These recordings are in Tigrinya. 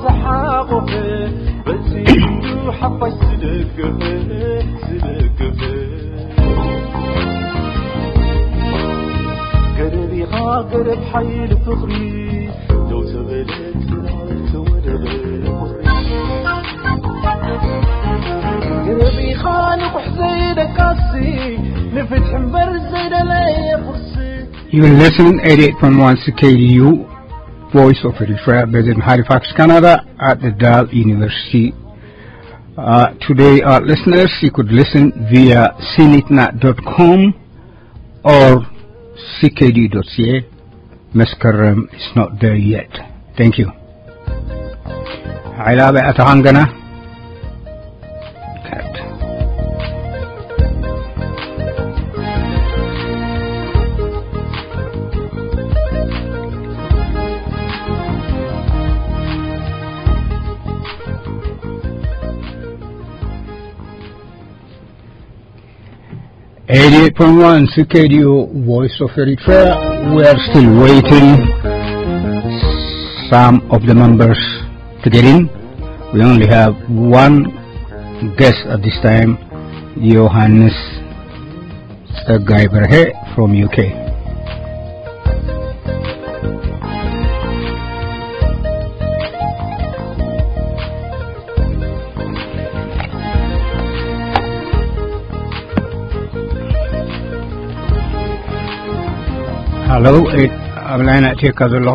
ዝሓቆፈ በዚሑ ሓፋሽ ዝደገፈ ዝደገፈ ገረብ ኢኻ ገረብ ሓይሊ ፍቕሪ ደው ተበለ ተወደበ ቁሪ ገረብ ኢኻ ንቑሕ ዘይደቃሲ ንፍትሒ እምበር ዘይደለየ ቁርሲ You listen eighty-eight point one C K D U, Voice of Eritrea, based in Halifax, Canada, at the Dal University. Uh, today, our listeners, you could listen via C nitna dot com or C K D dot C A. Meskarem is not there yet. Thank you. ሓይላ በይ ኣተኻን ገና Eighty-eight point one C K D U Voice of Eritrea. We are still waiting some of the members to get in. We only have one guest at this time, Johannes Tsaggai Berhe from U K. ሃሎ፣ ኣብ ላይን ኣእትየካ ዘለኹ።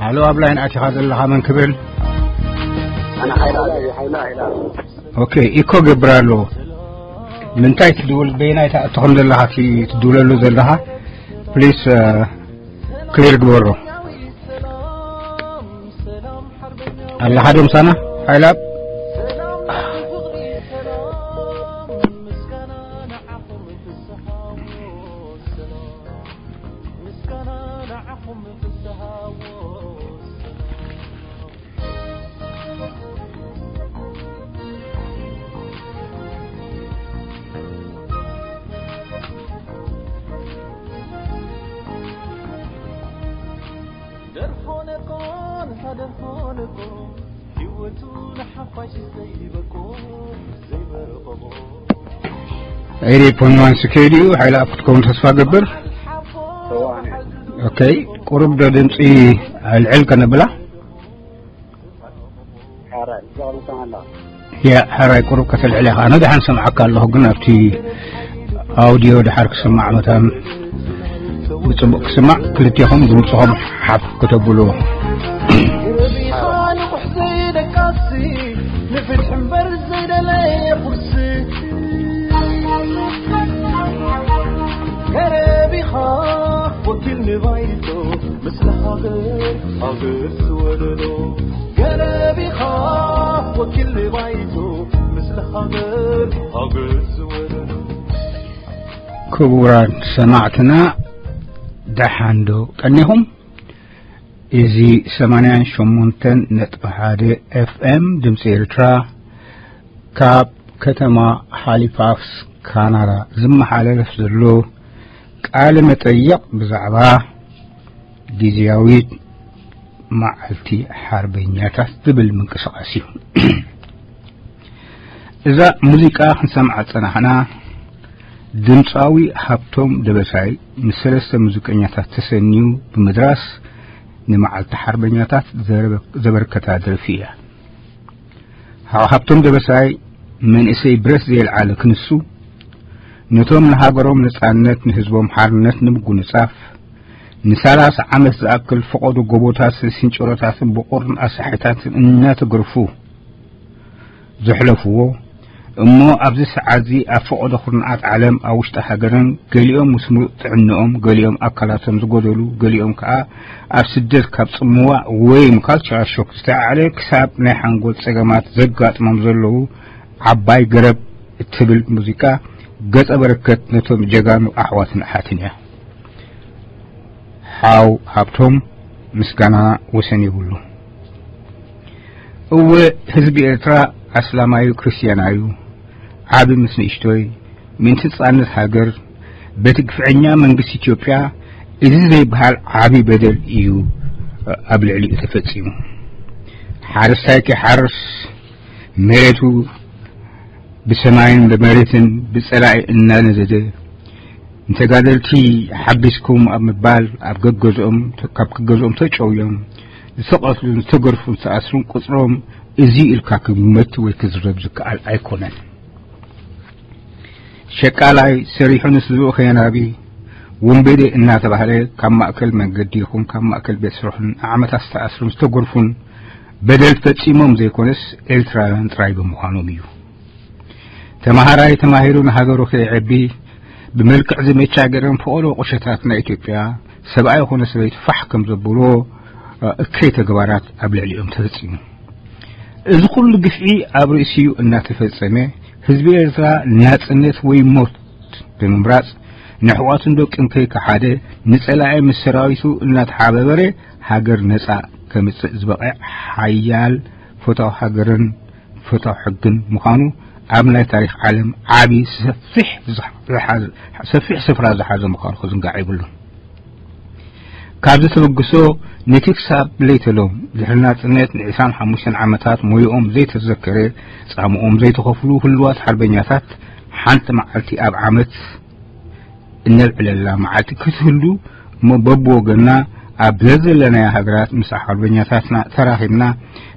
ሃሎ፣ ኣብ ላይን ኣቲኻ ዘለኻ መን ክብል? ኣነ ሓይላ፣ ሓይላ፣ ሓይላ። ኦኬ፣ ኢኮ ገብር ኣሎ። ምንታይ ትድውል፣ በየናይ ትኣቱ ከም ዘለኻ እቲ ትድውለሉ ዘለኻ? ፕሊስ፣ ክሊር ግበሮ። ኣለኻ ዶ ምሳና? ሓይላ? ደርፎ ነቆን ታደርፎ ነቆ ህይወቱ ንሓፋሽ ዘይበቆ ዘይበረቆቆ ኤሪ ፖንዋን ስኬድዩ ሓይለ ኣብ ክትከውን ተስፋ ገብር። ኦኬ፣ ቁሩብ ዶ ድምፂ ኣልዕል ከነብላ? ያ፣ ሕራይ ቁሩብ ከተልዕል ኢኻ። ኣነ ደሓን ሰምዓካ ኣለኹ፣ ግን ኣብቲ ኣውዲዮ ደሓር ክስማዕ መታን ብጽቡቕ ክስማዕ፣ ክልቴኹም ድምጽኹም ሓፍ ከተብሉ። ገረቢኻ ንቑሕ ዘይደቃሲ፣ ንፍትሒ እምበር ዘይደለየ ቁርሲ። ገረቢኻ ወኪል ንባይቶ፣ ምስለ ሃገር፣ ሃገር ዝወለዶ። ገረቢኻ ወኪል ንባይቶ፣ ምስለ ሃገር፣ ሃገር ዝወለዶ። ክቡራት ሰማዕትና፣ ደሓን ዶ ቀኒኹም? እዚ ሰማንያን ሸሞንተን ነጥቢ ሓደ ኤፍ ኤም ድምፂ ኤርትራ፣ ካብ ከተማ ሃሊፋክስ ካናዳ ዝመሓላለፍ ዘሎ ቃለ መጠይቕ ብዛዕባ ግዝያዊት መዓልቲ ሓርበኛታት ዝብል ምንቅስቓስ እዩ። እዛ ሙዚቃ ክንሰምዓ ዝጸናሕና፣ ድምጻዊ ሃብቶም ደበሳይ ምስ ሰለስተ ሙዚቀኛታት ተሰንዩ ብምድራስ ንመዓልቲ ሓርበኛታት ዘረበ-፣ ዘበርከታ ደርፊ እያ። ሃ-፣ ሃብቶም ደበሳይ መንእሰይ ብረት ዘየልዓለ ክንሱ፣ ነቶም ንሃገሮም ነጻነት፣ ንህዝቦም ሓርነት ንምጉንጻፍ፣ ንሰላሳ ዓመት ዝኣክል ፈቐዶ ጎቦታትን ስንጭሮታትን ብቑርን ኣሳሒታትን እናተገርፉ ዘሕለፍዎ፣ እሞ ኣብዚ ሰዓትዚ ኣብ ፈቐዶ ኩርናዓት ዓለም፣ ኣብ ውሽጢ ሃገርን፣ ገሊኦም ምስ ምሉእ ጥዕንኦም፣ ገሊኦም ኣካላቶም ዝጎደሉ፣ ገሊኦም ከኣ ኣብ ስደት ካብ ጽምዋ ወይም ካልቸራል ሾክ ዝተዓዕለ ክሳብ ናይ ሓንጎል ጸገማት ዘጋጥሞም ዘለዉ ዓባይ ገረብ እትብል ሙዚቃ ገጸ በረከት ነቶም ጀጋኑ ኣሕዋትን ኣሓትን እያ። ሓው ሃብቶም ምስጋና ወሰን የብሉ። እወ፣ ህዝቢ ኤርትራ ኣስላማዩ ክርስትያናዩ፣ ዓቢ ምስ ንእሽቶይ፣ ምእንቲ ነጻነት ሃገር፣ በቲ ግፍዐኛ መንግስቲ ኢትዮጵያ እዚ ዘይበሃል ዓቢ በደል እዩ ኣብ ልዕሊኡ ተፈጺሙ። ሓረስታይ ከይሓርስ፣ መሬቱ ብሰማይን ብመሬትን ብጸላኢ እናነደደ፣ ንተጋደልቲ ሓቢስኩም ኣብ ምባል፣ ኣብ ገገዝኦም፣ ካብ ገገዝኦም ተጨውዮም ዝተቐትሉን ዝተገርፉን ዝተኣስሩን ቁጽሮም እዚ ኢልካ ክግመት ወይ ክዝረብ ዝከኣል ኣይኮነን። ሸቃላይ ሰሪሑ ንስድርኡ ከየናቢ፣ ወንበዴ እናተባህለ ካብ ማእከል መንገዲ ይኹን ካብ ማእከል ቤት ስርሑን ንዓመታት ዝተኣስሩን ዝተገርፉን በደል ፈጺሞም ዘይኮነስ ኤርትራውያን ጥራይ ብምዃኖም እዩ። ተማሃራይ ተማሂሩ ንሃገሩ ከይዐቢ፣ ብመልክዕ ዘመቻ ገይሮም ፈቐዶ ቁሸታት ናይ ኢትዮጵያ ሰብኣይ ኮነ ሰበይቲ ፋሕ ከም ዘብልዎ፣ እ፣ እከይ ተግባራት ኣብ ልዕሊኦም ተፈጺሙ። እዚ ኩሉ ግፍዒ ኣብ ርእሲኡ እናተፈጸመ፣ ህዝቢ ኤርትራ ናጽነት ወይ ሞት ብምምራጽ፣ ንኣሕዋቱን ደቁን ከይከሓደ፣ ንጸላኢ ምስ ሰራዊቱ እናተሓባበረ፣ ሃገር ነጻ ከምጽእ ዝበቕዕ ሓያል ፈታው ሃገርን ፈታው ሕግን ምዃኑ ኣብ ናይ ታሪኽ ዓለም ዓቢ ሰፊሕ ዝሓ-፣ ዝሓዘ-፣ ሰፊሕ ስፍራ ዝሓዘ ምዃኑ ክዝንጋዕ የብሉን። ካብዚ ተበግሶ ነቲ ክሳብ ለይተሎም ድሕሪ ናጽነት ን25 ዓመታት ሞይኦም ዘይተዘከረ፣ ጻምኦም ዘይተኸፍሉ ህሉዋት ሓርበኛታት ሓንቲ መዓልቲ ኣብ ዓመት እነብዕለላ መዓልቲ ክትህሉ እሞ በብወገንና ኣብ ዘዘለናዮ ሃገራት ምስ ሓርበኛታትና ተራኺብና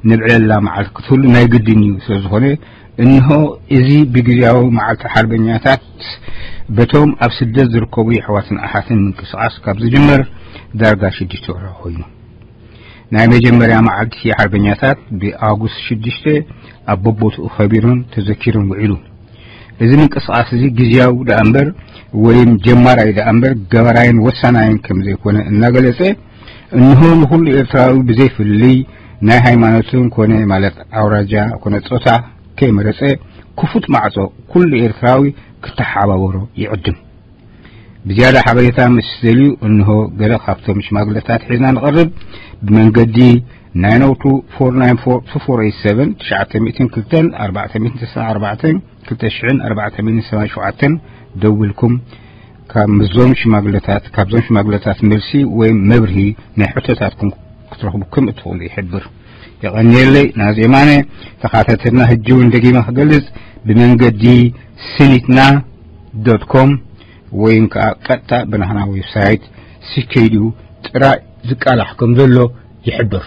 ነብዕለላ መዓልቲ ክትህሉ ናይ ግድን እዩ። ስለ ዝኾነ እንሆ እዚ ብግዜያዊ መዓልቲ ሓርበኛታት በቶም ኣብ ስደት ዝርከቡ የሕዋትን ኣሓትን ምንቅስቓስ ካብ ዝጅመር ዳርጋ ሽዱሽተ ወርሒ ኮይኑ። ናይ መጀመርያ መዓልቲ ሓርበኛታት ብኣጉስት ሽዱሽተ ኣብ በቦትኡ ከቢሩን ተዘኪሩን ውዒሉ። እዚ ምንቅስቓስ እዚ ግዝያዊ ደኣ እምበር ወይም ጀማራይ ደኣ እምበር ገባራይን ወሳናይን ከም ዘይኮነ እናገለጸ፣ እንሆ ንኹሉ ኤርትራዊ ብዘይፍልልይ ናይ ሃይማኖትን ኮነ ማለት ኣውራጃ ኮነ ጾታ ከይመረጸ ክፉት ማዕጾ ኩሉ ኤርትራዊ ክተሓባበሮ ይዕድም። ብዝያዳ ሓበሬታ ምስ ትደልዩ፣ እንሆ ገለ ካብቶም ሽማግለታት ሒዝና ንቐርብ። ብመንገዲ nine oh two four nine four two four eight seven፣ ትሽዓተ ሚእትን ክልተን ኣርባዕተ ሚእትን ተስዓን ኣርባዕተን ክልተ ሽሕን ኣርባዕተ ሚእትን ሰማንያን ሸውዓተን ደዊልኩም ካብ ምስዞም ሽማግለታት፣ ካብዞም ሽማግለታት መልሲ ወይ መብርሂ ናይ ሕቶታትኩም ክትረኽቡ ከም እትኽእሉ ይሕብር። የቐንየለይ። ናዚ የማነ ተኻታተልና። ሕጂ እውን ደጊመ ክገልጽ፣ ብመንገዲ ስኒትና ዶት ኮም ወይም ከኣ ቀጥታ ብናህና ዌብሳይት ሲከይዱ ጥራይ ዝቃላሕ ከም ዘሎ ይሕብር።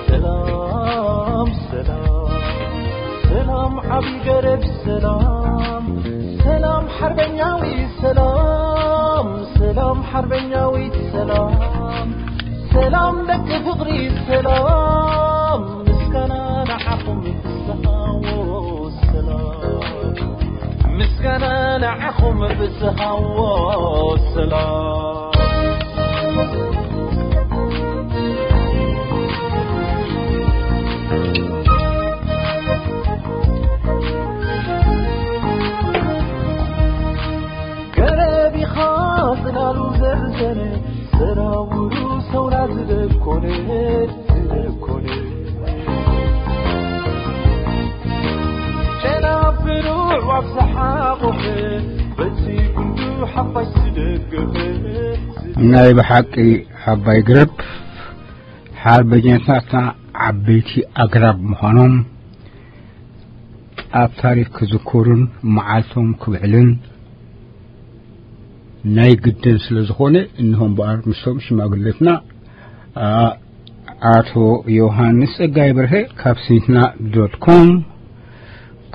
ሰላም፣ ሰላም፣ ሰላም፣ ዓቢ ገረብ ሰላም፣ ሰላም፣ ሓርበኛዊ ሰላም፣ ሰላም፣ ሓርበኛዊ ሰላም፣ ሰላም፣ ደቂ ፍቕሪ ሰላም፣ ምስጋና ንዓኹም ብዝሃዎ ሰላም፣ ምስጋና ንዓኹም ብዝሃዎ ሰላም። ገረብ ኢኻ ጽላሉ ዘርዘነ፣ ሰራውሩ ሰውራ ዝደኮነ፣ ዝደኮነ። ጨና ብሩዕ ኣብ ዝሓቑፈ፣ በቲ ጉንዱ ሓፋሽ ዝደገፈ። ናይ ብሓቂ ዓባይ ግረብ ሓርበኛታትና ዓበይቲ ኣግራብ ምዃኖም ኣብ ታሪኽ ክዝከሩን መዓልቶም ክብዕልን ናይ ግድን ስለ ዝኾነ፣ እንሆ እምበኣር ምስቶም ሽማግሌትና፣ ኣ-፣ ኣቶ ዮሃንስ ጸጋይ በርሀ ካብ ስኒትና ዶት ኮም፣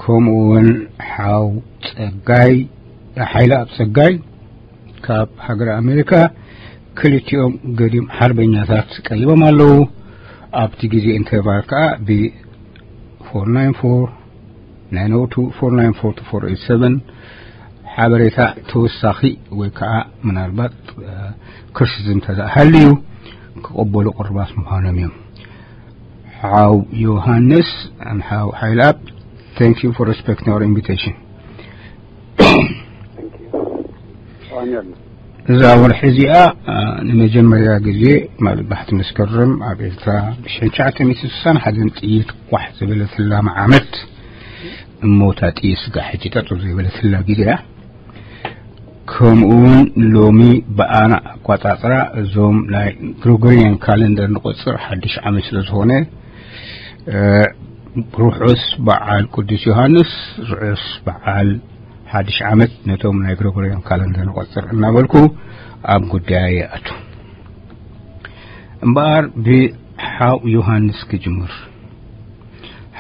ከምኡ እውን ሓው ጸጋይ፣ ሓይለኣብ ጸጋይ ካብ ሃገረ ኣሜሪካ፣ ክልቲኦም ገዲም ሓርበኛታት ቀሪቦም ኣለዉ። ኣብቲ ግዜ ኢንተርቫል ከኣ ብ ፎር ናይን ፎር ናይን ኦ ቱ ፎር ናይን ፎር ቱ ፎር ኤት ሰቨን ሓበሬታ ተወሳኺ ወይ ከኣ ምናልባት፣ እ፣ ክሪቲሲዝም እንተ ደኣ ሃልዩ ክቕበሉ ቅሩባት ምዃኖም እዮም። ሓው ዮሃንስ፣ ሓው ሓይለኣብ፣ thank you for respecting our invitation። Thank you. Onye. እዛ ወርሒ እዚኣ፣ አ፣ ንመጀመርያ ግዜ፣ ማለት፣ ባሕቲ መስከረም ኣብ ኤርትራ ብ ሽሕን ትሽዓተ ሚእትን ስሳን ሓደን ጥይት ኳሕ ዝበለትላ ዓመት፣ እሞ እታ ጥይት ስጋዕ ሕጂ ጠጠው ዘይበለትላ ግዜ እያ። ከምኡ እውን ሎሚ ብኣና ኣቋጻጽራ እዞም ናይ ግሪጎሪያን ካለንደር ንቆጽር ሓድሽ ዓመት ስለ ዝኾነ፣ እ፣ ርሑስ በዓል ቅዱስ ዮሃንስ፣ ርሑስ በዓል ሓድሽ ዓመት ነቶም ናይ ግሪጎሪያን ካለንደር ንቆጽር እናበልኩ ኣብ ጉዳይ ይኣቱ። እምበኣር ብሓው ዮሃንስ ክጅምር።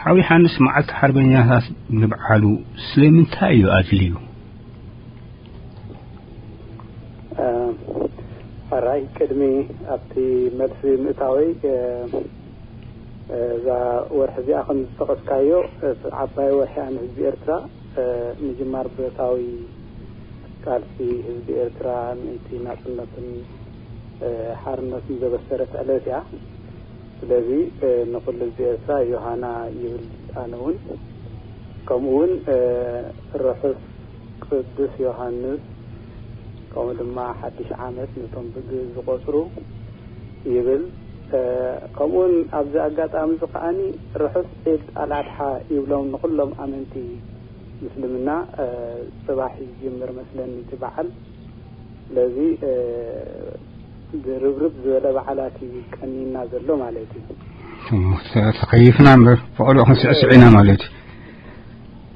ሓው ዮሃንስ፣ መዓልቲ ሓርበኛታት ምብዓሉ ስለምንታይ እዩ ኣድልዩ? እ፣ ሕራይ፣ ቅድሚ ኣብቲ መልሲ ምእታወይ፣ እ፣ እዛ ወርሒ እዚኣ ከም ዝጠቐስካዮ፣ እ፣ ዓባይ ወርሒ እያ ንህዝቢ ኤርትራ። እ፣ ምጅማር ብረታዊ ቃልሲ ህዝቢ ኤርትራ ምእንቲ ናጽነትን፣ እ፣ ሓርነትን ዘበሰረት ዕለት እያ። ስለዚ፣ እ፣ ንኹሉ ህዝቢ ኤርትራ ዮሃና ይብል። ኣነ እውን ከምኡ እውን፣ እ፣ ርሑስ ቅዱስ ዮሃንስ፣ ከምኡ ድማ ሓድሽ ዓመት ነቶም ብግ ዝቆጽሩ ይብል። እ፣ ከምኡውን ኣብዚ ኣጋጣሚ እዚ ከኣኒ ርሑስ ዒድ ኣልኣድሓ ይብሎም ንኹሎም ኣመንቲ ምስልምና። እ፣ ጽባሕ ይጅምር መስለኒ እቲ በዓል። ስለዚ፣ እ፣ ድርብርብ ዝበለ በዓላት እዩ ቀኒና ዘሎ ማለት እዩ። እሞ፣ ተ-፣ ተኸይፍና እምበር፣ ብቐልኡ ክንስዕስዕ ኢና ማለት እዩ።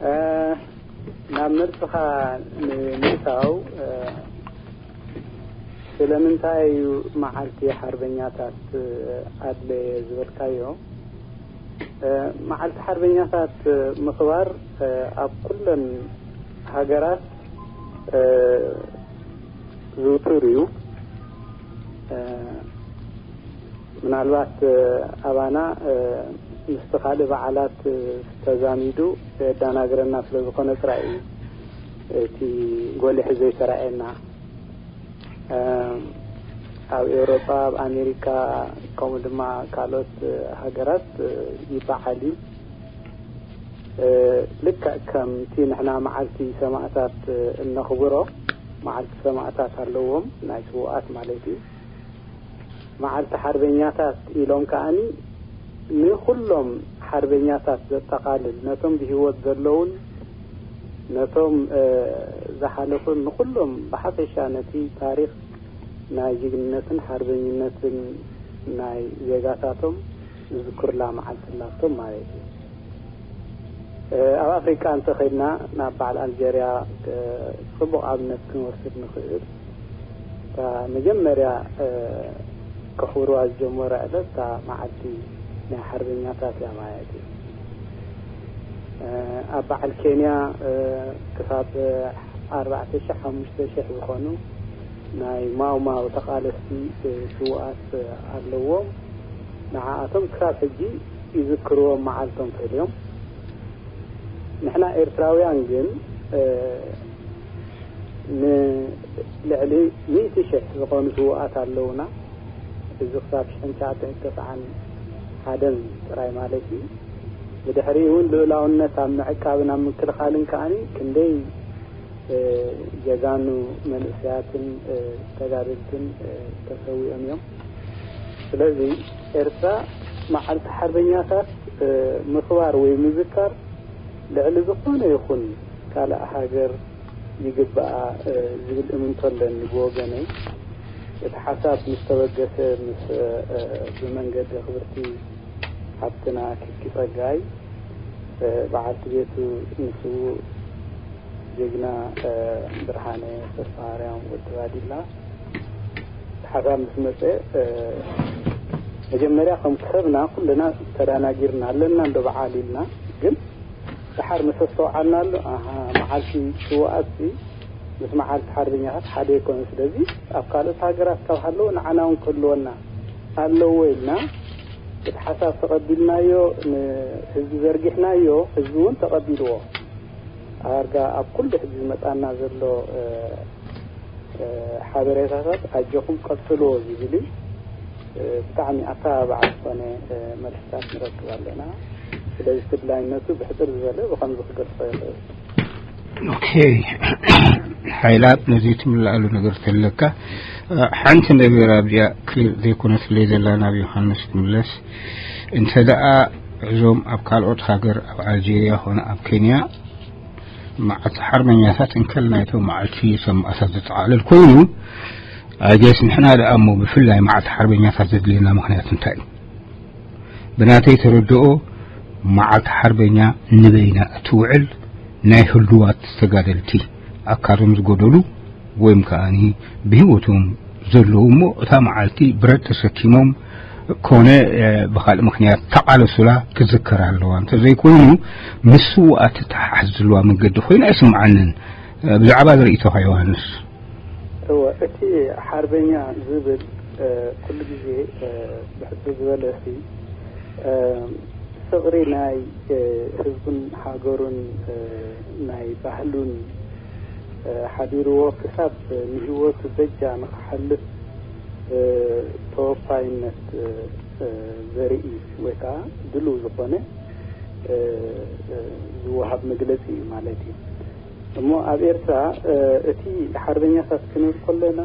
እ፣ ናብ መልስኻ ንምእታው፣ እ፣ ስለምንታይ እዩ መዓልቲ ሓርበኛታት ኣድለየ ዝበልካዮ? እ፣ መዓልቲ ሓርበኛታት ምኽባር፣ እ፣ ኣብ ኩለን ሃገራት፣ እ፣ ዝውቱር እዩ። እ፣ ምናልባት፣ እ፣ ኣባና፣ እ፣ ምስቲ ካልእ በዓላት፣ እ፣ ተዛሚዱ የዳናግረና ስለ ዝኾነ ጥራይ እዩ እቲ ጎሊሑ ዘይተራእየና። እ፣ ኣብ ኤውሮጳ፣ ኣብ ኣሜሪካ፣ ከምኡ ድማ ካልኦት፣ እ፣ ሃገራት፣ እ፣ ይበዓል እዩ። እ፣ ልክዕ ከምቲ ንሕና መዓልቲ ሰማእታት፣ እ፣ እነኽብሮ፣ መዓልቲ ሰማእታት ኣለዎም፣ ናይ ስውኣት ማለት እዩ። መዓልቲ ሓርበኛታት ኢሎም ከኣኒ ንኹሎም ሓርበኛታት ዘጠቓልል፣ ነቶም ብህይወት ዘለውን ነቶም፣ እ፣ ዝሓለፉን፣ ንኹሎም ብሓፈሻ ነቲ ታሪኽ ናይ ጅግንነትን ሓርበኝነትን ናይ ዜጋታቶም ዝዝክሩላ መዓልቲ ኣላቶም ማለት እዩ። እ፣ ኣብ ኣፍሪቃ እንተኸድና፣ ናብ በዓል ኣልጀርያ፣ እ፣ ጽቡቕ ኣብነት ክንወስድ ንኽእል። እታ መጀመርያ፣ እ፣ ከኽብርዋ ዝጀመሩ ዕለት እታ መዓልቲ ናይ ሓርበኛታት እያ ማለት እዩ። እ፣ ኣብ በዓል ኬንያ፣ እ፣ ክሳብ ኣርባዕተ ሺሕ ሓሙሽተ ሺሕ ዝኾኑ ናይ ማው ማው ተቓለስቲ፣ እ፣ ስውኣት፣ እ፣ ኣለዎም። ንዓኣቶም ክሳብ ሕጂ ይዝክርዎም መዓልቶም ፈልዮም። ንሕና ኤርትራውያን ግን፣ እ፣ ንልዕሊ ሚእቲ ሽሕ ዝኾኑ ስውኣት ኣለውና። እዚ ክሳብ ሽሕን ትሽዓተን ተስዓን ሓደን ጥራይ ማለት እዩ። ብድሕሪኡ እውን ልኡላውነት ኣብ ምዕቃብን ኣብ ምክልኻልን ከኣኒ ክንደይ፣ እ፣ ጀጋኑ መንእሰያትን፣ እ፣ ተጋደልትን፣ እ፣ ተሰዊኦም እዮም። ስለዚ ኤርትራ መዓልቲ ሓርበኛታት፣ እ፣ ምኽባር ወይ ምዝካር ልዕሊ ዝኾነ ይኹን ካልእ ሃገር ይግባኣ፣ እ፣ ዝብል እምንቶ ኣለኒ ብወገነይ። እቲ ሓሳብ ምስ ተበገሰ ምስ፣ እ፣ ብመንገዲ ክብርቲ ሓብትና ኪኪ ጸጋይ፣ እ፣ በዓልቲ ቤቱ ንስዉእ ጀግና፣ እ፣ ብርሃነ ተስፋማርያም ወዲ ባዲላ፣ ሓሳብ ምስ መጸ፣ እ፣ መጀመርያ ከም ሰብና ኩልና ተዳናጊርና ኣለና እንዶ በዓል ኢልና፣ ግን ደሓር ምስ ኣስተውዓልናሉ፣ ኣሃ፣ መዓልቲ ስውኣትሲ ምስ መዓልቲ ሓርበኛታት ሓደ ኣይኮነን። ስለዚ ኣብ ካልኦት ሃገራት ካብ ሃለዎ ንዓና እውን ክህልወና ኣለዎ ኢልና እቲ ሓሳብ ተቐቢልናዮ፣ ንህዝቢ ዘርጊሕናዮ፣ ህዝቢ እውን ተቐቢልዎ። ኣርጋ ኣብ ኩሉ ሕጂ ዝመጻና ዘሎ፣ እ፣ እ፣ ሓበሬታታት ኣጆኹም ቀጽልዎ ዝብል እዩ። እ፣ ብጣዕሚ ኣተባባዒ ዝኾነ፣ እ፣ መልስታት ንረክብ ኣለና። ስለዚ ተድላይነቱ ብሕጽር ዝበለ ብኸምዚ ክገልጾ ይኽእል። ኦኬ። ሓይላት፣ ነዚ ትምልኣሉ ነገር ተለካ፣ ሓንቲ ነገር ኣብዚኣ ክሊር ዘይኮነትለይ ዘላ ናብ ዮሃንስ ትምለስ። እንተ ደኣ እዞም ኣብ ካልኦት ሃገር፣ ኣብ ኣልጄርያ ኾነ ኣብ ኬንያ፣ መዓልቲ ሓርበኛታት እንከል ናይቶም መዓልቲ ሰማእታት ዘጠቓልል ኮይኑ፣ ኣገስ ንሕና ደኣ እሞ ብፍላይ መዓልቲ ሓርበኛታት ዘድልየና ምኽንያት እንታይ እዩ? ብናተይ ተረድኦ፣ መዓልቲ ሓርበኛ ንበይና እትውዕል፣ ናይ ህሉዋት ተጋደልቲ፣ ኣካሎም ዝጎደሉ ወይም ከኣኒ ብህይወቶም ዘለዉ እሞ እታ መዓልቲ ብረት ተሰኪሞም ኮነ፣ እ፣ ብኻልእ ምኽንያት ተቓለሱላ ክትዝከር ኣለዋ። እንተዘይኮይኑ፣ ምስ ስውኣት ትተሓሓዝ ዘለዋ መንገዲ ኮይና ኣይስምዓንን። እ፣ ብዛዕባ እዚ ርእይቶኻ ዮሃንስ? እወ፣ እቲ ሓርበኛ ዝብል፣ እ፣ ኩሉ ግዜ፣ እ፣ ብሕጽር ዝበለ፣ እቲ፣ እ፣ ፍቕሪ ናይ፣ እ፣ ህዝቡን ሃገሩን፣ እ፣ ናይ ባህሉን፣ እ፣ ሓዲርዎ ክሳብ ንህይወቱ በጃ ንኽሓልፍ፣ እ፣ ተወፋይነት፣ እ፣ እ፣ ዘርኢ ወይ ከዓ ድሉው ዝኾነ፣ እ፣ እ፣ ዝወሃብ መግለጺ እዩ ማለት እዩ። እሞ ኣብ ኤርትራ፣ እ፣ እቲ ሓርበኛታት ክንብል ከለና፣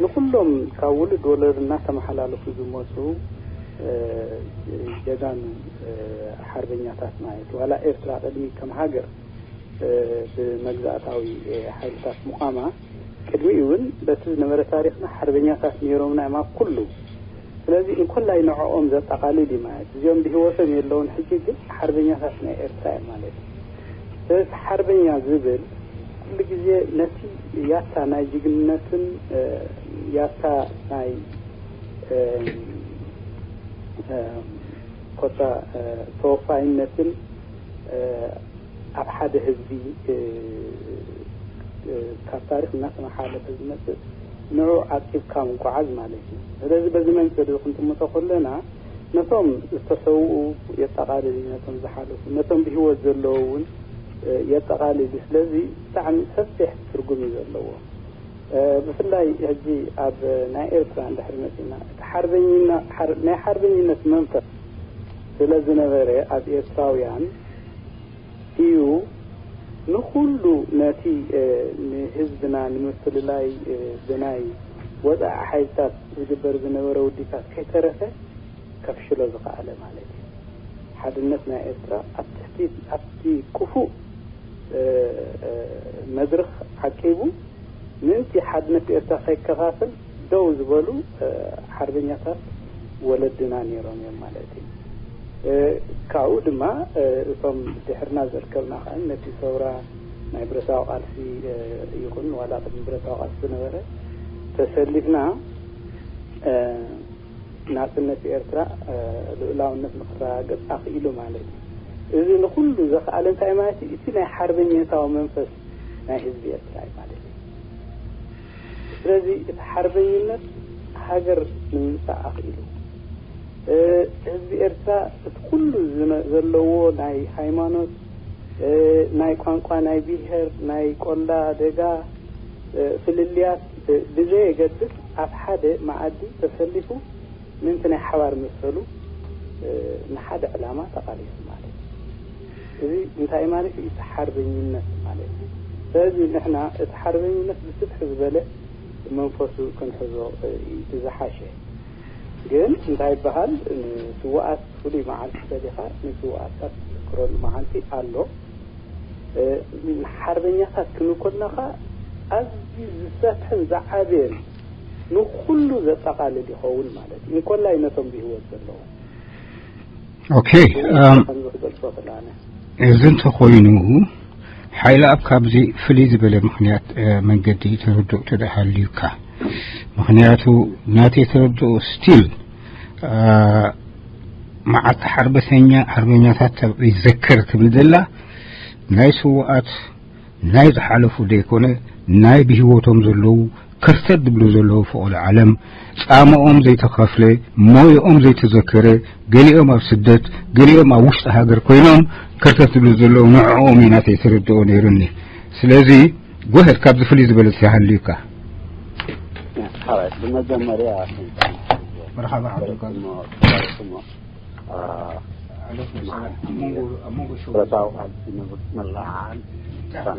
ንኹሎም ካብ ውሉድ ወለድ እናተመሓላለፉ ዝመጹ፣ እ፣ ጀጋኑ፣ እ፣ ሓርበኛታት ማለት እዩ። ዋላ ኤርትራ ቅድሚ ከም ሃገር፣ እ፣ ብመግዛእታዊ፣ እ፣ ሓይልታት ምዃማ፣ ቅድሚኡ እውን በቲ ዝነበረ ታሪኽና ሓርበኛታት ነይሮምና እዮም ኣብ ኩሉ። ስለዚ እንኮላይ ንዕኦም ዘጠቓልል እዩ ማለት እዩ። እዚኦም ብህይወቶም የለውን፣ ሕጂ ግን ሓርበኛታት ናይ ኤርትራ እዮም ማለት እዩ። ስለዚ ሓርበኛ ዝብል ኩሉ ግዜ ነቲ ያታ ናይ ጅግንነትን፣ እ፣ ያታ ናይ፣ እ፣ እ፣ ኮታ፣ እ፣ ተወፋይነትን፣ እ፣ ኣብ ሓደ ህዝቢ፣ እ፣ እ፣ ካብ ታሪኽ እናተመሓላለፈ ዝመጽእ ንዑ ዓቂብካ ምጉዓዝ ማለት እዩ። ስለዚ በዚ መንጽር እዚ ክንጥምቶ ከለና ነቶም ዝተሰውኡ የጠቓልል እዩ፣ ነቶም ዝሓለፉ፣ ነቶም ብህይወት ዘለዉ እውን፣ እ፣ የጠቓልል እዩ። ስለዚ ብጣዕሚ ሰፊሕ ትርጉም እዩ ዘለዎ። እ፣ ብፍላይ ሕጂ ኣብ ናይ ኤርትራ እንድሕር መጺና፣ እቲ ሓርበኝና-፣ ሓር-፣ ናይ ሓርበኝነት መንፈስ ስለ ዝነበረ ኣብ ኤርትራውያን እዩ ንኹሉ ነቲ፣ እ፣ ንህዝብና ንምፍልላይ፣ እ፣ ብናይ ወጻኢ ሓይልታት ዝግበር ዝነበረ ውዲታት ከይተረፈ ከፍሽሎ ዝኸኣለ ማለት እዩ። ሓድነት ናይ ኤርትራ ኣብ ትሕቲ፣ ኣብቲ ክፉእ፣ እ፣ እ፣ መድረኽ ዓቂቡ ምእንቲ ሓድነት ኤርትራ ከይከፋፈል ደው ዝበሉ፣ እ፣ ሓርበኛታት ወለድና ነይሮም እዮም ማለት እዩ። እ፣ ካብኡ ድማ፣ እ፣ እቶም ድሕርና ዘርከብና ኸዓ ነቲ ሰውራ ናይ ብረታዊ ቃልሲ፣ እ፣ ይኹን ዋላ ቅድሚ ብረታዊ ቃልሲ ዝነበረ ተሰሊፍና፣ እ፣ ናጽነት ኤርትራ፣ እ፣ ልኡላውነት ንኽረጋገጽ ኣኽኢሉ ማለት እዩ። እዚ ንኹሉ ዘኽኣለ እንታይ ማለት እዩ? እቲ ናይ ሓርበኝነታዊ መንፈስ ናይ ህዝቢ ኤርትራ እዩ ማለት እዩ። ስለዚ እቲ ሓርበኝነት ሃገር ንምምጻእ ኣኽኢሉ። እ፣ ህዝቢ ኤርትራ እቲ ኩሉ ዝነ-፣ ዘለዎ ናይ ሃይማኖት፣ እ፣ ናይ ቋንቋ፣ ናይ ብሄር፣ ናይ ቆላ ደጋ፣ እ፣ ፍልልያት፣ እ፣ ብዘየገድስ ኣብ ሓደ መኣዲ ተሰሊፉ ምእንቲ ናይ ሓባር መሰሉ፣ እ፣ ንሓደ ዕላማ ተቓሊሱ ማለት እዩ። እዚ እንታይ ማለት እዩ? እቲ ሓርበኝነት ማለት እዩ። ስለዚ ንሕና እቲ ሓርበኝነት ብስፍሕ ዝበለ መንፈሱ ክንሕዞ፣ እ፣ እዩ ዝሓሸ። ግን እንታይ ይበሃል? ንስውኣት ፍሉይ መዓልቲ ሰሊኻ ንስውኣትካ ትዝክረሉ መዓልቲ ኣሎ። እ፣ ሓርበኛታት ክንብል ከለና ኸኣ ኣዝዩ ዝሰፍሕን ዝዓበየን ንኹሉ ዘጠቓልል ይኸውን ማለት እዩ። እንኮላይ ነቶም ብህይወት ዘለዉ። ኦኬ፣ እም፣ ከምዚ ክገልጾ ክእል ኣነ። እዚ እንተኾይኑ፣ ሓይለ ኣብ ካብዚ ፍልይ ዝበለ ምኽንያት፣ እ፣ መንገዲ ተረድኦ ተደሃልዩካ። ምኽንያቱ ናተይ ተረድኦ ስቲል፣ እ፣ መዓልቲ ሓርበተኛ፣ ሓርበኛታት ይዘከር ትብል ዘላ ናይ ስውኣት፣ ናይ ዝሓለፉ ዘይኮነ፣ ናይ ብህይወቶም ዘለዉ፣ ከርተት ዝብሉ ዘለዉ ፍቕሪ ዓለም፣ ጻምኦም ዘይተኸፍለ፣ ሞየኦም ዘይተዘከረ፣ ገሊኦም ኣብ ስደት፣ ገሊኦም ኣብ ውሽጢ ሃገር ኮይኖም ከርተት ዝብሉ ዘለዉ ንዕኦም እዩ ናተይ ተረድኦ ነይሩኒ። ስለዚ፣ ጎሄድ ካብዚ ፍልይ ዝበለ ተሃልዩካ። ሓራይ፣ ብመጀመርያ መርሓባ ዓብዱልቃድር። እሞ፣ እሞ፣ አ፣ ዓለይኩም ሰላም። ኣብ መንጎ፣ ኣብ መንጎ ሸው ብረታዊ ቃልሲ ንብርት ምልዓል፣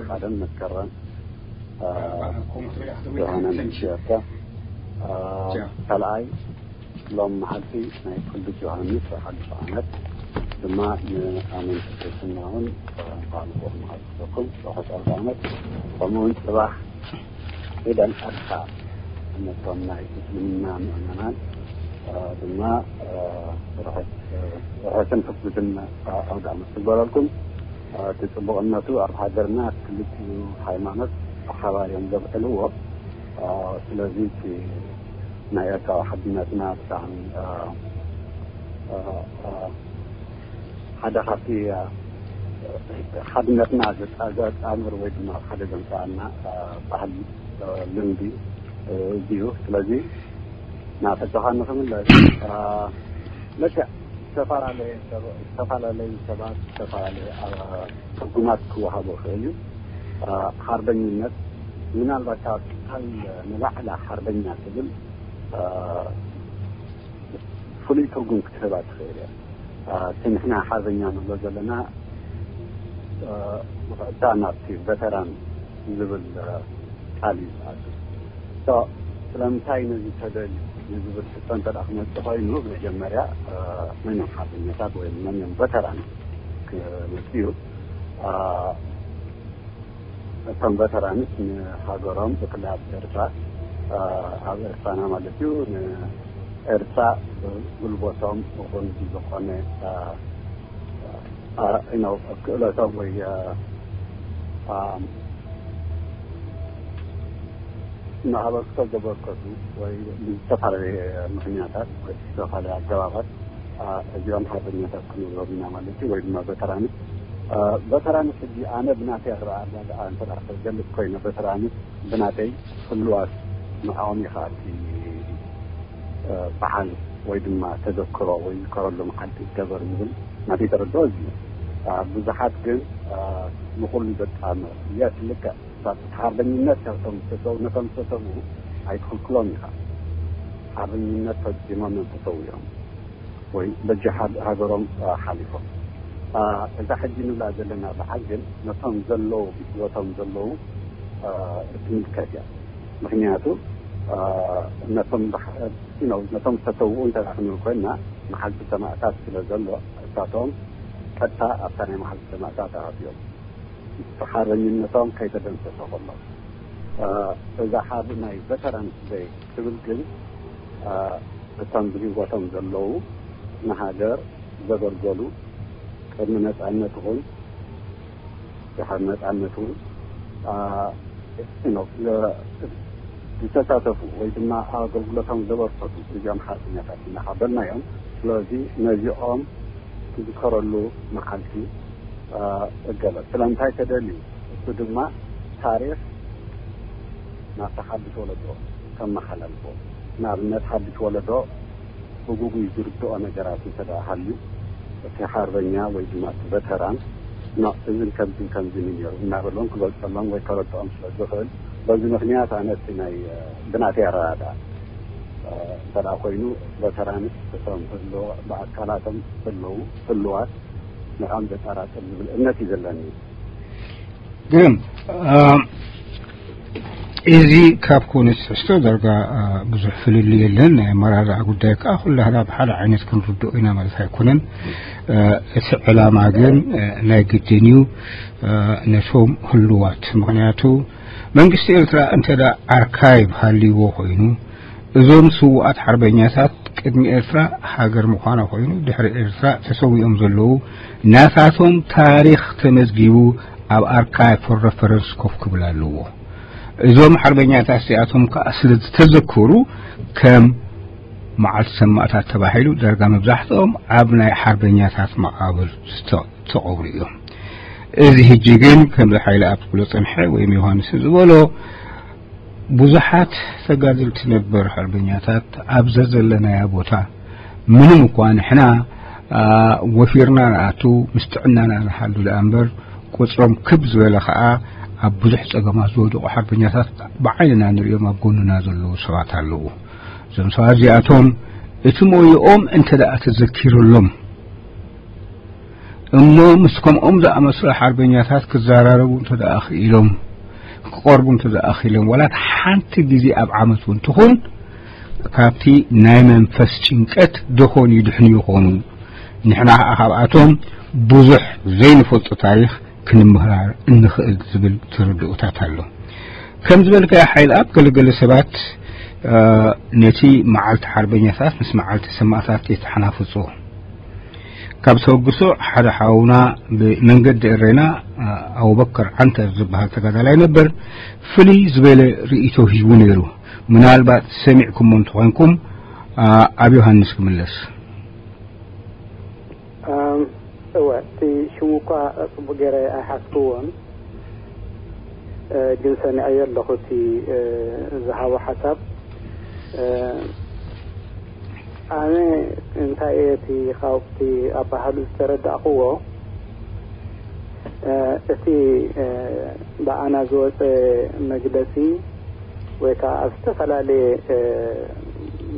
ሓደን መስከረም ዮሃና ንሽያካ ካልኣይ ሎም መዓልቲ ናይ ቅዱስ ዮሃንስ ሓድሽ ዓመት ድማ ንኣመንቲ ክርስትና እውን እንኳን ብሩኽ መዓልቲ ይኹን ርሑስ ኣውደ ዓመት። ከምኡ እውን ጽባሕ ዒድ ኣልኣድሓ ነቶም ናይ እስልምና ምእመናን ድማ ርሑስን ሕጉስን ኣውደ ዓመት ይግበረልኩም። እቲ ጽቡቕነቱ ኣብ ሃገርና ክልቲኡ ሃይማኖት ብሓባር እዮም ዘብዕልዎ። ስለዚ እቲ ናይ ኤርትራዊ ሓድነትና ብጣዕሚ ሓደ ካብቲ ሓድነትና ዘጣምር ወይ ድማ ሓደ ዘምፃኣና ባህሊ ልምዲ እዩ። ስለዚ ናብ ሕቶኻ ንክምለስ ልክዕ ዝተፈላለዩ ሰባት ዝተፈላለዩ ትርጉማት ክወሃቦ ይኽእል እዩ። ሓርበኝነት ምናልባት ካብ ትካል ንላዕላ ሓርበኛ ትብል ፍሉይ ትርጉም ክትህባ ትኽእል እያ። እቲ ንሕና ሓርበኛ ንብሎ ዘለና ብቐጥታ ናብቲ ቨተራን ዝብል ቃል እዩ ዝኣቱ። ስለምንታይ ነዚ ተደልዩ ንዝብል ሕቶ እንተ ክመፅእ ኮይኑ መጀመርያ መን እዮም ሓርበኛታት ወይ መን እዮም ቨተራን ክመፅእ እዩ። እቶም ቨተራንስ ንሃገሮም ብፍላይ ኣብ ኤርትራ ኣብ ኤርትራና ማለት እዩ ንኤርትራ ብጉልበቶም ይኹን ብዝኾነ ክእለቶም ወይ ንኣበርክቶ ዘበርከቱ ወይ ብዝተፈላለየ ምክንያታት ወይ ብዝተፈላለየ ኣገባባት እዚኦም ሓርበኛታት ክንብሎም ኢና ማለት እዩ ወይ ድማ ቨተራንስ። ቨተራንስ ሕጂ ኣነ ብናተይ ኣረዳድኣ እንተ ክገልፅ ኮይነ ቨተራንስ ብናተይ ህሉዋት ንዕኦም ኢኻ እቲ በዓል ወይ ድማ ተዘክሮ ወይ ዝከረሉ መዓልቲ ይከበር ዝብል ናተይ ተረድኦ እዚ ብዙሓት ግን ንኩሉ ዘጣምር የስ ልክዕ ሓርበኝነት ካብቶም ዝተሰው ነቶም ዝተሰው ኣይትኽልክሎም ኢኻ። ሓርበኝነት ፈፂሞም እዮም ተሰዊኦም ወይ በጃ ሃገሮም ሓሊፎም። እዛ ሕጂ ንብላ ዘለና በዓል ግን ነቶም ዘለዉ ብህይወቶም ዘለዉ እትምልከት እያ። ምክንያቱ ነቶም ነቶም ዝተሰውኡ እንተ ክንብል ኮይና መዓልቲ ሰማእታት ስለ ዘሎ እሳቶም ቀጥታ ኣብታ ናይ መዓልቲ ሰማእታት ኣትዮም ሓርበኝነቶም ከይተደምሰሰ ከሎ እዛ ሓር ናይ ቨተራንስ ደይ ትብል ግን እቶም ብህይወቶም ዘለዉ ንሃገር ዘገልገሉ ቅድሚ ነፃነት ይኹን ድሓር ነፃነት እውን ዝተሳተፉ ወይ ድማ ኣገልግሎቶም ዘበርከቱ እዚኦም ሓርበኛታት እናሓበልና እዮም። ስለዚ ነዚኦም ክዝከረሉ መዓልቲ እገለፅ ስለምንታይ ተደልዩ እሱ ድማ ታሪክ ናብቲ ሓድሽ ወለዶ ከመሓላልፎ ንኣብነት ሓድሽ ወለዶ ብጉጉይ ዝርድኦ ነገራት እንተ ሃልዩ እቲ ሓርበኛ ወይ ድማ እቲ ቨተራን እዝን ከምዝን ከምዝን እዩ ነሩ እናበሎም ክገልፀሎም ወይ ከረድኦም ስለ ዝኽእል በዚ ምክንያት ኣነ እቲ ናይ ብናተይ ኣረዳድኣ እንተ ኮይኑ ቨተራንስ እቶም ህልዎ ብኣካላቶም ህለዉ ህልዋት ንዕኦም ዘጠራጥር ዝብል እምነት እዩ ዘለኒ። ግን እዚ ካብ ኮነ ትሕዝቶ ዳርጋ ብዙሕ ፍልል የለን። ናይ ኣመራርዓ ጉዳይ ከዓ ኩላህና ብሓደ ዓይነት ክንርድኦ ኢና ማለት ኣይኮነን። እቲ ዕላማ ግን ናይ ግድን እዩ ነቶም ህልዋት። ምክንያቱ መንግስቲ ኤርትራ እንተ ኣርካይቭ ሃልይዎ ኮይኑ እዞም ስውኣት ሓርበኛታት ቅድሚ ኤርትራ ሃገር ምዃና ኮይኑ ድሕሪ ኤርትራ ተሰዊኦም ዘለዉ ናታቶም ታሪኽ ተመዝጊቡ ኣብ ኣርካይቭ ፎር ረፈረንስ ኮፍ ክብል ኣለዎ። እዞም ሓርበኛታት እዚኣቶም ከዓ ስለ ዝተዘከሩ ከም መዓልቲ ሰማእታት ተባሂሉ ዳርጋ መብዛሕትኦም ኣብ ናይ ሓርበኛታት መቓብር ዝተቐብሩ እዮም። እዚ ሕጂ ግን ከምዚ ሓይለ ኣብ ዝብሎ ፀንሐ ወይም ዮሃንስ ዝበሎ ብዙሓት ተጋደልቲ ነበር ሓርበኛታት ኣብዛ ዘለናያ ቦታ ምንም እኳ ንሕና ወፊርና ንኣቱ ምስ ጥዕናና ንሓሉ ደኣ እምበር ቁፅሮም ክብ ዝበለ ከዓ ኣብ ብዙሕ ፀገማት ዝወደቑ ሓርበኛታት ብዓይንና ንሪኦም ኣብ ጎንና ዘለዉ ሰባት ኣለዉ። እዞም ሰባት እዚኣቶም እቲ ሞይኦም እንተ ደኣ ተዘኪሩሎም እሞ ምስ ከምኦም ዝኣመስሉ ሓርበኛታት ክዘራረቡ እንተ ደኣ ክኢሎም፣ ክቐርቡ እንተ ደኣ ክኢሎም፣ ዋላ ሓንቲ ግዜ ኣብ ዓመት እውን ትኹን፣ ካብቲ ናይ መንፈስ ጭንቀት ደኾን ይድሕኑ ይኾኑ። ንሕና ኸኣ ካብኣቶም ብዙሕ ዘይንፈልጦ ታሪኽ ክንመሃር እንኽእል ዝብል ተረድኦታት ኣሎ። ከም ዝበልካዮ ሓይልኣብ፣ ገለገለ ሰባት፣ እ፣ ነቲ መዓልቲ ሓርበኛታት ምስ መዓልቲ ሰማእታት የተሓናፍጹ። ካብ ተበግሶ ሓደ ሓውና ብመንገዲ እሬና፣ እ፣ ኣቡበከር ዓንተር ዝበሃል ተጋዳላይ ነበር፣ ፍልይ ዝበለ ርእይቶ ሂቡ ነይሩ። ምናልባት ሰሚዕኩሞ እንተኾይንኩም፣ እ፣ ኣብ ዮሃንስ ክምለስ። እም፣ እወ፣ እቲ ሽሙ እኳ ጽቡቅ ገይረ ኣይሓዝክዎን፣ እ፣ ግን ሰሚዐዮ ኣለኹ እቲ፣ እ፣ ዝሃቦ ሓሳብ። እ፣ ኣነ እንታይ እየ እቲ ካብቲ ኣባሃሉ ዝተረዳእክዎ፣ እ፣ እቲ፣ እ፣ ብኣና ዝወጸ መግለጺ ወይ ከዓ ኣብ ዝተፈላለየ፣ እ፣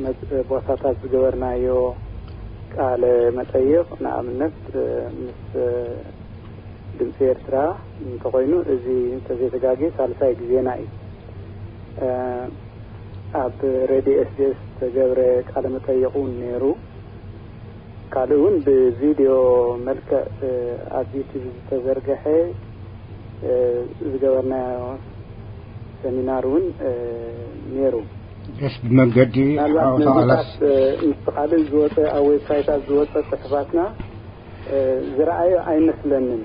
መ-፣ ቦታታት ዝገበርናዮ ቃለ መጠይቕ፣ ንኣብነት፣ እ፣ ምስ፣ እ፣ ድምፂ ኤርትራ እንተኾይኑ፣ እዚ እንተዘይተጋግየ ሳልሳይ ግዜና እዩ። እ፣ ኣብ ሬድዮ ኤስቢኤስ ዝተገብረ ቃለ መጠይቕ እውን ነይሩ። ካልእ እውን ብቪድዮ መልክዕ፣ እ፣ ኣብ ዩቲዩብ ዝተዘርግሐ፣ እ፣ ዝገበርናዮ ሰሚናር እውን፣ እ፣ ነይሩ። ደስ ብመንገዲ ምናልባት ሓወታ ነዚታት፣ ቃላስ እ፣ ምስ ካልእ ዝወፀ፣ ኣብ ዌብሳይታት ዝወፀ ፅሑፋትና፣ እ፣ ዝረኣዮ ኣይመስለንን።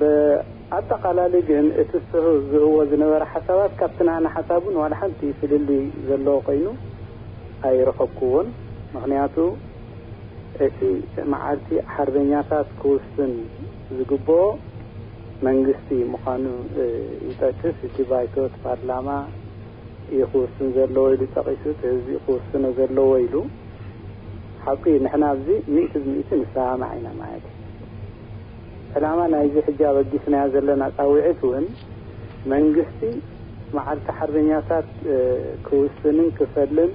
ብኣጠቓላሊ ግን እቲ ንሱ ዝህቦ ዝነበረ ሓሳባት ካብቲ ናህና ሓሳብ እውን ዋላ ሓንቲ ፍልልይ ዘለዎ ኮይኑ ኣይረኸብኩዎን። ምኽንያቱ እቲ መዓልቲ ሓርበኛታት ክውስን ዝግብኦ መንግስቲ ምዃኑ፣ እ፣ ይጠቅስ። እቲ ባይቶ፣ እቲ ፓርላማ እዩ ክውስን ዘለዎ ኢሉ ጠቒሱ፣ እቲ ህዝቢ እዩ ክውስኖ ዘለዎ ኢሉ። ሓቂ እዩ፣ ንሕና ኣብዚ ሚእቲ ብሚእቲ ንሰማማዕ ኢና ማለት እዩ። ዕላማ ናይዚ ሕጂ ኣበጊስናዮ ዘለና ጻውዒት እውን መንግስቲ መዓልቲ ሓርበኛታት፣ እ፣ ክውስንን ክፈልን፣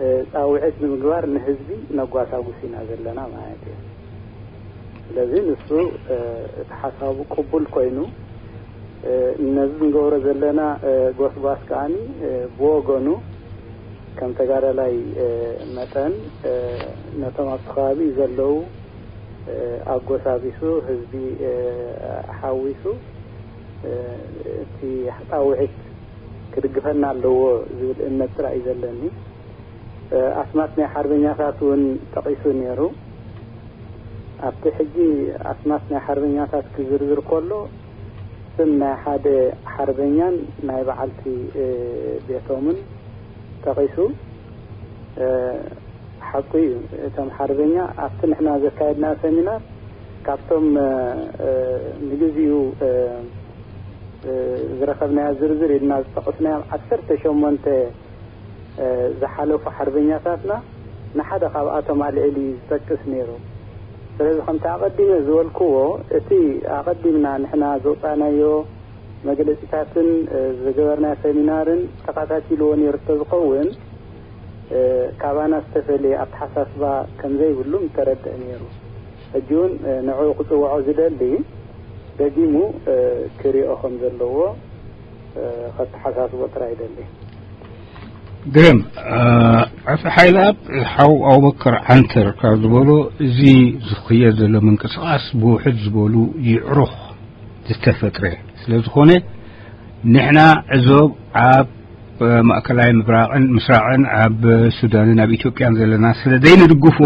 እ፣ ጻውዒት ንምግባር ንህዝቢ ነጓሳጉስ ኢና ዘለና ማለት እዩ። ስለዚ ንሱ፣ እ፣ እቲ ሓሳቡ ቅቡል ኮይኑ፣ እ፣ ነዚ ንገብሮ ዘለና፣ እ፣ ጎስጓስ ከኣኒ፣ እ፣ ብወገኑ ከም ተጋዳላይ፣ እ፣ መጠን፣ እ፣ ነቶም ኣብቲ ከባቢ ዘለዉ፣ እ፣ ኣጎሳቢሱ፣ ህዝቢ፣ እ፣ ሓዊሱ፣ እ፣ እቲ ጻውዒት ክድግፈና ኣለዎ ዝብል እምነት ጥራይ እዩ ዘለኒ። እ፣ ኣስማት ናይ ሓርበኛታት እውን ጠቒሱ ነይሩ። ኣብቲ ሕጂ ኣስማት ናይ ሓርበኛታት ክዝርዝር ከሎ፣ ስም ናይ ሓደ ሓርበኛን ናይ በዓልቲ፣ እ፣ ቤቶምን ጠቒሱ፣ እ፣ ሓቁ እዩ። እቶም ሓርበኛ ኣብቲ ንሕና ዘካየድና ሰሚናር፣ ካብቶም፣ እ፣ እ፣ ንግዚኡ፣ እ፣ እ፣ ዝረኸብናዮ ዝርዝር ኢልና ዝጠቐስናዮም ዓሰርተ ሸሞንተ፣ እ፣ ዝሓለፉ ሓርበኛታትና ንሓደ ካብኣቶም ኣልዒሉ እዩ ዝጠቅስ ነይሩ። ስለዚ ከምቲ ኣቐዲመ ዝበልክዎ፣ እቲ ኣቐዲምና ንሕና ዘውጻእናዮ መግለጺታትን፣ እ፣ ዝገበርናዮ ሰሚናርን ተኸታቲልዎ ነይሩ እንተዝኸውን፣ እ፣ ካባና ዝተፈልየ ኣተሓሳስባ ከም ዘይብሉ ምተረድአ ነይሩ። ሕጂ እውን፣ እ፣ ንዕኡ ክጽውዖ ዝደሊ ደጊሙ፣ እ፣ ክሪኦ ከም ዘለዎ፣ እ፣ ከተሓሳስቦ ጥራይ ይደሊ። ግርም፣ እ፣ ኣቶ ሓይለኣብ፣ ሓው ኣቡበከር ዓንተር ካብ ዝበሎ፣ እዚ ዝኽየድ ዘሎ ምንቅስቓስ ብውሕድ ዝበሉ ይዕሩኽ ዝተፈጥረ ስለ ዝኾነ፣ ንሕና ዕዞብ ኣብ፣ እ፣ ማእከላይ ምብራቕን ምስራቕን፣ ኣብ ሱዳንን ኣብ ኢትዮጵያን ዘለና ስለ ዘይንድግፎ፣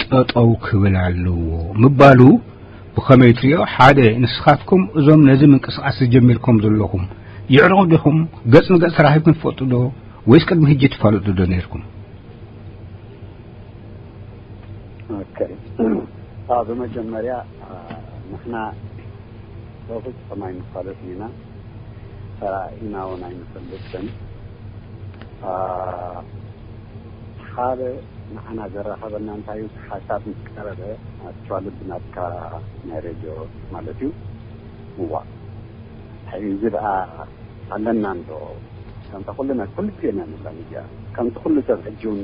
ጠጠው ክብል ኣለዎ ምባሉ ብኸመይ ትሪኦ? ሓደ፣ ንስኻትኩም እዞም ነዚ ምንቅስቓስ ዝጀሚርኩም ዘለኹም፣ ይዕሩኽ ዲኹም? ገጽ ንገጽ ተራኺብኩም ትፈልጡ ዶ? ወይስ ቅድሚ ሕጂ ትፋለጡ ዶ ነይርኩም? ኦኬ። ኣዎ፣ ብመጀመርያ፣ አ፣ ንሕና ብፍጹም ኣይንፋለጥን ኢና። ተራኢና እውን ኣይንፈልጥን። አ፣ ሓደ ንዓና ዘራኸበና እንታይ እዩ? ሓሳብ ምስ ቀረበ፣ ኣክቹዋሊ ብናትካ ናይ ሬድዮ ማለት እዩ። እዋ፣ ሕዚ እዚ ደኣ ኣለና እንዶ? ከምታ ኩሉ ናይ ኩሉ ግዜ ናይ መላ ሚድያ፣ ከምቲ ኩሉ ሰብ ሕጂ እውን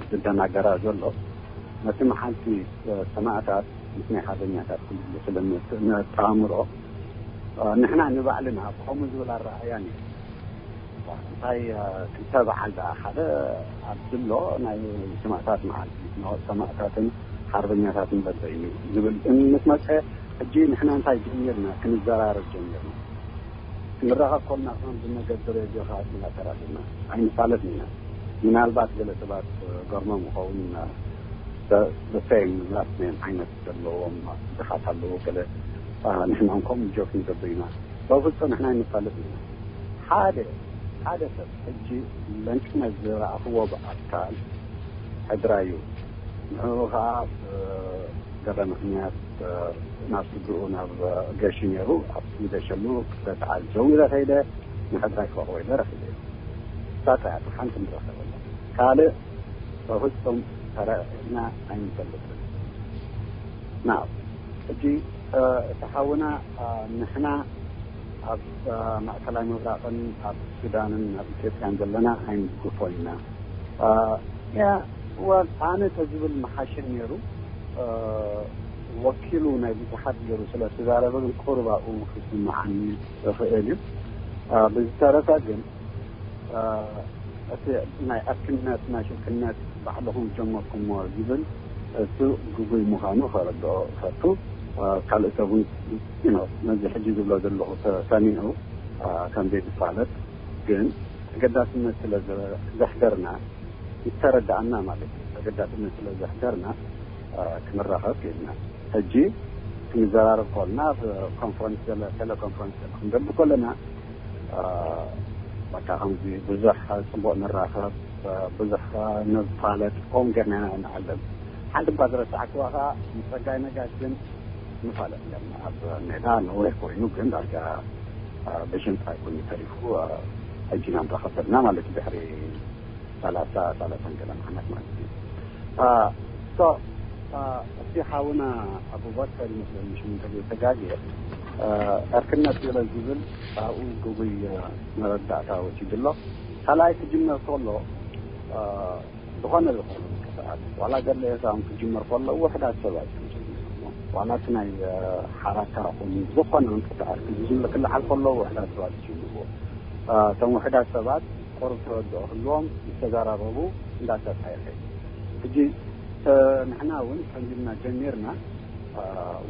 ዝደናገራ ዘሎ፣ ነቲ መዓልቲ ሰማእታት ምስ ናይ ሓርበኛታት ክልል ስለ ነተኣምሮ፣ ንሕና ንባዕልና ከምኡ ዝብል ኣረኣእያ ነይሩ። እንታይ ክልተ በዓል ደኣ ሓደ ኣብ ዝሎ ናይ ሰማእታት መዓልቲ ሰማእታትን ሓርበኛታትን በበይኑ ዝብል ምስ መጸ፣ ሕጂ ንሕና እንታይ ጀሚርና? ክንዘራረብ ጀሚርና። ክንራኸብ ኮልና ከም ብመገዲ ሬድዮ ከኣ ኢና ተራኺብና። ኣይንፋለጥን ኢና። ምናልባት ገለ ሰባት ገርሞም ይኸውን፣ the same last name ዓይነት ዘለዎም ድኻት ኣለዉ። ገለ ንሕና ከምኡ ጆክ ንገብር ኢና። በፍጹም ንሕና ኣይንፋለጥን ኢና። ሓደ ሓደ ሰብ ሕጂ ለንቅነት ዝረኣኽዎ ብኣካል ሕድራዩ። ንዕኡ ኸኣ ብገለ ምኽንያት ናብ ስድርኡ ናብ ገሹ ነይሩ። ኣብ ዝገሸሉ ክፍተት ዓል ዘው ኢለ ከይደ፣ ንሕድራይ ክረኽቦ ኢለ ረኺበ። እሳ ጥራይ እያ ሓንቲ ንረኸበላ። ካልእ በፍጹም ተራእና ኣይንፈልጥን። ናው ሕጂ እቲ ሓውና ንሕና ኣብ ማእከላይ ምብራቕን ኣብ ሱዳንን ኣብ ኢትዮጵያን ዘለና ኣይንድግፎ ኢና። ያ ወ- ኣነ ተዝብል መሓሸ ነይሩ። ወኪሉ ናይ ብዙሓት ገይሩ ስለ ዝተዛረበ ግን ቁሩብ ኣብኡ ክስምዓኒ ይኽእል እዩ። ብዝተረፈ ግን እቲ ናይ ዕርክነት ናይ ሽርክነት ባዕልኹም ጀመርኩሞ ዝብል እሱ ግጉይ ምዃኑ ከረድኦ እፈቱ። ካልእ ሰብ እውን ነዚ ሕጂ ዝብሎ ዘለኹ ሰሚዑ ከም ዘይዝፋለጥ ግን ተገዳስነት ስለ ዘሕደርና ይተረዳኣና ማለት እዩ። ተገዳስነት ስለ ዘሕደርና ክንራኸብ ክኢልና። ሕጂ ክንዘራረብ ከለና ብኮንፈረንስ ዘለ ቴሌኮንፈረንስ ክንገብር ከለና በቃ ከምዚ ብዙሕ ፅቡቅ ንራኸብ፣ ብዙሕ ንፋለጥ፣ ከምኡ ጌርና ኢና ንዓለም። ሓንቲ እባ ዝረሳዕክዋ ከዓ ንፀጋይ ነጋሽ ግን ንፋለጥ ጌርና ኣብ ሜዳ ነዊሕ ኮይኑ ግን ዳርጋ ብሽምጣ ኮይኑ ተሪፉ ሕጂ ኢና ንራኸብ ዘለና ማለት እዩ ድሕሪ ሰላሳ ሰላሳን ገለን ዓመት ማለት እዩ። ሶ እቲ ሓውና ኣቡበከር ይመስለኒ ሽሙ እንተዘይተጋግየ ዕርክነት ገለ ዝብል ኣብኡ ግጉይ መረዳእታ ወሲዱ ኣሎ። ካልኣይ ክጅመር ከሎ ዝኾነ ዝኾነ ምንቅስቃስ ዋላ ገድሊ ኤርትራ እውን ክጅመር ከሎ ውሕዳት ሰባት እዮም ጀሚሮሞ። ዋላ እቲ ናይ ሓራካ ኹን ዝኾነ ምንቅስቃስ ዝጅምር ክለዓል ከሎ ውሕዳት ሰባት ይጅምርዎ። እቶም ውሕዳት ሰባት ቁሩብ ተረድኦ ክህልዎም ዝተዛራረቡ እንዳተጣየፈ ሕጂ ንሕና እውን ከምዚልና ጀሚርና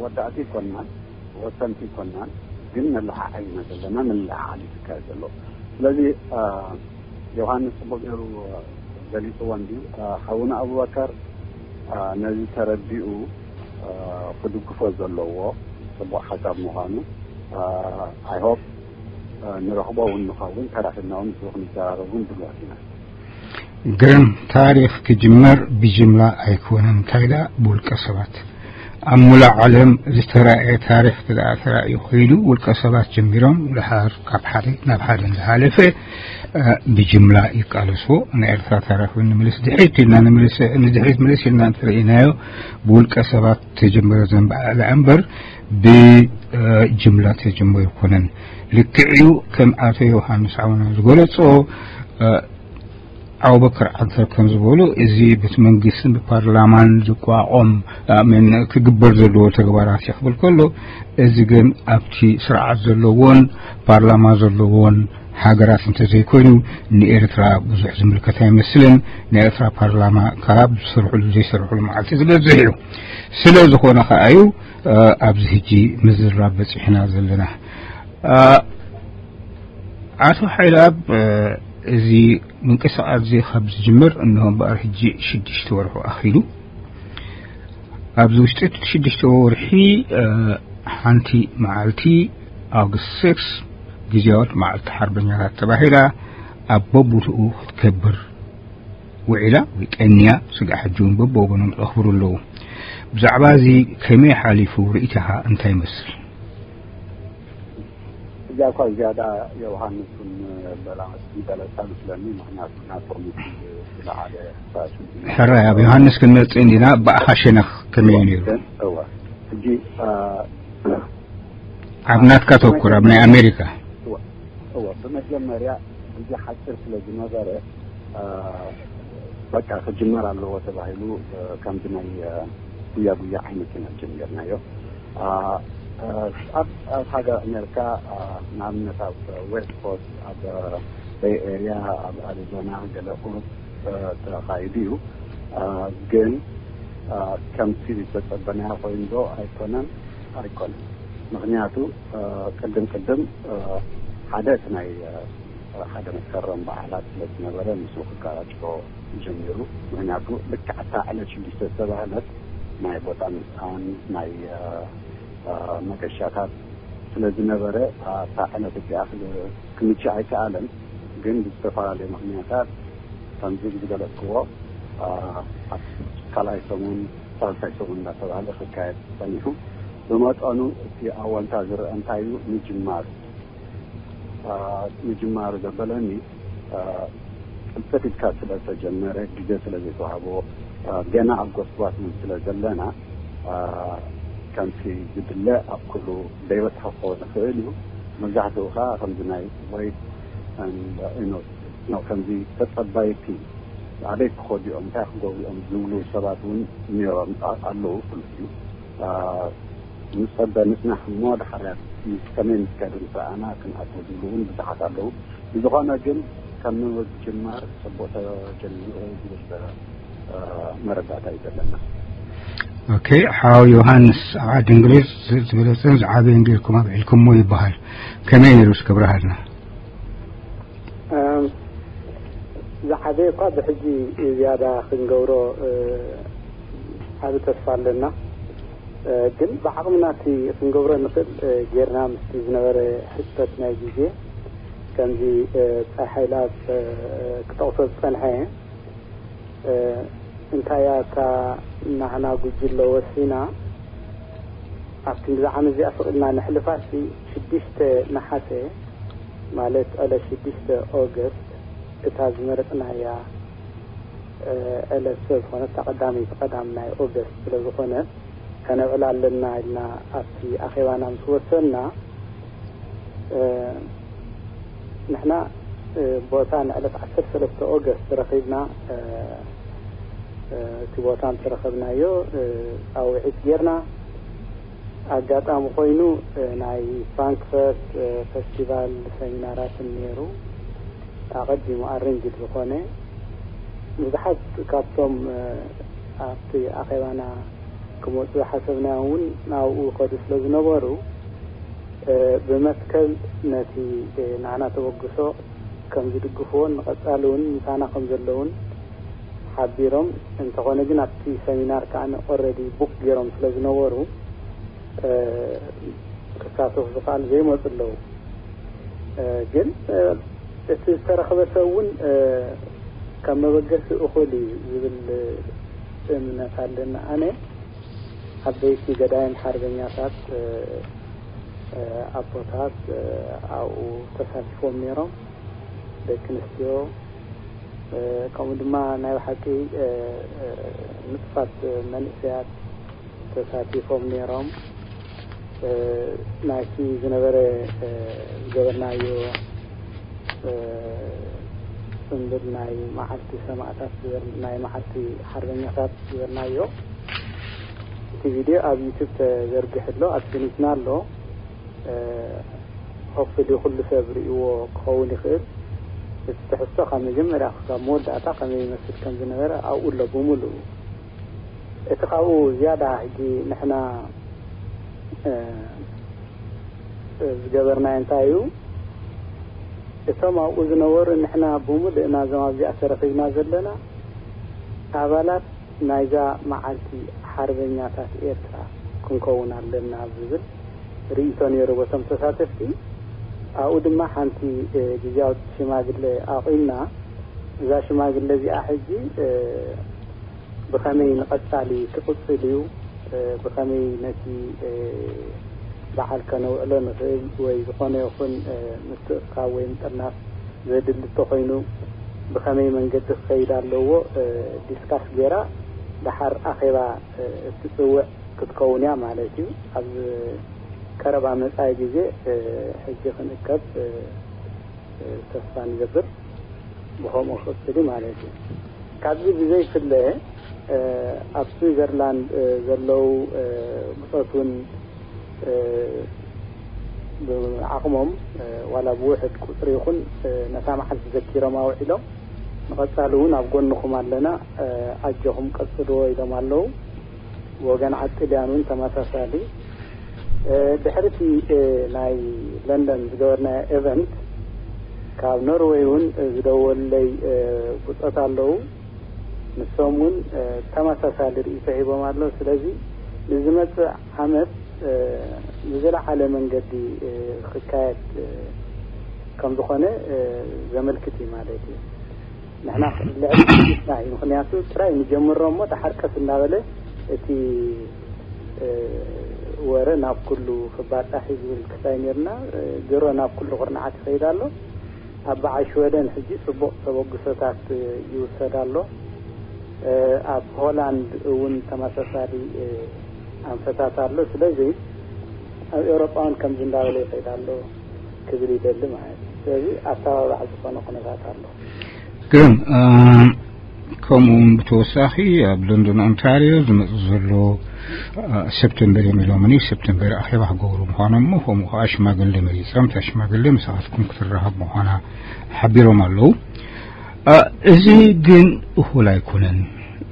ወዳእቲ ይኮንናን ወሰንቲ ይኮንናን ግን መለዓዓይና ዘለና መለዓዓሊ ዝካየድ ዘሎ። ስለዚ ዮሃንስ ጽቡቅ ገይሩ ገሊጽዎ እንድዩ። ሓውና ኣቡበከር ነዚ ተረዲኡ ክድግፎ ዘለዎ ጽቡቅ ሓሳብ ምዃኑ I hope ንረኽቦ እውን ንኸውን ተራኺብና እውን ንዘራረብ እውን ድሉዋት ኢና። ግርም ታሪኽ ክጅመር ብጅምላ ኣይኮነን እንታይ ደኣ ብውልቀ ሰባት ኣብ ሙሉእ ዓለም ዝተራእየ ታሪኽ እንተ ደኣ ተራእዩ ኮይኑ ውልቀ ሰባት ጀሚሮም ድሓር ካብ ሓደ ናብ ሓደ እንዳሓለፈ ብጅምላ ይቃለስዎ። ናይ ኤርትራ ታሪኽ እውን ንምልስ ድሕሪት ኢልና ንምልስ ንድሕሪት ምልስ ኢልና እንተረኢናዮ ብውልቀ ሰባት ተጀመረ ዘንባዕላ እምበር ብጅምላ ተጀመረ ኣይኮነን። ልክዕ እዩ ከም ኣቶ ዮሃንስ ዓውና ዝገለጾ ኣቡበከር ዓንተር ከም ዝበሎ እዚ ብቲ መንግስትን ብፓርላማን ዝቋቖም ክግበር ዘለዎ ተግባራት እዩ ክብል ከሎ እዚ ግን ኣብቲ ስርዓት ዘለዎን ፓርላማ ዘለዎን ሃገራት እንተዘይኮይኑ ንኤርትራ ብዙሕ ዝምልከት ኣይመስልን። ናይ ኤርትራ ፓርላማ ካብ ዝሰርሕሉ ዘይሰርሕሉ መዓልቲ ዝበዝሕ እዩ። ስለ ዝኾነ ከኣ እዩ ኣብዚ ሕጂ ምዝራብ በጺሕና ዘለና። ኣቶ ሓይለኣብ እዚ ምንቅስቃስ እዚ ካብ ዝጅምር እንሆ እምበኣር ሕጂ ሽዱሽተ ወርሑ ኣኺሉ። ኣብዚ ውሽጢ እቲ ሽዱሽተ ወርሒ ሓንቲ መዓልቲ ኣውግስት ስክስ ግዜያዊት መዓልቲ ሓርበኛታት ተባሂላ ኣብ በቦትኡ ክትከብር ውዒላ ወይ ቀንያ ስጋዕ ሕጂ እውን በብወገኖም ዘኽብሩ ኣለዉ። ብዛዕባ እዚ ከመይ ሓሊፉ ርእይቶኻ እንታይ ይመስል? እዚኣ እኳ ዝያዳ ዮሃንስ እውን በላ መስል ገለጻ መስለኒ ምክንያቱ ናቶም ዝለዓለ ሕራይ ኣብ ዮሃንስ ክንመጽእ እንዲና ብኣኻ ሸነኽ ከመይ እዩ ነይሩ? እወ ሕጂ ኣብ ናትካ ተኩር ኣብ ናይ ኣሜሪካ እወ ብመጀመርያ ግዜ ሓፂር ስለ ዝነበረ በቃ ክጅመር ኣለዎ ተባሂሉ ከምዚ ናይ ጉያ ጉያ ዓይነት ኢና ጀሚርናዮ። ኣብ ሃገር ኣሜሪካ ንኣብነት ኣብ ዌስት ኮስት፣ ኣብ ቤይ ኤርያ፣ ኣብ ኣሪዞና ገለ ቁሩብ ተኻይዱ እዩ። ግን ከምቲ ዝተጸበናዮ ኮይኑ ዶ ኣይኮነን? ኣይኮነን። ምኽንያቱ ቅድም ቅድም ሓደ እቲ ናይ ሓደ መስከረም በዓላት ስለ ዝነበረ ምስኡ ክጋጭ ጀሚሩ። ምኽንያቱ ልክዕ እታ ዕለት ሽዱሽተ ዝተባህለት ናይ ቦታን ሰዓትን ናይ መገሻታት ስለ ዝነበረ እታ ዕለት እቲኣ ክምችእ ኣይከኣለን። ግን ብዝተፈላለዩ ምኽንያታት ከምዚ ዝገለጽክዎ ኣብ ካልኣይ ሰሙን ሳልሳይ ሰሙን እናተባህለ ክካየድ ጸኒሑ። ብመጠኑ እቲ ኣወንታ ዝረአ እንታይ እዩ? ምጅማሩ ምጅማሩ ዘበለኒ ቅልጥፍ ኢልካ ስለ ዝተጀመረ፣ ግዜ ስለ ዘይተዋህቦ፣ ገና ኣብ ጎስጓስ ስለ ዘለና ከምቲ ዝድለ ኣብ ኩሉ ዘይበጽሐ ክኸውን ይኽእል እዩ። መብዛሕትኡ ከዓ ከምዚ ናይ ቮይስ ኖት ነው። ከምዚ ተጸባይቲ ኣበይ ክኸዱ እዮም፣ እንታይ ክገብሩ እዮም ዝብሉ ሰባት እውን ነይሮም ኣለዉ። ኩሉ እዩ ንጸበ ንጽናሕ እሞ ድሓርያ ከመይ ምስ ከደ ምስ ረኣና ክንኣቱ ዝብሉ እውን ብዙሓት ኣለዉ። ብዝኾነ ግን ካብ ምጅማር ጽቡቕ ተጀሚሩ ዝብል መረዳእታ እዩ ዘለና። ኦኬ፣ ሓው ዮሃንስ ኣብ ዓዲ እንግሊዝ ዝበለጸን ዝዓበየን ጌርኩም ኣብዒልኩሞ ይበሃል። ከመይ ነይሩ እስከ ብርሃልና? ዝዓበየ እኳ ብሕጂ ዝያዳ ክንገብሮ ዓቢ ተስፋ ኣለና። ግን ብዓቕምና እቲ ክንገብሮ ንኽእል ጌርና ምስቲ ዝነበረ ሕጽረት ናይ ግዜ ከምዚ ጸሓይ ኢላ ክጠቕሶ ዝጸንሐ እንታይ እያ እታ ናህና ጉጅለ ወሲና ኣብቲ ብዛዕባ እዚኣ ስቕ ኢልና ነሕልፋሲ ሽዱሽተ ነሓሰ ማለት ዕለት ሽዱሽተ ኦገስት እታ ዝመረጽናያ ዕለት ስለ ዝኾነት እታ ቀዳመይቲ ቀዳም ናይ ኦገስት ስለ ዝኾነት ከነብዕላ ኣለና ኢልና ኣብቲ ኣኼባና ምስ ወሰንና ንሕና ቦታ ንዕለት ዓሰርተ ሰለስተ ኦገስት ረኺብና እቲ ቦታ ምስ ረኸብናዮ ፃውዒት ጌርና ኣጋጣሚ ኮይኑ ናይ ፍራንክፈርት ፈስቲቫል ሰሚናራትን ነይሩ ኣቐዲሙ ኣረንጅድ ዝኾነ ብዙሓት ካብቶም ኣብቲ ኣኼባና ክመፁ ዝሓሰብናዮም እውን ናብኡ ይኸዱ ስለ ዝነበሩ ብመትከል ነቲ ንዓና ተበግሶ ከም ዝድግፍዎን ንቐፃሊ እውን ምሳና ከም ዘለውን ሓቢሮም እንተኾነ ግን ኣብቲ ሰሚናር ከዓ ኦረዲ ቡክ ገይሮም ስለ ዝነበሩ ክሳተፉ ዝኽኣሉ ዘይመፁ ኣለዉ ግን እቲ ዝተረኽበ ሰብ እውን ከም መበገሲ እኹል እዩ ዝብል እምነት ኣለኒ ኣነ ዓበይቲ ገዳይም ሓርበኛታት ኣቦታት ኣብኡ ተሳቲፎም ነይሮም ደቂ ኣንስትዮ ከምኡ ድማ ናይ ብሓቂ ንጥፋት መንእሰያት ተሳቲፎም ነይሮም ናይቲ ዝነበረ ዝገበርናዮ ፅምብል ናይ መዓልቲ ሰማእታት ናይ መዓልቲ ሓርበኛታት ዝገበርናዮ እቲ ቪድዮ ኣብ ዩቱብ ተዘርግሕ ኣሎ ኣብሲኒትና ኣሎ ሆፕሊ ኩሉ ሰብ ርእይዎ ክኸውን ይኽእል እቲ ትሕዝቶ ካብ መጀመርያ ካብ መወዳእታ ከመይ ይመስል ከም ዝነበረ ኣብኡ ኣሎ ብምሉኡ እቲ ካብኡ ዝያዳ ሕጂ ንሕና ዝገበርናዮ እንታይ እዩ እቶም ኣብኡ ዝነበሩ ንሕና ብምሉእና እዞም ኣብዚኣ ተረኺብና ዘለና ኣባላት ናይዛ መዓልቲ ሓርበኛታት ኤርትራ ክንከውን ኣለና ዝብል ርእይቶ ነይሩ በቶም ተሳተፍቲ ኣብኡ ድማ ሓንቲ ግዜያዊት ሽማግለ ኣቑምና እዛ ሽማግለ እዚኣ ሕጂ ብኸመይ ንቐጻሊ ክቕጽል እዩ ብኸመይ ነቲ በዓል ከነውዕሎ ንኽእል ወይ ዝኾነ ይኹን ምትእኽኻብ ወይ ምጥርናፍ ዘድሊ እንተኾይኑ ብኸመይ መንገዲ ክኸይድ ኣለዎ ዲስካስ ገይራ ደሓር ኣኼባ እትፅውዕ ክትከውን እያ ማለት እዩ ኣብ ቀረባ መፃኢ ግዜ ሕጂ ክንእከብ ተስፋ ንገብር ብኸምኡ ክቕፅል ማለት እዩ ካብዚ ብዘይፍለ ኣብ ስዊዘርላንድ ዘለዉ ብጾት እውን ብዓቕሞም ዋላ ብውሕድ ቁጽሪ ይኹን ነታ መዓልቲ ዘኪሮም ኣውዒሎም፣ ንቐጻሊ እውን ኣብ ጎንኹም ኣለና፣ ኣጆኹም ቀጽልዎ ኢሎም ኣለዉ። ብወገን ዓጥልያን እውን ተመሳሳሊ። ድሕሪ እቲ ናይ ለንደን ዝገበርናዮ ኤቨንት ካብ ኖርወይ እውን ዝደወሉለይ ብጾት ኣለዉ። ንሶም እውን ተመሳሳሊ ርእይቶ ሂቦም ኣለዉ። ስለዚ ንዝመጽእ ዓመት ብዝለዓለ መንገዲ ክካየድ ከም ዝኾነ ዘመልክት እዩ ማለት እዩ። ንሕና ልዕሊ ፊትና እዩ። ምኽንያቱ ጥራይ ንጀምሮ እሞ ደሓር ቀስ እናበለ እቲ ወረ ናብ ኩሉ ክባጻሕ እዩ ዝብል ክሳይ ነርና። ድሮ ናብ ኩሉ ቁርንዓት ይኸይድ ኣሎ። ኣብ በዓል ሽወደን ሕጂ ጽቡቕ ተበግሶታት ይውሰድ ኣሎ። ኣብ ሆላንድ እውን ተመሳሳሊ ኣንፈታት ኣሎ። ስለዚ ኣብ ኤውሮጳ እውን ከምዚ እንዳበለ ይኸይድ ኣሎ ክብል ይደሊ ማለት እዩ። ስለዚ ኣተባባዕ ዝኾነ ኩነታት ኣሎ። ግን ከምኡ እውን ብተወሳኺ ኣብ ለንደን ኦንታርዮ ዝመጽእ ዘሎ ሰፕተምበር እዮም ኢሎምኒ። ሰፕተምበር ኣኼባ ክገብሩ ምዃኖም እሞ ከምኡ ከዓ ሽማግሌ መሪጾም እታ ሽማግሌ ምሳኻትኩም ክትራኸብ ምዃና ሓቢሮም ኣለዉ። እዚ ግን እኹል ኣይኮነን።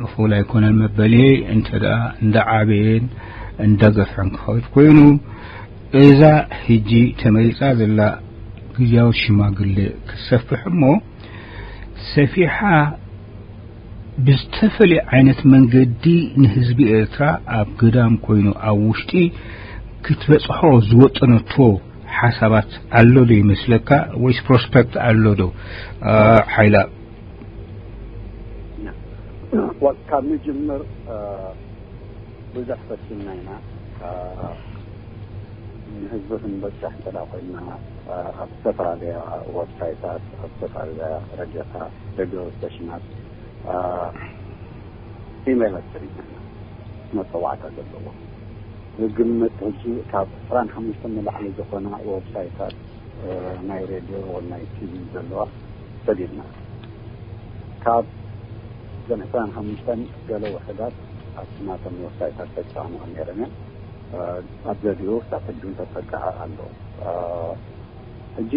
እኹል ኣይኮነን መበልየ እንተ ደኣ እንዳ ዓበየን እንዳ ገፍሐን ክኸይድ ኮይኑ እዛ ሕጂ ተመሪጻ ዘላ ግዝያዊ ሽማግሌ ክትሰፍሕ እሞ ሰፊሓ ብዝተፈልየ ዓይነት መንገዲ ንህዝቢ ኤርትራ ኣብ ግዳም ኮይኑ ኣብ ውሽጢ ክትበጽሖ ዝወጠነቶ ሓሳባት ኣሎ ዶ ይመስለካ ወይስ ፕሮስፐክት ኣሎ ዶ? ሓይላ ካብ ንጅምር ብዙሕ ፈቲና ኢና። ንህዝቢ ክንበፅሕ እንተ ኮይና ኣብ ዝተፈላለያ ወብሳይታት፣ ኣብ ዝተፈላለያ ረዲዮታት፣ ሬድዮ ስቴሽናት፣ ኢሜይላት ሰሪሕና መፀዋዕታ ዘለዎ ዝግምት ሕጂ ካብ ዕስራን ሓሙሽተን ንላዕሊ ዝኾና ወብሳይታት ናይ ሬድዮ ወይ ናይ ቲቪ ዘለዋ ሰዲድና። ካብ እዘን ዕስራን ሓሙሽተን ገለ ውሕዳት ኣብቲ ናቶም ወብሳይታት ተጨናኒቐን ነይረን እየን። ኣብ ዘዲኡ ክሳብ ሕጂ እውን ተጸግዓ ኣሎ። ሕጂ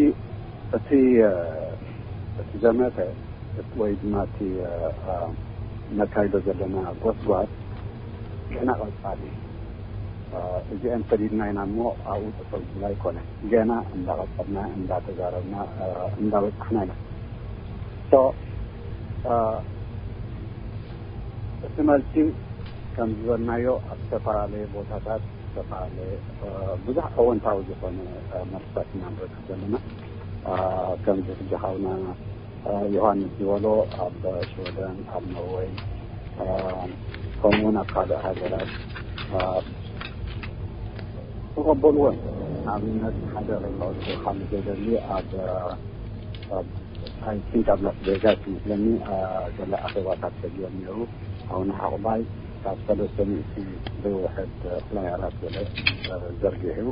እቲ እቲ ዘመተ ወይ ድማ እቲ ነካይዶ ዘለና ጎስጓስ ገና ቀጻሊ እዩ። እዚአን ሰዲድና ኢና እሞ ኣብኡ ጠጠው ዝብል ኣይኮነ። ገና እንዳቐጸልና እንዳተዛረብና እንዳበጻሕና ኢና። ሶ እቲ መልሲ ከም ዝበልናዮ ኣብ ዝተፈላለየ ቦታታት ዝተፈላለየ ብዙሕ ኣወንታዊ ዝኾነ መልስታት ኢና ንረክብ ዘለና። ከምዚ ሕጂ ሓውና ዮሃንስ ዝበሎ ኣብ ሽወደን፣ ኣብ ኖርወይ፣ ከምኡውን ኣብ ካልእ ሃገራት ተቐበልዎን። ንኣብነት ሓደ ክጠቕሱ ካብ ዘይደሊ ኣብ ኣብ ኣይ ቲንክ ኣብ ላስ ቬጋስ ይመስለኒ ገለ ኣኼባታት ተልዮም ነይሩ። ኣቡነ ሓቑባይ ካብ ሰለስተ ሚእቲ ዘይውሕድ ፍላየራት ገለ ዘርጊሑ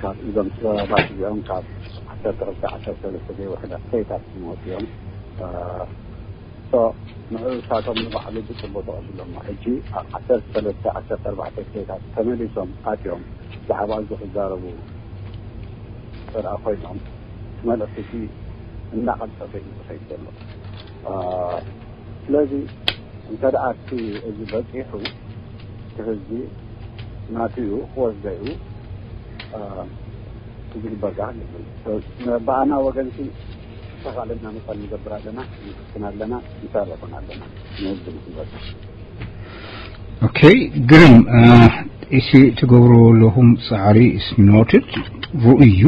ካብ እዞም ጥበባት እዚኦም ካብ ዓሰርተ ክልተ ዓሰርተ ሰለስተ ዘይውሕድ ኣስተያየታት ዝመፅኦም ንዑ እሳቶም ንባዕሉ ብፅቡቅ ተቐቢሎሞ። ሕጂ ኣብ ዓሰርተ ሰለስተ ዓሰርተ ኣርባዕተ ክሌታት ተመሊሶም ኣትዮም ብዛዕባ እዚ ክዛረቡ እንተ ደኣ ኮይኖም እቲ መልእኽቲ እቲ እንዳቐልጠፈ እዩ ዝኸይድ ዘሎ። ስለዚ እንተ ደኣ እቲ እዚ በፂሑ እቲ ህዝቢ ናቱ እዩ ክወስዶ እዩ። ዝግበር ዳኣ ንብል። ብኣና ወገንሲ ዝተኻለና መጠን ንገብር ኣለና፣ ንፍትን ኣለና፣ ንሰርሕ እውን ኣለና። ንህዝቢ ንክንበጽሕ። ኦኬ፣ ግርም። እቲ ትገብርዎ ኣለኹም ጻዕሪ is noted፣ ርኡይ እዩ።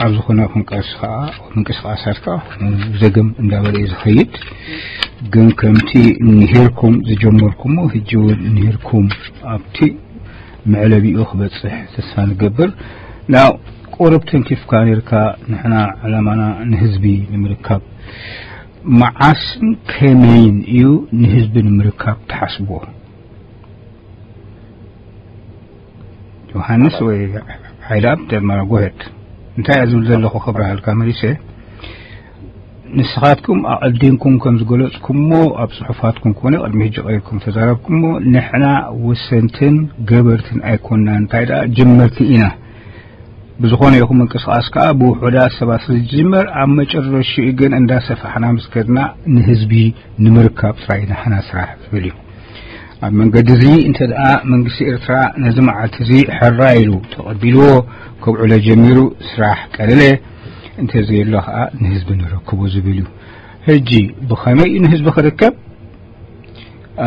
ኣብ ዝኾነ ክንቀስ ከዓ ምንቅስቃሳት ከዓ ዘገም እንዳበለ እዩ ዝኸይድ። ግን ከምቲ ንሄርኩም ዝጀመርኩሞ ሕጂ እውን ንሄርኩም ኣብቲ መዕለቢኡ ክበፅሕ ተስፋ ንገብር። ናው ቁሩብ ተንኪፍካ ነርካ። ንሕና ዕላማና ንህዝቢ ንምርካብ። መዓስን ከመይን እዩ ንህዝቢ ንምርካብ ትሓስብዎ? ዮሃንስ ወይ ሓይለኣብ ደማራ ጎሄድ እንታይ እያ ዝብል ዘለኹ ክብረሃልካ መሊሰ። ንስኻትኩም ኣቐዲምኩም ከም ዝገለጽኩሞ ኣብ ጽሑፋትኩም ኮነ ቅድሚ ሕጂ ቀሪብኩም ተዛረብኩሞ፣ ንሕና ወሰንትን ገበርትን ኣይኮንና፣ እንታይ ደኣ ጀመርቲ ኢና። ብዝኾነ ይኹን ምንቅስቓስ ከኣ ብውሑዳት ሰባት ስለ ዝጅመር፣ ኣብ መጨረሽኡ ግን እንዳሰፋሕና ምስ ከድና ንህዝቢ ንምርካብ ጥራይ ናሕና ስራሕ ዝብል እዩ። ኣብ መንገዲ እዚ እንተ ደኣ መንግስቲ ኤርትራ ነዚ መዓልቲ እዚ ሕራ ኢሉ ተቐቢልዎ፣ ከብዕሎ ጀሚሩ፣ ስራሕ ቀለለ፣ እንተ ዘየሎ ከኣ ንህዝቢ ንረክቦ ዝብል እዩ። ሕጂ ብኸመይ እዩ ንህዝቢ ክርከብ?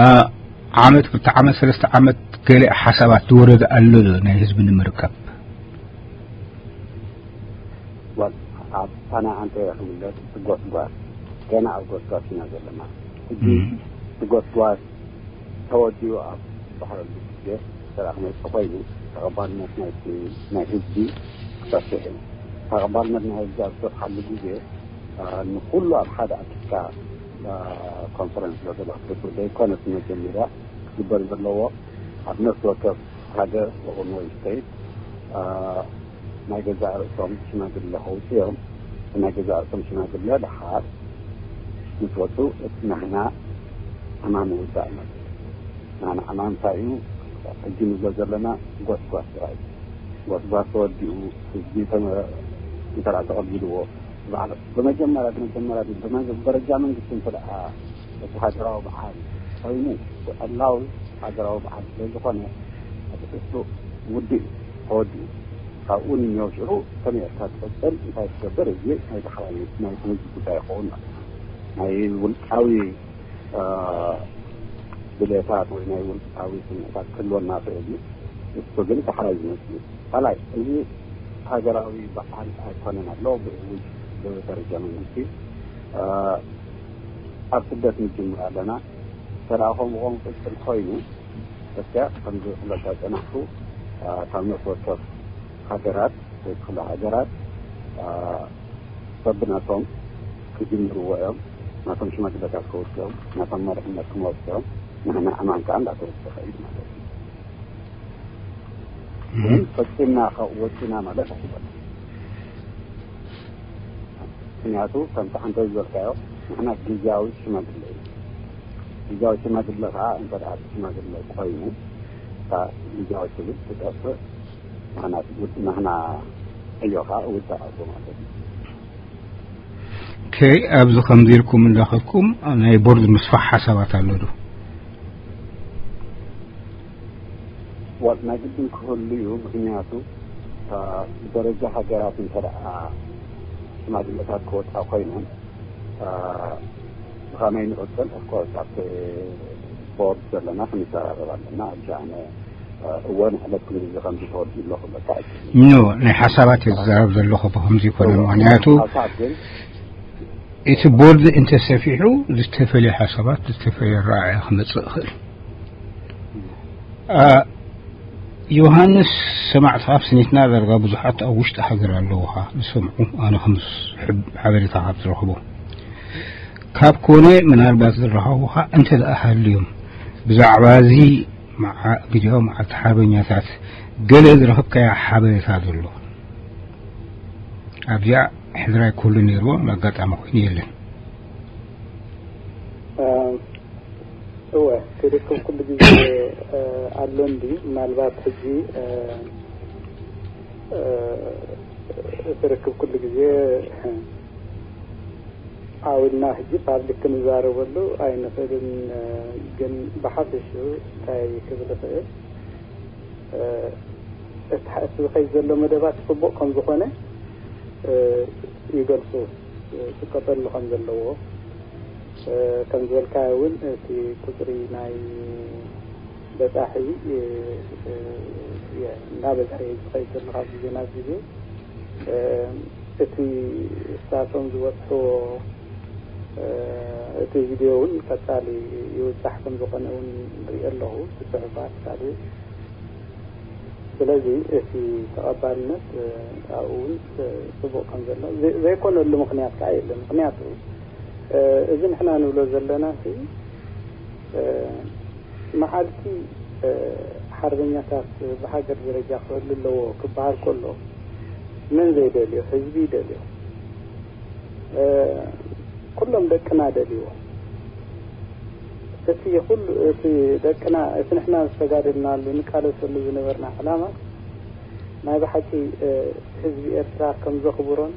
አ፣ ዓመት፣ ክልተ ዓመት፣ ሰለስተ ዓመት ገለ ሓሳባት ዝወረደ ኣሎ ዶ ናይ ህዝቢ ንምርካብ? ዋል ኣብ ኣነ ኣንተ ክምለስ ትጎስጓስ፣ ገና ኣብ ጎስጓስ ኢና ዘለና። ሕጂ እም። ትጎስጓስ ተወዲኡ ኣብ ባሕረሉ ግዜ ሰላም መጽእ ኮይኑ፣ ተቐባልነት ናይቲ ናይ ህዝቢ ክሰፍሕ እዩ። ተቐባልነት ናይ ህዝቢ ኣብ ዝሰፍሓሉ ግዜ፣ አ፣ ንኹሉ ኣብ ሓደ ኣኪብካ፣ አ፣ ኮንፈረንስ ዘተላኽቱ ዘይኮነስ መጀመርያ ክግበር ዘለዎ ኣብ ነፍሲ ወከፍ ሃገር ወይ ስቴት፣ አ፣ ናይ ገዛእ ርእሶም ሽማግለ ከውፅኦም፣ ናይ ገዛእ ርእሶም ሽማግለ ደሓር ምስ ወፁ፣ እቲ ናህና ዕማም ይውዳእ ማለት እዩ። ናህና ዕማም እንታይ እዩ? ሕጂ ንብሎ ዘለና ጎስጓስ ጥራይ እዩ። ጎስጓስ ተወዲኡ፣ ህዝቢ ተመ-፣ እንተ ደኣ ተቐቢልዎ፣ ባዕሉ ብመጀመርያ፣ ብመጀመርያ፣ ብመ-፣ ብደረጃ መንግስቲ እንተ ደኣ እቲ ሃገራዊ በዓል ኮይኑ፣ ዕላዊ ሃገራዊ በዓል ስለ ዝኾነ፣ እቲ እሱ ውድእ ተወዲኡ፣ ካብኡ ንነብሽዑ ከመይ ጌርካ ትቕጽል፣ እንታይ ትገብር፣ እዚ ናይ ዳሕራይ ናይ ህዝቢ ጉዳይ ይኸውን ማለት እዩ። ናይ ውልቃዊ፣ አ፣ ድሌታት ወይ ናይ ውልቃዊ ስምዒታት ክህልወና ይኽእል እዩ። እሱ ግን ዳሕራይ ዝመጽእ እዩ። ካልኣይ፣ እዚ ሃገራዊ በዓል ኣይኮነን ኣሎ፣ ብእውጅ ብደረጃ መንግስቲ፣ አ፣ ኣብ ስደት ንጅምር ኣለና። እንተ ደኣ ከምኡ ከምኡ ቅጽል ኮይኑ፣ እስከ ከምዚ ክብለካ ዝጸናሕኩ፣ አ፣ ካብ ነፍሲ ወከፍ ሃገራት ወይ ክፍለ ሃገራት፣ አ፣ በብናቶም ክጅምርዎ እዮም። ናቶም ሽማግለታት ከውጽኦም፣ ናቶም መሪሕነት ክመርጹ እዮም። ንሕና ዕማም ከኣ እንዳተወሰኸ እዩ ማለት እዩ። ግን ፈጺምና ካብ ወጺና ማለት ኣይኮነን። ምክንያቱ ከምቲ ሓንተ ዝበልካዮ፣ ንሕና ግዝያዊ ሽማግለ እዩ። ግዝያዊ ሽማግለ ከኣ እንተ ደኣ ሽማግለ ኮይኑ፣ እታ ግዝያዊ ትብል ትጠፍእ፣ ንሕና ትውድ-፣ ንሕና ዕዮ ከኣ እውዳእ ኣሎ ማለት እዩ። ኦኬ፣ ኣብዚ ከምዚ ኢልኩም እንዳኸድኩም ናይ ቦርድ ምስፋሕ ሓሳባት ኣሎ ዶ? ዋል ናይ ግድን ክህሉ እዩ። ምክንያቱ፣ አ፣ ብደረጃ ሃገራት እንተ ደኣ ሽማግለታት ክወጻ ኮይነን፣ አ፣ ብኸመይ ንቕጽል? ኦፍኮርስ፣ ኣብቲ ቦርድ ዘለና ክንዘራረብ ኣለና። ሕጂ ኣነ፣ አ፣ እወ፣ ንዕለት ክንድዚ ከምዚ ተወዲኡ ኣሎ ክብለካ ኣይክእልን። ኖ፣ ናይ ሓሳባት እየ ዝዛረብ ዘለኹ፣ ብኸምዚ ይኮነ። ምክንያቱ ሓሳብ ግን እቲ ቦርድ እንተሰፊሑ፣ ዝተፈለየ ሓሳባት፣ ዝተፈለየ ኣረኣእያ ክመጽእ ይኽእል። አ፣ ዮሃንስ፣ ሰማዕትኻ ኣብ ስኒትና ዳርጋ ብዙሓት ኣብ ውሽጢ ሃገር ኣለዉኻ ዝሰምዑ፣ ኣነ ከም ዝሕብ-፣ ሓበሬታ ካብ ዝረኽቦ። ካብ ኮነ ምናልባት ዝረኸቡኻ እንተ ደኣ ሃልዮም፣ ብዛዕባ እዚ መዓ-፣ ግዜያዊ መዓልቲ ሓርበኛታት ገለ ዝረኸብካዮ ሓበሬታ ዘሎ? ኣብዚኣ ሕድራይ ክህሉ ነይርዎ፣ ኣጋጣሚ ኮይኑ የለን። እም፣ እወ፣ ክርክብ ኩሉ ግዜ፣ እ፣ ኣሎ እንዲ፣ ምናልባት ሕጂ፣ እ፣ እ፣ እቲ ርክብ ኩሉ ግዜ ዓው ኢልና ሕጂ ፓብሊክ ክንዛረበሉ ኣይንኽእልን፣ እ፣ ግን ብሓፈሽኡ እንታይ ክብል እኽእል፣ እ፣ እቲ ሐ-፣ እቲ ዝኸይድ ዘሎ መደባት ጽቡቕ ከም ዝኾነ፣ እ፣ ይገልጹ፣ እ፣ ክቀጸሉ ከም ዘለዎ፣ እ፣ ከም ዝበልካዮ እውን እቲ ቁጽሪ ናይ በጻሒ፣ እ፣ እ፣ የ-፣ እናበዝሐ እዩ ዝኸይድ ዘሎ ካብ ግዜ ናብ ግዜ። እ፣ እቲ እሳቶም ዝበጽሕዎ፣ እ፣ እቲ ቪድዮ እውን ቀጻሊ ይውጻሕ ከም ዝኾነ እውን ንርኢ ኣለኹ፣ ብጽሑፋት ካልእ። ስለዚ እቲ ተቐባልነት፣ እ፣ ኣብኡ እውን፣ እ፣ ጽቡቕ ከም ዘሎ ዘ-፣ ዘይኮነሉ ምኽንያት ከኣ የለን። ምኽንያቱ፣ እ፣ እዚ ንሕና ንብሎ ዘለና ሲ፣ እ፣ መዓልቲ፣ እ፣ ሓርበኛታት ብሃገር ደረጃ ክህሉ ኣለዎ ክበሃል ከሎ፣ መን ዘይደልዮ? ህዝቢ ይደልዮ። እ፣ ኩሎም ደቅና ደልይዎ። እቲ ኩሉ እቲ ደቅና፣ እቲ ንሕና ዝተጋደልናሉ፣ ንቃለሰሉ ዝነበርና ዕላማ ናይ ብሓቂ ህዝቢ ኤርትራ ከም ዘኽብሮን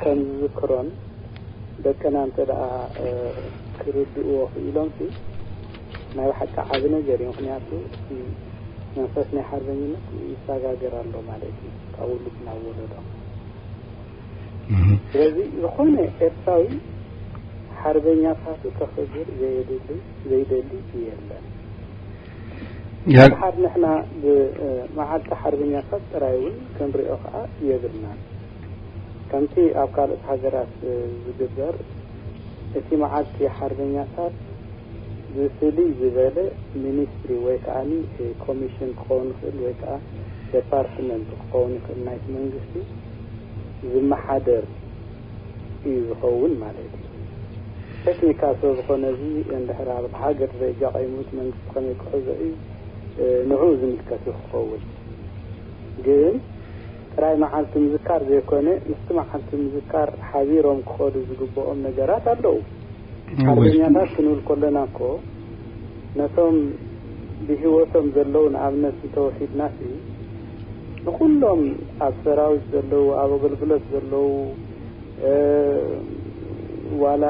ከም ዝዝክሮን ደቅና እንተ ደኣ ክርድእዎ ክኢሎምሲ ናይ ብሓቂ ዓቢ ነገር እዩ። ምኽንያቱ እቲ መንፈስ ናይ ሓርበኝነት ይሰጋገር ኣሎ ማለት እዩ፣ ካብ ውሉድ ናብ ወለዶ። ስለዚ ዝኾነ ኤርትራዊ ሓርበኛታቱ ከኽብር ዘየድሊ ዘይደሊ የለን። ድሓር ንሕና ብመዓልቲ ሓርበኛታት ጥራይ እውን ክንሪኦ ከዓ የብልናን። ከምቲ ኣብ ካልኦት ሃገራት ዝግበር፣ እቲ መዓልቲ ሓርበኛታት ብፍልይ ዝበለ ሚኒስትሪ ወይ ከዓ ኮሚሽን ክኸውን ይኽእል ወይ ከዓ ዴፓርትመንት ክኸውን ይኽእል ናይቲ መንግስቲ ዝመሓደር እዩ ዝኸውን ማለት እዩ። ቴክኒካል ስለዝኾነ እዚ እንድሕር ኣብ ሃገር ደረጃ ቀይሙት መንግስቲ ከመይ ክሕዞ እዩ ንዑ ዝምልከት እዩ ክኸውን። ግን ጥራይ መዓልቲ ምዝካር ዘይኮነ ምስቲ መዓልቲ ምዝካር ሓቢሮም ክኸዱ ዝግብኦም ነገራት ኣለዉ። ሓርበኛታት ክንብል ከለና እኮ ነቶም ብህይወቶም ዘለዉ ንኣብነት እንተወሲድናሲ ንኩሎም ኣብ ሰራዊት ዘለዉ ኣብ ኣገልግሎት ዘለዉ ዋላ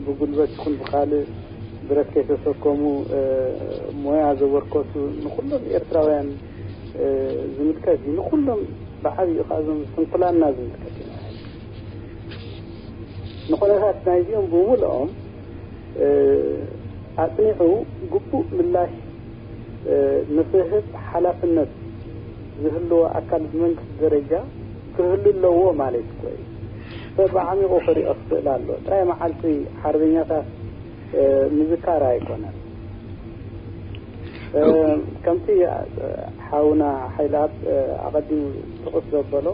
ብጉልበት ይኹን ብካልእ ብረት ከይተሰከሙ ሞያ ዘበርከቱ ንኩሎም ኤርትራውያን ዝምልከት እዩ። ንኩሎም ብዓብዩ ካብዞም ስንኩላንና ዝምልከት እዩ። ንኩነታት ናይዚኦም ብምልኦም ኣጽኒዑ ግቡእ ምላሽ ንክህብ ሓላፍነት ዝህልዎ ኣካል ብመንግስቲ ደረጃ ክህሉ ኣለዎ ማለት እኮ እዩ። ሰብ ብዓሚቑ ክሪኦ ክኽእል ኣሎ። ጥራይ መዓልቲ ሓርበኛታት ምዝካር ኣይኮነን። ከምቲ ሓውና ሓይልኣብ ኣቐዲሙ ጥቕስ ዘበሎ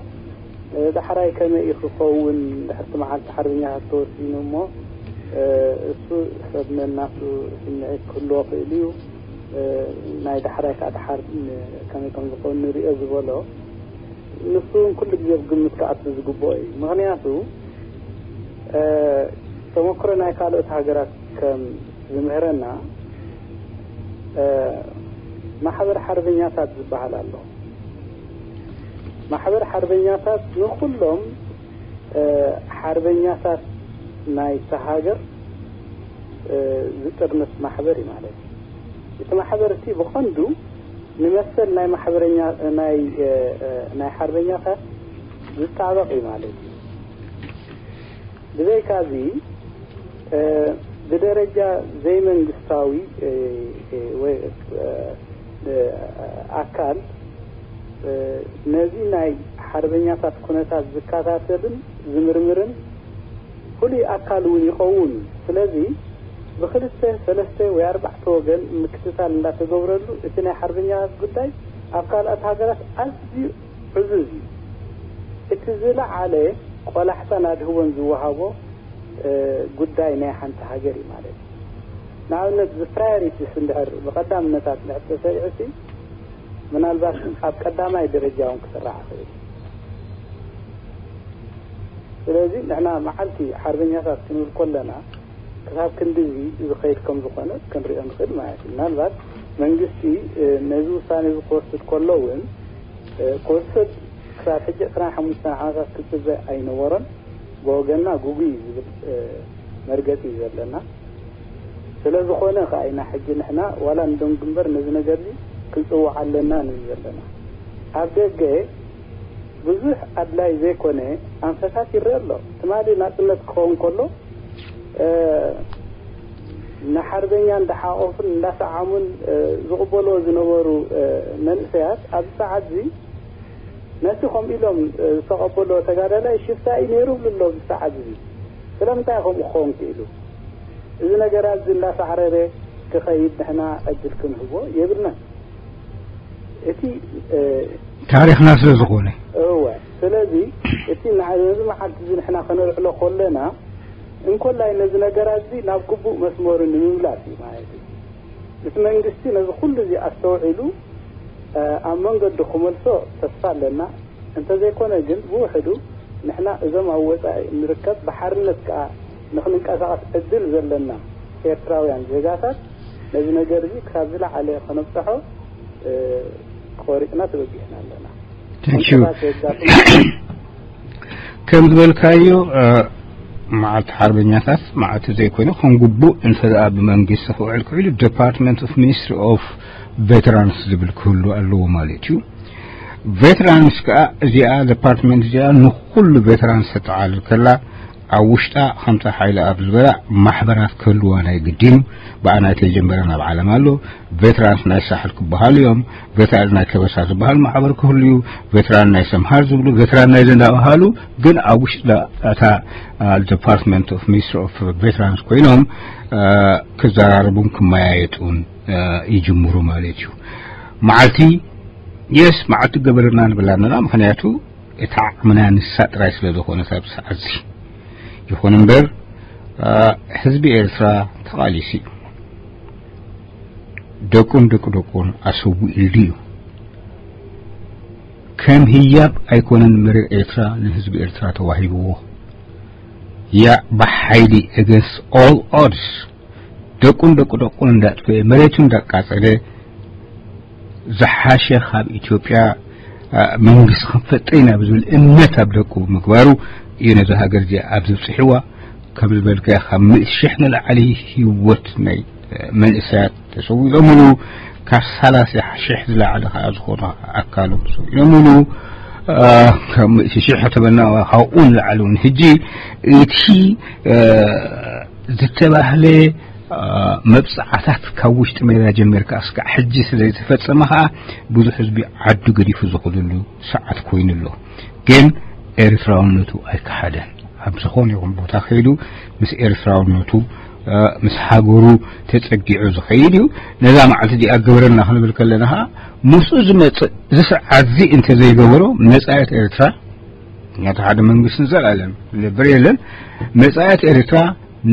ዳሕራይ ከመይ እዩ ክኸውን ድሕርቲ መዓልቲ ሓርበኛታት ተወሲኑ እሞ እሱ ሰብ ነናቱ ስምዒት ክህልዎ ክእል እዩ። ናይ ዳሕራይ ከዓ ድሓር ከመይ ከም ዝኸውን ንሪኦ ዝበሎ ንሱ እውን ኩሉ ግዜ ብግምት ክኣቱ ዝግብኦ እዩ። ምክንያቱ ተመክሮ ናይ ካልኦት ሃገራት ከም ዝምህረና ማሕበር ሓርበኛታት ዝበሃል ኣሎ። ማሕበር ሓርበኛታት ንኩሎም ሓርበኛታት ናይታ ሃገር ዝጥርንፍ ማሕበር እዩ ማለት እዩ። እቲ ማሕበር እቲ ብቐንዱ ንመሰል ናይ ማሕበረኛ ናይ ናይ ሓርበኛታት ዝጣበቕ እዩ ማለት እዩ። ብዘይካዚ ብደረጃ ዘይመንግስታዊ ወይ ኣካል ነዚ ናይ ሓርበኛታት ኩነታት ዝከታተልን ዝምርምርን ፍሉይ ኣካል እውን ይኸውን። ስለዚ ብክልተ ሰለስተ ወይ ኣርባዕተ ወገን ምክትታል እንዳተገብረሉ እቲ ናይ ሓርበኛታት ጉዳይ ኣብ ካልኣት ሃገራት ኣዝዩ ዕዙዝ እዩ። እቲ ዝለዓለ ቆላሕታን ኣድህቦን ዝወሃቦ ጉዳይ ናይ ሓንቲ ሃገር እዩ ማለት እዩ። ንኣብነት ብፕራዮሪቲስ እንድሕር ብቐዳምነታት እንድሕር ተሰሪዑ ሲ ምናልባት ኣብ ቀዳማይ ደረጃ እውን ክስራሕ ይኽእል። ስለዚ ንሕና መዓልቲ ሓርበኛታት ክንብል ከለና ክሳብ ክንድዚ ዝኸይድ ከም ዝኾነ ክንሪኦ ንኽእል ማለት እዩ። ምናልባት መንግስቲ ነዚ ውሳነ እዚ ክወስድ ከሎ እውን ክወስድ ክሳብ ሕጂ ዕስራን ሓሙሽተን ዓመታት ክፅበ ኣይነበሮን። ብወገንና ጉጉይ ዝብል መርገፂ እዩ ዘለና። ስለ ዝኾነ ከዓ ኢና ሕጂ ንሕና ዋላ ንደንጉ እምበር ነዚ ነገር እዚ ክንፅውዕ ኣለና ንብል ዘለና። ኣብ ደገ ብዙሕ ኣድላይ ዘይኮነ ኣንፈታት ይረአ ኣሎ። ትማሊ ናፅነት ክኸውን ከሎ ንሓርበኛ እንዳሓቆፉን እንዳሰዓሙን ዝቕበልዎ ዝነበሩ መንእሰያት ኣብዚ ሰዓት እዚ ነቲ ከምኡ ኢሎም ዝተቐበልዎ ተጋዳላይ ሽፍታ እዩ ነይሩ ይብሉ ኣሎ ኣብዚ ሰዓት እዚ። ስለምንታይ ከምኡ ክኸውን ክኢሉ? እዚ ነገር ኣብዚ እንዳሳዕረረ ክኸይድ ንሕና ዕድል ክንህቦ የብልናን። እቲ ታሪኽና ስለ ዝኾነ እወ። ስለዚ እቲ ነዚ መዓልቲ እዚ ንሕና ከነልዕሎ ከለና እንኮላይ ነዚ ነገር ኣብዚ ናብ ግቡእ መስመሩ ንምምላስ እዩ ማለት እዩ። እቲ መንግስቲ ነዚ ኩሉ እዚ ኣስተውዒሉ ኣብ መንገዱ ክመልሶ ተስፋ ኣለና። እንተዘይኮነ ግን ብውሕዱ ንሕና እዞም ኣብ ወጻኢ እንርከብ ብሓርነት ከኣ ንኽንንቀሳቐስ ዕድል ዘለና ኤርትራውያን ዜጋታት ነዚ ነገር እዚ ክሳብ ዝለዓለ ከነብጽሖ ቆሪጽና ተበጊሕና ኣለና። ከም ዝበልካዮ መዓልቲ ሓርበኛታት መዓልቲ ዘይኮይኑ ከም ግቡእ እንተ ደኣ ብመንግስቲ ክውዕል ክኢሉ Department of Ministry of Veterans ዝብል ክህሉ ኣለዎ ማለት እዩ። ቬትራንስ ከዓ እዚኣ ዲፓርትመንት እዚኣ ንኩሉ ቬትራንስ ተጠቓልል ከላ ኣብ ውሽጣ ከምቲ ሓይሊ ኣብ ዝበላ ማሕበራት ክህልዋ ናይ ግድን እዩ። ብኣ ናይ ተጀመረ ናብ ዓለም ኣሎ። ቬትራንስ ናይ ሳሕል ክበሃሉ እዮም። ቬትራን ናይ ከበሳ ዝበሃል ማሕበር ክህሉ እዩ። ቬትራን ናይ ሰምሃር ዝብሉ ቬትራን ናይ ዘናባሃሉ ግን ኣብ ውሽጢ እታ ዲፓርትመንት ኦፍ ሚኒስትሪ ኦፍ ቬትራንስ ኮይኖም ክዘራረቡን ክመያየጡን ይጅምሩ ማለት እዩ። መዓልቲ የስ መዓልቲ ገበርና ንብላ ኣለና። ምክንያቱ እታ ዓቕምና ንሳ ጥራይ ስለ ዝኾነት ኣብዚ ሰዓት እዚ። ይኹን እምበር ህዝቢ ኤርትራ ተቓሊሱ እዩ። ደቁን ደቂ ደቁን ኣሰዊኡ ኢሉ እዩ። ከም ህያብ ኣይኮነን መሬት ኤርትራ ንህዝቢ ኤርትራ ተዋሂብዎ። ያ ብሓይሊ against all odds ደቁን ደቂ ደቁን እንዳጥፈኤ መሬቱ እንዳቃጸለ ዝሓሸ ካብ ኢትዮጵያ መንግስቲ ክንፈጥር ኢና ብዝብል እምነት ኣብ ደቁ ምግባሩ እዩ ነዛ ሃገር እዚኣ ኣብዚ ኣብፅሕዋ። ከም ዝበልካዮ ካብ ሚእቲ ሽሕ ንላዕሊ ህይወት ናይ መንእሰያት ተሰዊኦምሉ፣ ካብ ሰላሳ ሽሕ ዝለዓለ ከዓ ዝኾኑ ኣካሎም ተሰዊኦምሉ። ካብ ሚእቲ ሽሕ ተበና ካብኡ ንላዕሊ እውን ሕጂ እቲ ዝተባህለ መብፅዓታት ካብ ውሽጢ ሜዳ ጀሚርካ እስካዕ ሕጂ ስለ ዝተፈፀመ ከዓ ብዙሕ ህዝቢ ዓዱ ገዲፉ ዝኽድሉ ሰዓት ኮይኑ ኣሎ። ግን ኤርትራውነቱ ኣይከሓደን። ኣብ ዝኾነ ይኹን ቦታ ከይዱ ምስ ኤርትራውነቱ ምስ ሃገሩ ተፀጊዑ ዝኸይድ እዩ። ነዛ መዓልቲ እዚኣ ገበረልና ክንብል ከለና ከዓ ምስኡ ዝመፅእ እዚ ስርዓት እዚ እንተዘይገበሮ መፃየት ኤርትራ ምክንያቱ ሓደ መንግስቲ ንዘለኣለም ዝነብር የለን። መጻኢት ኤርትራ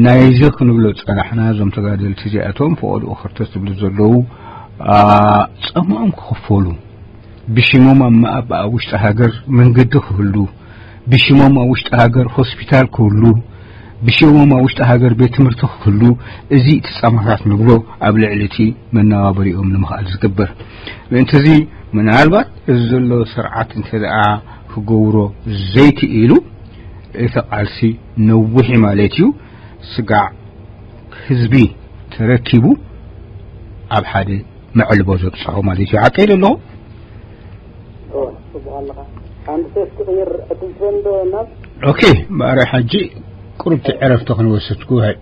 ናይዚ ክንብሎ ዝጸናሕና እዞም ተጋደልቲ እዚኣቶም ፈቐድኡ ከርተት ዝብሉ ዘለዉ ጸምኦም ክኽፈሉ ብሽሞም ኣብ ማኣብ ኣብ ውሽጢ ሃገር መንገዲ ክህሉ ብሽሞም ኣብ ውሽጢ ሃገር ሆስፒታል ክህሉ ብሽሞም ኣብ ውሽጢ ሃገር ቤት ትምህርቲ ክህሉ እዚ እቲ ጸማታት ንብሎ ኣብ ልዕሊ እቲ መነባበሪኦም ንምኽኣል ዝግበር ምእንቲ እዚ ምናልባት እዚ ዘሎ ስርዓት እንተ ደኣ ክገብሮ ዘይክኢሉ እቲ ቃልሲ ነዊሕ ማለት እዩ። ስጋዕ ህዝቢ ተረኪቡ ኣብ ሓደ መዕልቦ ዘብፅሖ ማለት እዩ። ሓቀይ ዶ ኣለኹ? ሓንቲ ሴፍ ክቕይር ዕድል ትበንዶ ናብ ኦኬ። ማረ ሓጂ ቁርብቲ ዕረፍቲ ክንወስድ ክውሕድ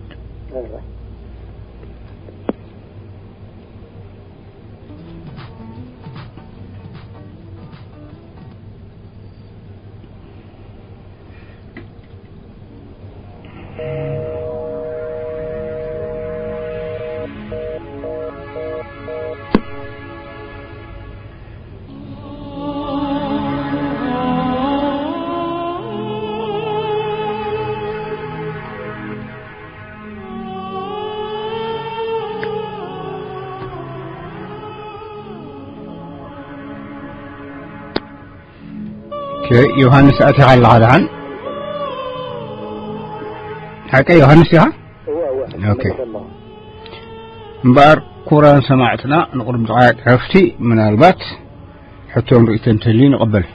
ዮሃንስ ኣቲኻ ኣለኻ ደሓን? ሓቀ ዮሃንስ ኢኻ? ኦኬ። እምበኣር ኩራን ሰማዕትና ንቕድሚ ዝዓየጥ ዕረፍቲ ምናልባት ሕቶን ርእይቶን እንተልዩ ንቐበል።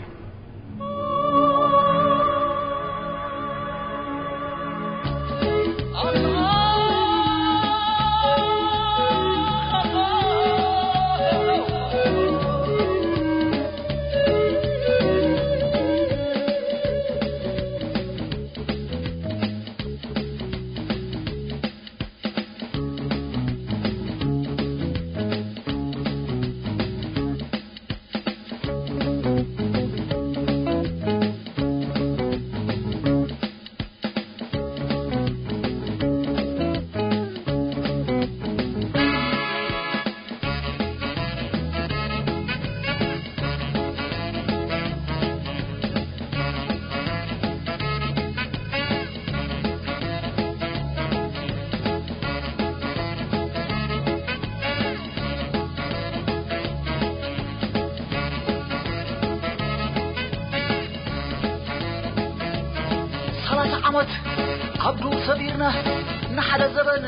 ንሓደ ዘበን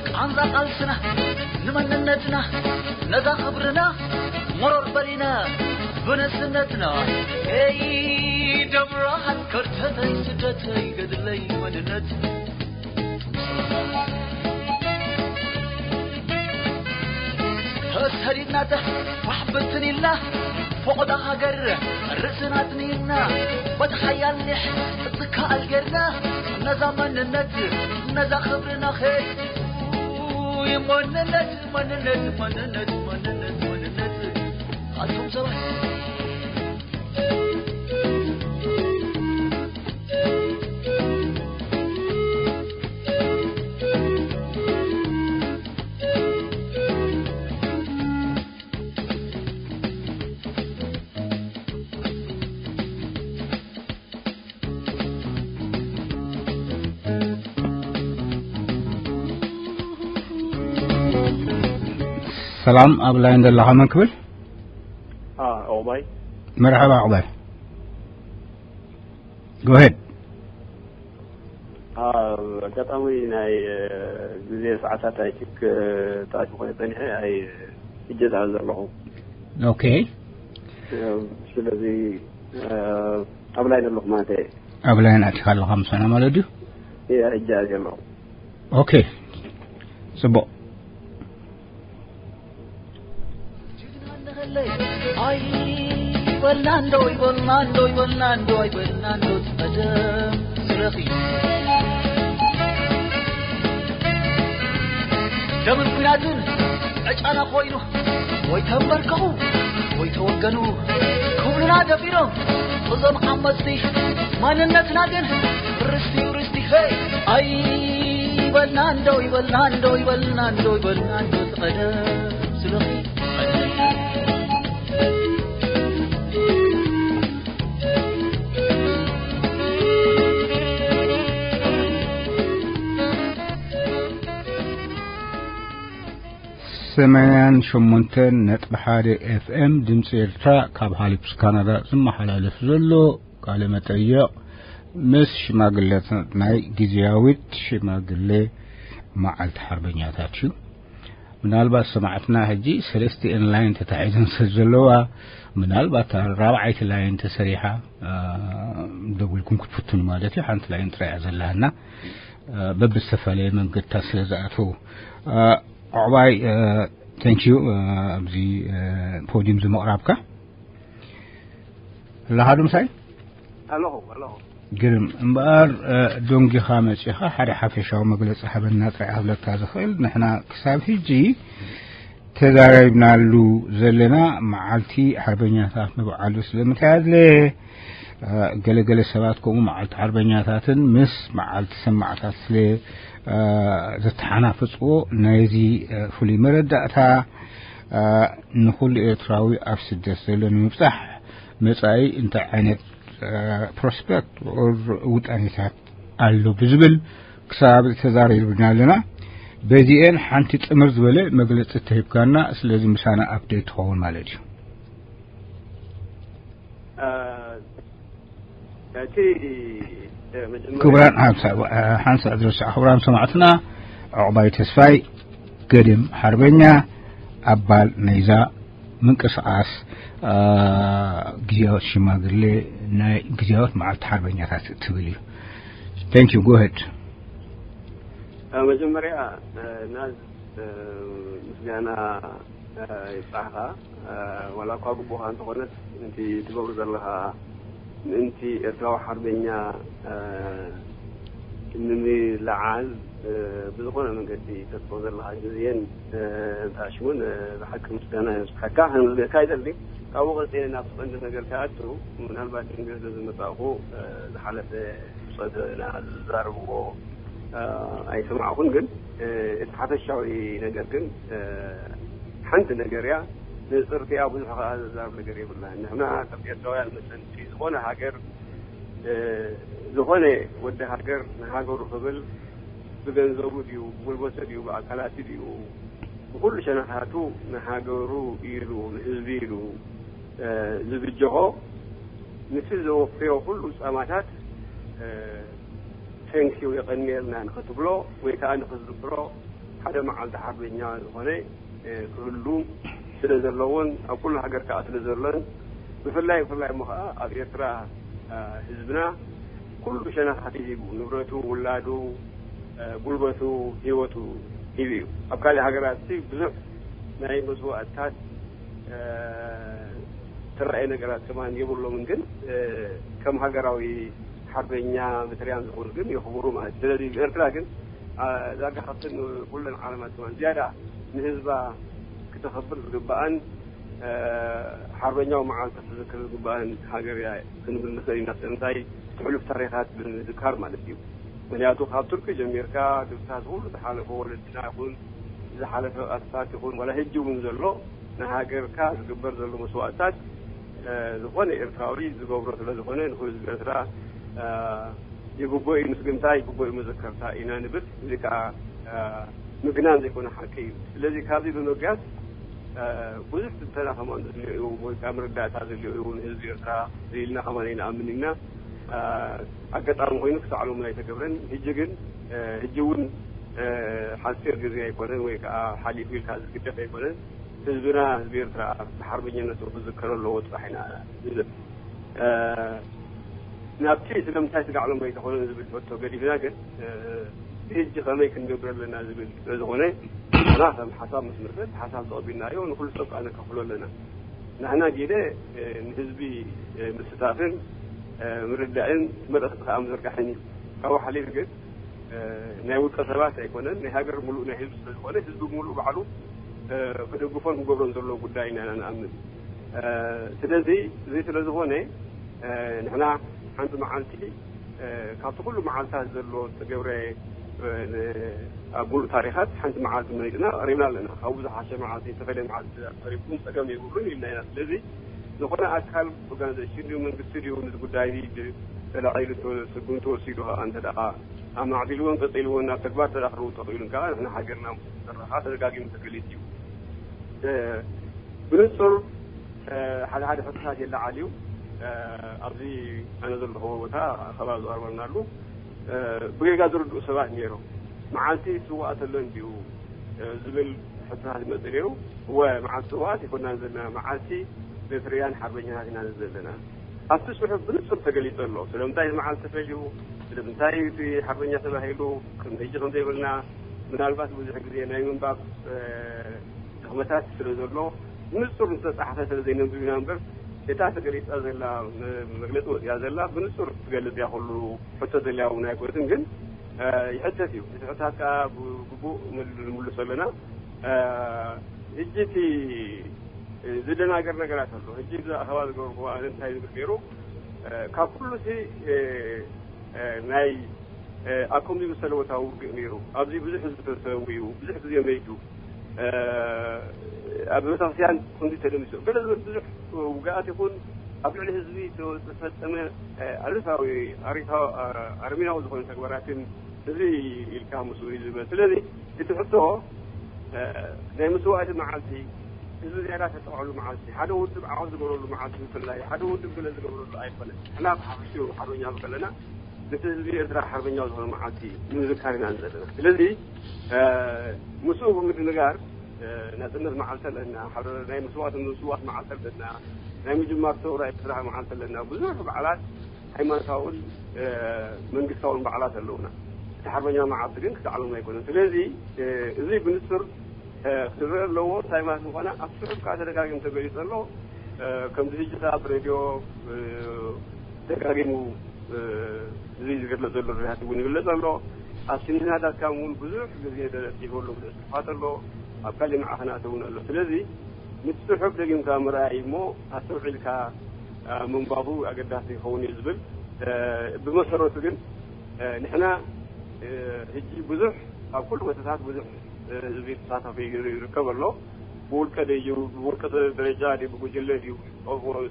ቃንዛ ቃልስና ንመንነትና ነዛ ክብርና መሮር በሊና ብንእስነትና ኤይ ደብረሃን ከርተተይ ስደተይ ገድለይ መንነት ተሰዲድና ፋሕ ብትን ኢልና ፎቕዳ ሃገር ርእስና ኣጽኒዕና በቲ ሓያል ኒሕ ዝከኣል ጌርና ነዛ መንነት ነዛ ክብርና ኸይ መንነት መንነት መንነት መንነት መንነት ኣቱም ሰባት ሰላም ኣብ ላይን ዘለኻ መን ክብል? ኦባይ መርሓባ ዑባይ። Go ahead. ኣጋጣሚ ናይ ግዜ ሰዓታት ኣይቲክ ጣቂ ኮይነ ፀኒሐ ኣይ እጀት ዘለኹ። Okay. ስለዚ ኣብ ላይን ኣለኹ ማለት እየ። ኣብ ላይን ኣቲኻ ኣለኻ ምሳና ማለት ድዩ? እያ እጃ ኣለኹ። Okay. ጽቡቕ። ኣይበልናንዶ ይበልናንዶ ይበልናንዶ ኣይበልናንዶ ትቐደም ስለኺ ደምን ኩናትን ዕጫና ኮይኑ ወይ ተንበርከኹ ወይ ተወገኑ ክብሉና ደፊሮም እዞም ዓመፅቲ ማንነትና ግን ርስቲ ርስቲ ሄይ ኣይበልናንዶ ይበልናንዶ ይበልናንዶ ይበልናንዶ ትቐደም ስለኺ ሰማንያን ሸሞንተን ነጥቢ ሓደ ኤፍኤም ድምፂ ኤርትራ ካብ ሃሊፕስ ካናዳ ዝመሓላለፍ ዘሎ ቃለ መጠይቕ ምስ ሽማግለታት ናይ ግዝያዊት ሽማግለ መዓልቲ ሓርበኛታት እዩ። ምናልባት ሰማዕትና ሕጂ ሰለስቲኤን ላይን ተታሒዘን ስለ ዘለዋ ምናልባት ራብዓይቲ ላይን ተሰሪሓ ደዊልኩም ክትፍትኑ ማለት እዩ። ሓንቲ ላይን ጥራይ እያ ዘላና በብዝተፈላለየ መንገድታት ስለ ዝኣተዉ። ዑቕባይ፣ thank you ኣብዚ ፖዲም ዝምቕራብካ። ኣለኻ ዶ ምሳይ? ኣለኹ ኣለኹ። ግርም እምበኣር ደንጊኻ መጺኻ ሓደ ሓፈሻዊ መግለጺ ሃበና ጥራይ ክብለካ ዝኽእል ንሕና ክሳብ ሕጂ ተዛሪብናሉ ዘለና መዓልቲ ሓርበኛታት ምብዓሉ ስለምንታይ ኣድለ ገለገለ ሰባት ከምኡ መዓልቲ ሓርበኛታትን ምስ መዓልቲ ሰማዕታት ስለ ዝተሓናፈፅዎ ናይዚ ፍሉይ መረዳእታ ንኹሉ ኤርትራዊ ኣብ ስደት ዘሎ ንምብፃሕ መፃኢ እንታይ ዓይነት ፕሮስፐክት ውጣኔታት ኣሎ ብዝብል ክሳብ ተዛሪብና ኣለና። በዚኤን ሓንቲ ጥምር ዝበለ መግለፂ ተሂብካና ስለዚ ምሳና ኣፕዴት ትኸውን ማለት እዩ። እቲ ክቡራን ሓንሳ ድረሳ ክቡራን ሰማዕትና ዕቑባይ ተስፋይ ገድም ሓርበኛ ኣባል ናይዛ ምንቅስቃስ ግዜያዊ ሽማግሌ ናይ ግዜያዊ መዓልቲ ሓርበኛታት ትብል እዩ። Thank you, go ahead። መጀመርያ ናዝ ምስጋና ይብጻሕኻ። ዋላ እኳ ግቡኻ እንተኾነት፣ ነቲ ትገብሮ ዘለኻ ምእንቲ ኤርትራዊ ሓርበኛ ንምልዓል ብዝኾነ መንገዲ ተጥፎ ዘለኻ ግዜን እንተኣሽሙን ብሓቂ ምስጋና የብጽሓካ። ክንብለካ ይደሊ። ካብኡ ቀጺለ ናብቲ ቀንዲ ነገር ክኣቱ፣ ምናልባት እንግሊዝ ዝመጻእኹ ዝሓለፈ ብጾትና ዝዛረብዎ ኣይሰማዕኹን፣ ግን እቲ ሓፈሻዊ ነገር ግን ሓንቲ ነገር እያ። ንጽርቲያ ብዙሕ ከኣ ዘዛርብ ነገር የብላን። ንሕና ከም ኤርትራውያን መሰንቲ ዝኾነ ሃገር፣ ዝኾነ ወዲ ሃገር ንሃገሩ ክብል ብገንዘቡ ድዩ፣ ብጉልበቱ ድዩ፣ ብኣካላቱ ድዩ፣ ብኹሉ ሸነኻቱ ንሃገሩ ኢሉ፣ ንህዝቢ ኢሉ ዝብጀኾ፣ ንቲ ዘወፈዮ ኩሉ ጻማታት Thank you የቐንየልና ንኽትብሎ ወይ ከዓ ንኽትዝክሮ ሓደ መዓልቲ ሓርበኛ ዝኾነ ክህሉ ስለ ዘለዎን ኣብ ኩሉ ሃገር ከዓ ስለ ዘሎን ብፍላይ ብፍላይ እሞ ከዓ ኣብ ኤርትራ ህዝብና ኩሉ ሸነኻት ሂቡ ንብረቱ፣ ውላዱ፣ ጉልበቱ፣ ህይወቱ ሂቡ እዩ። ኣብ ካልእ ሃገራት ብዙሕ ናይ መስዋእትታት ተራእየ ነገራት ከማን የብሎምን፣ ግን ከም ሃገራዊ ሓርበኛ መትርያን ዝኾኑ ግን የኽብሩ ማለት እዩ። ስለዚ ኤርትራ ግን ዳርጋ ካብተን ኩለን ዓለማት ከማን ዝያዳ ንህዝባ ክተኸብር ዝግባኣን ሓርበኛዊ መዓልቲ ክዝክር ዝግባኣን ሃገር እያ ክንብል ንኽእል ኢና። ስለምንታይ? ትሕሉፍ ታሪኻት ብምዝካር ማለት እዩ። ምክንያቱ ካብ ቱርኪ ጀሚርካ ግብታት ኩሉ ዝሓለፈ ወለድና ይኹን ዝሓለፈ ኣስታት ይኹን ዋላ ሕጂ እውን ዘሎ ንሃገርካ ዝግበር ዘሎ መስዋእትታት ዝኾነ ኤርትራዊ ዝገብሮ ስለ ዝኾነ ንህዝቢ ኤርትራ ይግብኦ እዩ ምስግንታ፣ ይግብኦ እዩ መዘከርታ ኢና ንብል። እዚ ከዓ ምግናን ዘይኮነ ሓቂ እዩ። ስለዚ ካብዚ ብምግያት ብዙሕ ትንተና ከማን ዘድልዮ እዩ ወይ ከዓ መረዳእታ ዘድልዮ እዩ ንህዝቢ ኤርትራ ኢልና ከማን ኣይንኣምን ኢና። ኣጋጣሚ ኮይኑ ክሳዕ ሎሚ ኣይተገብረን። ሕጂ ግን ሕጂ እውን ሓፂር ግዜ ኣይኮነን ወይ ከዓ ሓሊፉ ኢልካ ዝግደፍ ኣይኮነን። ህዝብና ህዝቢ ኤርትራ ብሓርበኛነቱ ክዝከር ኣለዎ ጥራሕ ኢና ንብል። ናብቲ ስለምንታይ ስጋዕ ሎም ኣይተኾነን ዝብል ሕቶ ገዲፍና ግን ብሕጂ ከመይ ክንገብር ኣለና ዝብል ስለዝኾነ ንሕና ከም ሓሳብ ምስ ንርክብ ሓሳብ ተቐቢልናዮ ንኩሉ ሰብ ከዓ ነካፍሎ ኣለና። ንሕና ግደ ንህዝቢ ምስታፍን ምርዳእን መልእኽቲ ከዓ ምዝርጋሕን እዩ። ካብኡ ሓሊፍ ግን ናይ ውልቀ ሰባት ኣይኮነን፣ ናይ ሃገር ሙሉእ ናይ ህዝቢ ስለዝኾነ ህዝቢ ሙሉእ ባዕሉ ክደግፎን ክገብሮን ዘለዎ ጉዳይ ኢና ንኣምን። ስለዚ እዚ ስለዝኾነ ንሕና ሓንቲ መዓልቲ ካብቲ ኩሉ መዓልታት ዘሎ ዝተገብረ ኣብ ሙሉእ ታሪኻት ሓንቲ መዓልቲ መሪፅና ቀሪብና ኣለና። ካብኡ ዝሓሸ መዓልቲ ዝተፈለየ መዓልቲ ቀሪብኩም ፀገም የብሉን ኢልና ኢና። ስለዚ ዝኾነ ኣካል ኦርጋናይዜሽን ድዩ መንግስቲ ድዩ ነዚ ጉዳይ እዚ ተላዒሉ ስጉምቲ ወሲዱ ከዓ እንተ ደኣ ኣማዕቢልዎን ቀፂልዎን ናብ ተግባር ተዳኽርቡ ተኽኢሉን ከዓ ንሕና ሃገርና ምስ ተሰረኻ ተደጋጊሙ ተገሊፁ እዩ። ብንፁር ሓደ ሓደ ሕቶታት የለዓል እዩ። ኣብዚ ኣነ ዘለኹዎ ቦታ ኣኸባ ዝቐርበልናሉ ብጌጋ ዝርድኡ ሰባት ነይሮም። መዓልቲ ስዋኣት ኣሎ እንዲዩ ዝብል ሕቶታት ይመፅእ ነይሩ። እወ መዓልቲ ስዋኣት ይኮናን ዘለና መዓልቲ ኤርትራውያን ሓርበኛታት ኢና ዘለና። ኣብቲ ጽሑፍ ብንጹር ተገሊጹ ኣሎ። ስለምንታይ እዚ መዓልቲ ተፈልዩ፣ ስለምንታይ እቲ ሓርበኛ ተባሂሉ፣ ከም ሕጂ ከም ዘይብልና ምናልባት ብዙሕ ግዜ ናይ ምንባብ ድኽመታት ስለ ዘሎ ብንጹር ዝተጻሕፈ ስለ ዘይነንብብ ኢና እምበር እታ ተገሊጻ ዘላ መግለጺ ወጽያ ዘላ ብንጹር ትገልጽ እያ። ኩሉ ሕቶ ዘልያ እውን ኣይኮነትን፣ ግን ይሕተት እዩ። እቲ ሕታት ከዓ ብግቡእ ንምልሶ ኣለና። ሕጂ እቲ ዝደናገር ነገራት ኣሎ። ሕጂ እዚ ኣኸባ ዝገበርኩዎ ኣነ እንታይ ዝብል ገይሩ ካብ ኩሉ እቲ ናይ ኣብ ከምዚ ዝመሰለ ቦታ ውግእ ነይሩ። ኣብዚ ብዙሕ ህዝቢ ተሰዊኡ፣ ብዙሕ ግዜ መይቱ። ኣብ ቤተክርስትያን ከምዚ ተደሚሱ ገለ ዝበል ብዙሕ ውግኣት ይኹን ኣብ ልዕሊ ህዝቢ ዝተፈጸመ ኣሉታዊ ኣሪታዊ ኣረሚናዊ ዝኾነ ተግባራትን እዚ ኢልካ ምስኡ እዩ ዝበል። ስለዚ እቲ ሕቶ ናይ መስዋእቲ መዓልቲ ህዝቢ ዝያዳ ተጠቕዐሉ መዓልቲ ሓደ ውድብ ዓወት ዝገበረሉ መዓልቲ ብፍላይ ሓደ ውድብ ገለ ዝገበረሉ ኣይኮነ። ሕና ብሓፈሽኡ ሓርበኛ ከለና ነቲ ህዝቢ ኤርትራ ሓርበኛ ዝኾነ መዓልቲ ንምዝካር ኢና ዘለና። ስለዚ ምስኡ ብምድንጋር ናጽነት መዓልቲ ኣለና፣ ናይ መስዋእቲ ምስዋት መዓልቲ ኣለና፣ ናይ ምጅማር ሰውራ ኤርትራ መዓልቲ ኣለና። ብዙሕ በዓላት ሃይማኖታውን መንግስታውን በዓላት ኣለውና። እቲ ሓርበኛ መዓልቲ ግን ክሳዕ ሎም ኣይኮነን። ስለዚ እዚ ብንጹር ክረአ ኣለዎ። እንታይ ማለት ምዃና ኣብ ጽሑፍ ከዓ ተደጋጊሙ ተገሊጹ ኣሎ። ከምዚ ሕጂ ከዓ ኣብ ሬድዮ ደጋጊሙ እዚ ዝግለጽ ዘሎ ርድኢት እውን ይግለጽ ኣሎ። ኣብ ስንድና ዳት ካም እውን ብዙሕ ግዜ ተለጢፉ ኣሎ፣ ብዙሕ ጽሑፋት ኣሎ። ኣብ ካልእ ማዕኸናት እውን ኣሎ። ስለዚ ምስ ጽሑፍ ደጊምካ ምርኣይ እሞ ኣስተውዒልካ ምንባቡ ኣገዳሲ ይኸውን እዩ ዝብል። ብመሰረቱ ግን ንሕና ሕጂ ብዙሕ ኣብ ኩሉ ቦታታት ብዙሕ ህዝቢ ተሳታፊ ይርከብ ኣሎ። ብውልቀ ድዩ ብውልቀ ደረጃ ድዩ ብጉጅለ ድዩ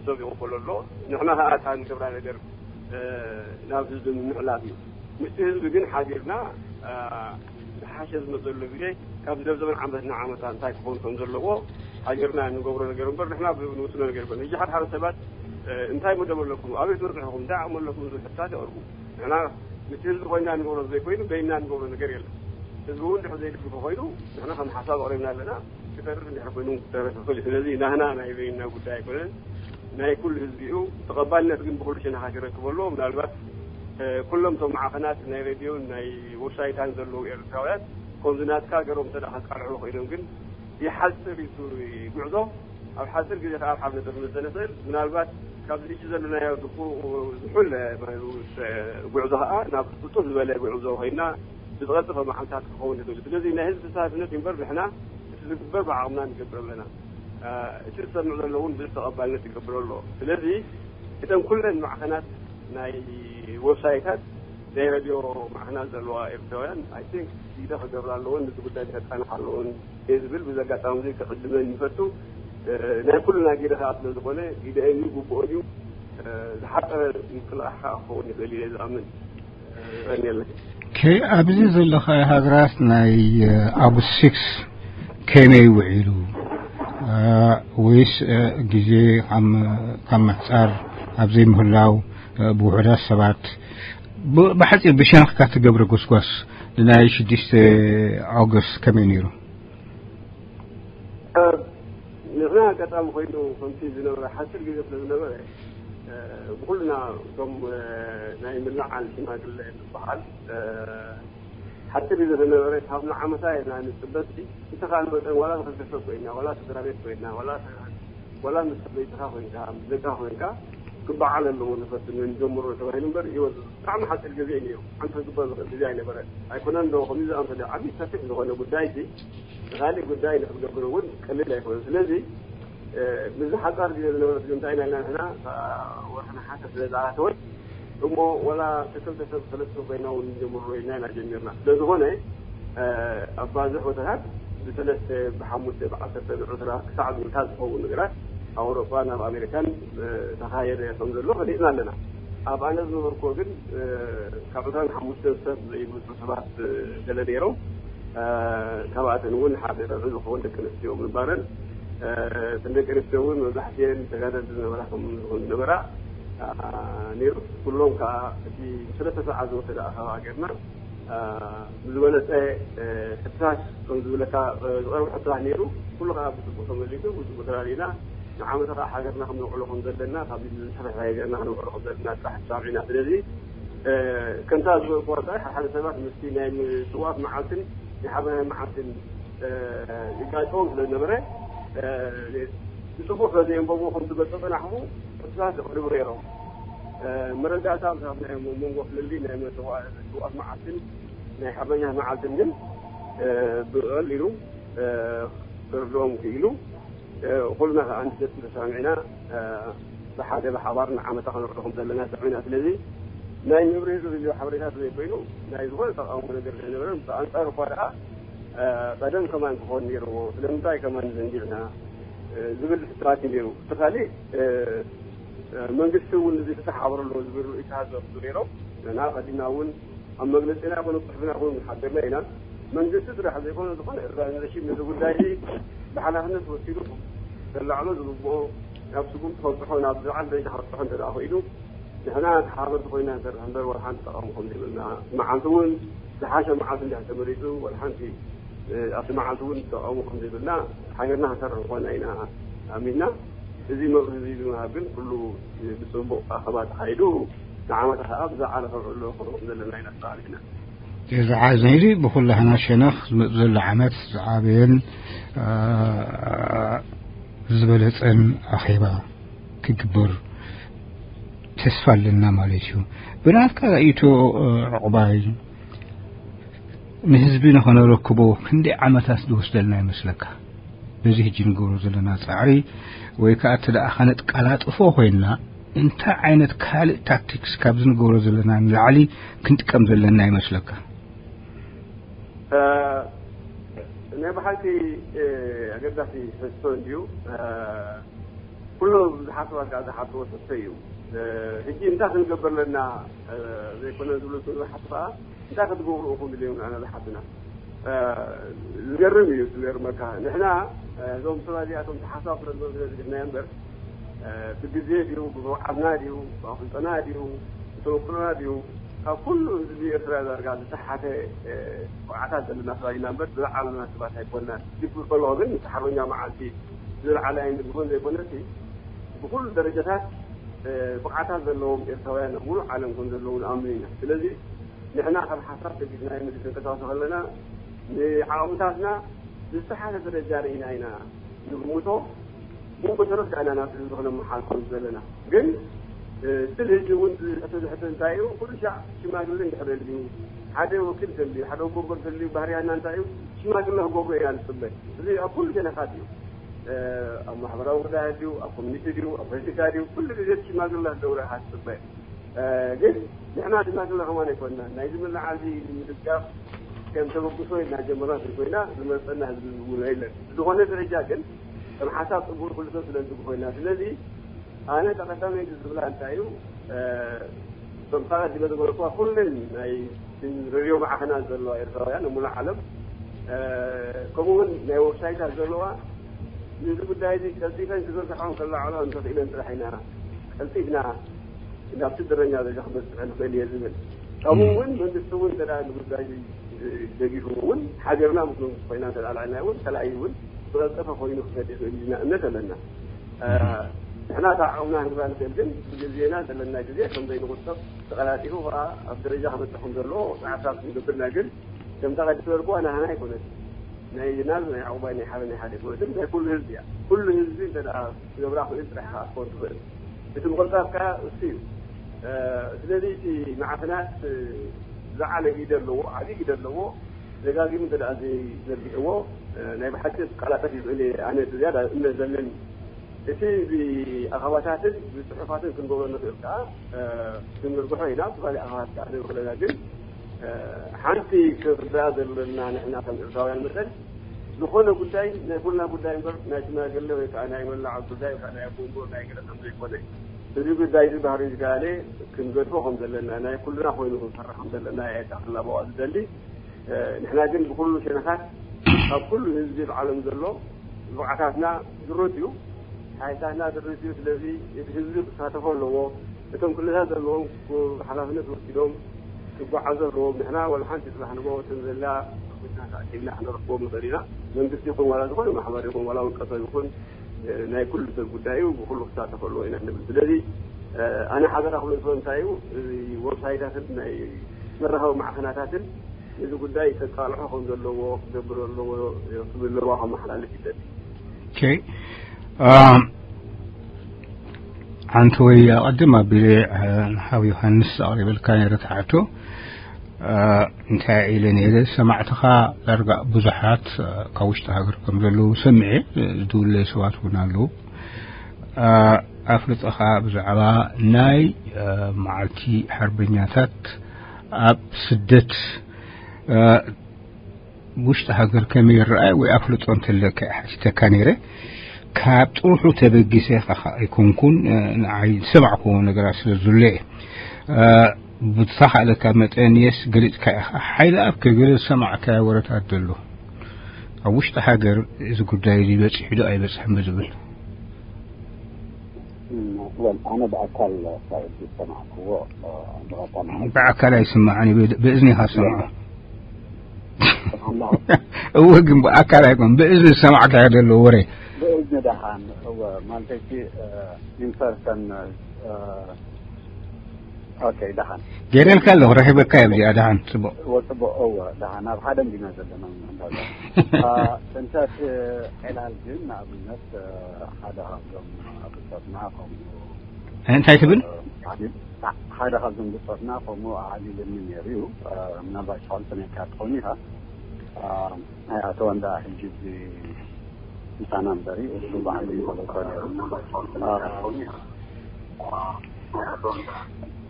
ሰብ ይቕበሎ ኣሎ። ንሕና ከዓ እታ ንገብራ ነገር ናብ ህዝቢ ምምሕላፍ እዩ። ምስቲ ህዝቢ ግን ሓቢርና ዝሓሸ ዝመፀሉ ግዜ ካብ ዘብዘበን ዓመት ንዓመታ እንታይ ክኸውን ከም ዘለዎ ሓቢርና ንገብሮ ነገር እምበር ንሕና ብንውስኖ ነገር ይኮነ። ሕጂ ሓደ ሓደ ሰባት እንታይ መደብ ኣለኩም፣ ኣበይ ትበፅሕኹም፣ እንታይ ዓቕሚ ኣለኩም ዝብል ሕታት የቕርቡ። ንሕና ምስ ህዝቢ ኮይና ንገብሮ ዘይኮይኑ በይና ንገብሮ ነገር የለን። ህዝቢ እውን ድሕር ዘይድግፎ ኮይኑ ንሕና ከም ሓሳብ ኣቕሪብና ኣለና። ክተርፍ እንድሕር ኮይኑ ክተርፍ ይኽእል እዩ። ስለዚ ናህና ናይ በይና ጉዳይ ኣይኮነን። ናይ ኩሉ ህዝቢ እዩ። ተቐባልነት ግን ብኩሉ ሸነኻት ይረክበ ኣሎ። ምናልባት ኩሎም እቶም ማዕኸናት ናይ ሬድዮን ናይ ወብሳይታን ዘለዉ ኤርትራውያን ከምዚ ናትካ ገሮም እንተ ከቃልሕዎ ኮይኖም ግን ይሓፅር እዩ እቲ ጉዕዞ። ኣብ ሓፂር ግዜ ከዓ ኣብ ሓብነት ክንመፀ ንኽእል። ምናልባት ካብዚ ሕጂ ዘለናዮ ዝቁ ዝሑል ጉዕዞ ከዓ ናብ ብጡፍ ዝበለ ጉዕዞ ኮይና ብዝቐልጠፈ መዓልታት ክኸውን ይኽእል። ስለዚ ናይ ህዝቢ ተሳትነት እምበር ንሕና እቲ ዝግበር ብዓቕምና ንገብር ኣለና። እቲ ዝሰምዕ ዘሎ እውን ብዙሕ ተቐባልነት ይገብር ኣሎ። ስለዚ እተን ኩለን ማዕኸናት ናይ ወብሳይታት ናይ ሬድዮ ማዕኸናት ዘለዋ ኤርትራውያን ኣይ ቲንክ ግደ ክገብራ ኣለዎን፣ ነዚ ጉዳይ ከፃንሓ ኣለዎን እየ ዝብል። ብዚ ኣጋጣሚ እዚ ክዕድመን ይፈቱ። ናይ ኩልና ግደ ከዓ ስለ ዝኾነ ግደአን እዩ፣ ግቡኦን እዩ። ዝሓፀረ ምቅላሕ ከዓ ክኸውን ይኽእል እዩ ዝኣምን። ቀንየለይ። ከይ ኣብዚ ዘለኻ ሃገራት ናይ ኣጉስት ሲክስ ከመይ ውዒሉ? ወይስ ግዜ ካብ ምሕፃር ኣብ ዘይምህላው ብውሑዳት ሰባት ብሓፂር ብሸነኽካ ትገብረ ጎስጓስ ንናይ ሽዱሽተ ኦገስት ከመይ ነይሩ? ንሕና ኣጋጣሚ ኮይኑ ከምቲ ዝነበረ ሓፂር ግዜ ስለ ዝነበረ ብኩልና እቶም ናይ ምልዓል ሽማግለ ዝበሃል ሓፂር ግዜ ዝነበረ ካብ ንዓመታ ኢና ንፅበ። እንተኻል መጠን ዋላ ንክልተ ሰብ ኮይና ዋላ ስድራ ቤት ኮይና ዋላ ዋላ ምስ ሰበይትኻ ኮይንካ ምስ ደቅኻ ኮይንካ ክበዓል ኣለዎ ንፈትን ንጀምሮ ተባሂሉ እምበር ይወ ብጣዕሚ ሓፂር ግዜ እዩ ነይሩ። ሓንቲ ክግበር ዝኽእል ግዜ ኣይነበረ ኣይኮነን ዶ ከምዚ ዝኣመሰለ ዓብዪ ሰፊሕ ዝኾነ ጉዳይ ሲ ንካሊእ ጉዳይ ንክትገብር እውን ቀሊል ኣይኮነን። ስለዚ ምዚ ሓፃር ግዜ ዝነበረት ግን እንታይ ኢና ኢልና ንሕና ወርሒ ነሓሰ ስለ ዝኣተወት እሞ ወላ ክልተ ሰብ ሰለስተ ኮይና እውን ንጀምሮ ኢልና ኢና ጀሚርና። ስለዝኾነ ኣብ ባዝሕ ቦታታት ብሰለስተ ብሓሙሽተ ብዓሰርተ ብዕስራ ክሳዕ ዝብልካ ዝኸውን ነገራት ኣውሮጳ ናብ ኣሜሪካን ተኻየደ ከም ዘሎ ፈሊጥና ኣለና። ኣብ ኣነ ዝነበርኩ ግን ካብ ዕስራን ሓሙሽተ ሰብ ዘይብልፁ ሰባት ገለ ነይሮም። ካብኣተን እውን ሓደ ርብዒ ዝኸውን ደቂ ኣንስትዮ ምንባረን እተን ደቂ ኣንስትዮ እውን መብዛሕትኤን ተጋደልቲ ዝነበራ ከም ዝኾኑ ዝነበራ ነይሩ። ኩሎም ከዓ እቲ ሰለስተ ሰዓት ዝወሰደ ኣኸባ ጌርና ብዝበለፀ ሕትታት ከም ዝብለካ ዝቐርቡ ሕትታት ነይሩ። ኩሉ ከዓ ብፅቡቅ ተመሊሱ ብፅቡቅ ተላሊና ንዓመተ ከዓ ሃገርና ክንውዕሎ ከም ዘለና ካብ ዝሰፈሐ ሃገርና ክንውዕሎ ከም ዘለና ጥራሕ ተሳሚዕና። ስለዚ ከምታ ዝበልኩዋ ጥራሕ ሓደ ሰባት ምስቲ ናይ ምፅዋት መዓልትን ናይ ሓበናይ መዓልትን ይጋጨዎም ስለ ዝነበረ ብፅቡቅ ስለ ዘየንበብዎ ከም ዝገልፆ ፀናሕኹ ሕትታት ዘቕርቡ ነይሮም። መረዳእታ ምሳብ ናይ መንጎ ፍልልይ ናይ መስዋእቲ መዓልትን ናይ ሓርበኛ መዓልትን ግን ብቐሊሉ ክርድኦም ክኢሉ። ኩልና ከዓ ንሰቲ ተሰማሚዕና ብሓደ ብሓባር ንዓመታ ከነውዕሎ ከም ዘለና ሰሚዕና። ስለዚ ናይ ንብረት ዝልዮ ሓበሬታት ዘይኮይኑ ናይ ዝኾነ ተቃውሞ ነገር ዘይነበረ ብኣንፃሩ እኳ ደኣ ቀደም ከማን ክኾን ነይርዎ ስለምንታይ ከማን ዘንጊዕና ዝብል ሕትራት እዩ ነይሩ። እቲ ካሊእ መንግስቲ እውን እዚ ፍትሕ ሓበሩ ኣለዎ ዝብል ርእይታ ዘፍቱ ነይሮም። ንሕና ቀዲምና እውን ኣብ መግለፂና ይኹን ኣብ ፅሑፍና እውን ሓቢርና ኢና። መንግስቲ ጥራሕ ዘይኮነ ዝኾነ ኦርጋናይዜሽን ነዚ ጉዳይ እዚ ብሓላፍነት ወሲዱ ዘላዕሎ ዝግብኦ ናብ ስጉምቲ ከብፅሖ ናብ ዝለዓለ ደረጃ ከብፅሖ እንተ ደኣ ኽኢሉ ንሕና ተሓባበርቲ ኮይና ንሰርሕ እምበር ዋላ ሓንቲ ተቃውሞ ከም ዘይብልና መዓልቲ እውን ዝሓሸ መዓልቲ እንድሕር ተመሪፁ ዋላ ሓንቲ ኣብቲ መዓልቲ እውን ተቃውሞ ከም ዘይብልና ሓቢርና ክንሰርሕ ምኳንና ኢና ኣሚንና። እዚ መብርሂ እዚ ብምሃብ ግን ኩሉ ብፅቡቅ ኣኸባ ተኻይዱ ንዓመታ ከዓ ብዝለዓለ ከብዕሎ ክንረኦም ዘለና ኢና ተባባሊዕና። እዚ ዓዝ ነዚ ብኩላህና ሸነኽ ዝመፅ ዘሎ ዓመት ዝዓበየን ዝበለፀን ኣኼባ ክግበር ተስፋ ኣለና ማለት እዩ። ብናትካ ርእይቶ ዕቑባይ ንህዝቢ ንኸነረክቦ ክንደይ ዓመታት ዝወስደልና ይመስለካ? በዚ ሕጂ ንገብሮ ዘለና ፃዕሪ ወይ ከዓ እቲ ደኣ ከነጥቃላጥፎ ኮይንና እንታይ ዓይነት ካልእ ታክቲክስ ካብዚ ንገብሮ ዘለና ንላዕሊ ክንጥቀም ዘለና ይመስለካ? ናይ ብሓቂ ኣገዳሲ ሕቶ እንድዩ። ኩሉ ዝሓስባ ከዓ ዝሓስቦ ሕቶ እዩ። ሕጂ እንታይ ክንገብር ኣለና ዘይኮነ ዝብሉ ዝሓስባ እንታይ ክትገብሩ ኢኹም ኢሎም ኣነ ዝሓትና። ዝገርም እዩ ዝገርመካ። ንሕና እዞም ሰባት እዚኣቶም ተሓሳብ ስለ ዝገድፍናዮ እምበር ብግዜ ድዩ ብመውዓልና ድዩ ብኣፍልጦና ድዩ ብተመክሮና ድዩ ካብ ኩሉ ህዝቢ ኤርትራ ዳርጋ ዝተሓተ ብቕዓታት ዘለና ሰባት ኢና እምበር ዝለዓልና ሰባት ኣይኮናን። ዝብል ከለኹ ግን ምስ ሓርበኛ መዓልቲ ዝለዓለ ኣይንብልኩን ዘይኮነሲ ብኩሉ ደረጃታት ብቕዓታት ዘለዎም ኤርትራውያን ኣብ ሙሉእ ዓለም ከም ዘለዉ ንኣምን ኢና። ስለዚ ንሕና ካብ ሓሳብ ተጊድና ምድሪ ክንቀሳቀስ ከለና ንዓቕምታትና ዝተሓተ ደረጃ ርኢና ኢና ንግምቶ። ብኡ መሰረት ከኣ ኢና ናብ ህዝቢ ክነመሓላልፎ ዘለና። ግን ስል ህጂ እውን ዝሕቶ ዝሕቶ እንታይ እዩ? ኩሉ ሻዕ ሽማግለ እንድሕር ኣልዩ፣ ሓደ ወኪል ተልዩ፣ ሓደ ወቦበር ተልዩ ባህርያና እንታይ እዩ? ሽማግለ ክገብሩ ኢና ንጽበ። እዚ ኣብ ኩሉ ሸነኻት እዩ። ኣብ ማሕበራዊ ጉዳያት ድዩ፣ ኣብ ኮሚኒቲ ድዩ፣ ኣብ ፖለቲካ ድዩ፣ ኩሉ ግዜ ሽማግለ ክገብሩ ኢኻ ትጽበ። ግን ንሕና ሽማግለ ከማን ኣይኮንና። ናይ ዝምልዓ እዚ ምድጋፍ ከም ተበግሶ ኢልና ጀመርና እንተኮይና ዝመርጸና ህዝቢ ዝብሎ የለን። ብዝኾነ ደረጃ ግን ከም ሓሳብ ጽቡቕ ኩሉ ሰብ ስለ ዝድግፎ ኢና። ስለዚ ኣነ ተቐዳመይቲ ዝብላ እንታይ እዩ፣ እቶም ካብ ቀዲመ ዝገለጽዋ ኩለን ናይ ሬድዮ ማዕኸናት ዘለዋ ኤርትራውያን ኣብ ሙሉእ ዓለም፣ ከምኡ እውን ናይ ዌብሳይታት ዘለዋ፣ ነዚ ጉዳይ እዚ ቀልጢፈን ክዘርግሓ ከለዓዕላ እንተኽኢለን ጥራሕ ኢና ቀልጢፍና ናብ ትግርኛ ደረጃ ክበጽሕ ንኽእል እየ ዝብል። ከምኡ እውን መንግስቲ እውን እንተ ደኣ ንጉዳይ ደጊፉ እውን ሓቢርና ምስ መንግስቲ ኮይና እንተ ደኣ ኣልዓልና እውን ካልኣይ እውን ብቐልጠፈ ኮይኑ ክኸድ ይኽእል እዩ ዝና እምነት ኣለና። ንሕና እታ ዓቕምና ክንግባ ንኽእል፣ ግን ብግዜና ዘለና ግዜ ከም ዘይንቑጠብ ተቐላጢፉ ከዓ ኣብ ደረጃ ክበጽሕ ከም ዘለዎ ጻዕርታት ክንገብርና ግን ከምታ ቀዲም ዝበልኩዋ ናህና ኣይኮነትን። ናይ ናዝ ናይ ዓቑባይ ናይ ሓደ ናይ ሓደ ኣይኮነትን፣ ናይ ኩሉ ህዝቢ እያ። ኩሉ ህዝቢ እንተ ደኣ ክገብራ ክእል ጥራሕ ኢኻ ክትኮን ትኽእል። እቲ ምቕልጣፍ ከኣ እሱ እዩ። ስለዚ እቲ ማዕኸናት ዝዓለ ግደ ኣለዎ፣ ዓብዪ ግደ ኣለዎ። ደጋጊሙ እንተ ደኣ ዘይዘርጊሕዎ ናይ ብሓቂ ክቀላጠፍ ይኽእል እየ ኣነ ዝያዳ እምነት ዘለኒ። እቲ ብኣኸባታትን ብጽሑፋትን ክንገብሮ ንኽእል ከኣ ክንዝርግሖ ኢና። ብኻሊእ ኣኸባት ከኣ ንኽእለና ግን ሓንቲ ክንርዳእ ዘለና ንሕና ከም ኤርትራውያን መጠን ዝኾነ ጉዳይ ናይ ኩልና ጉዳይ እምበር ናይ ሽማግለ ወይ ከዓ ናይ መላዓ ጉዳይ ወይ ከዓ ናይ ኣቦ እምበር ናይ ገለ ከም ዘይኮነ እዚ ጉዳይ እዚ ባህሪ ዝጋለ ክንገድፎ ከም ዘለና ናይ ኩልና ኮይኑ ክንሰርሕ ከም ዘለና እየ ጠቕላላ ዝደሊ። ንሕና ግን ብኩሉ ሸነኻት ካብ ኩሉ ህዝቢ ዓለም ዘሎ ብቕዓታትና ድሩት እዩ፣ ሓይልታትና ድሩት እዩ። ስለዚ እቲ ህዝቢ ክሳተፎ ኣለዎ። እቶም ክልላት ዘለዎም ሓላፍነት ወሲዶም ክጓዓዙ ኣለዎም። ንሕና ዋላ ሓንቲ ጽባሕ ንግሆ እተን ዘላ ኩናት ኣኪብና ክንረክቦም ንኽእል ኢና። መንግስቲ ይኹን ዋላ ዝኾነ ማሕበር ይኹን ዋላ ውልቀ ሰብ ይኹን ናይ ኩሉ ሰብ ጉዳይ እዩ፣ ብኩሉ ክሳተፍ ኣለዎ ኢና ንብል። ስለዚ ኣነ ሓደራ ክብሎ ዝኽእል እንታይ እዩ፣ እዚ ዌብሳይታትን ናይ መራኸቢ ማዕኸናታትን እዚ ጉዳይ ከቃልሖ ከም ዘለዎ ክገብር ኣለዎ ክብል ለዋ ከመሓላልፍ ይደሊ። ሓንቲ ወይ ኣቐድም ኣቢለ ንሓው ዮሃንስ ኣቕሪበልካ ነይረ ትሓቶ እንታይ ኢለ ነይረ፣ ሰማዕትኻ ዳርጋ ብዙሓት ካብ ውሽጢ ሃገር ከም ዘለዉ ሰሚዐ፣ ዝድውለይ ሰባት እውን ኣለዉ። ኣፍልጠኻ ብዛዕባ ናይ መዓልቲ ሓርበኛታት ኣብ ስደት ውሽጢ ሃገር ከመይ ይረኣይ ወይ ኣፍልጦ እንተለካ ሓቲተካ ነይረ። ካብ ጥርሑ ተበጊሰ ኣይኮንኩን፣ ንዓይ ዝሰማዕክዎ ነገራት ስለ ዝሎ እየ። ብዝተኻእለካ መጠን የስ ገሊጽካ ኢኻ። ሓይሊ ኣብ ከገለ ዝሰማዕካዮ ወረታት ዘሎ ኣብ ውሽጢ ሃገር እዚ ጉዳይ እዚ በጺሑ ዶ ኣይበጽሕን ብዝብል ወል ኣነ ብኣካል ሳይድ ዝሰማዕክዎ ብቐጥታ ማለት ብኣካል ኣይስማዕን እዩ፣ ብእዝኒ ኢኻ ትሰምዖ። ኣለኹ። እወ ግን ብኣካል ኣይኮን ብእዝኒ ዝሰማዕካዮ ዘሎ ወረ ብእዝኒ ደሓን እወ ማለተይ ኢንፐርሰን ኦኬ ደሓን ገይረልካ ኣለኹ ረኺበካ እየ ብዚኣ ደሓን ጽቡቕ ወጽቡቕ እወ ደሓን ኣብ ሓደ እንዲና ዘለና እንዳዛ እንተ ዕላል ግን ንኣብነት ሓደ ካብዞም ብጾትና ከምኡ እንታይ ትብል ሓደ ካብዞም ብጾትና ከምኡ ኣዕሊልኒ ነይሩ እዩ ምናልባት ሸቐልጥነካ ትኸውን ኢኻ ናይ ኣቶ ወንዳ ሕጂ ምሳና እምበሪ እሱ ባዕሉ ይፈለጦ ነይሩ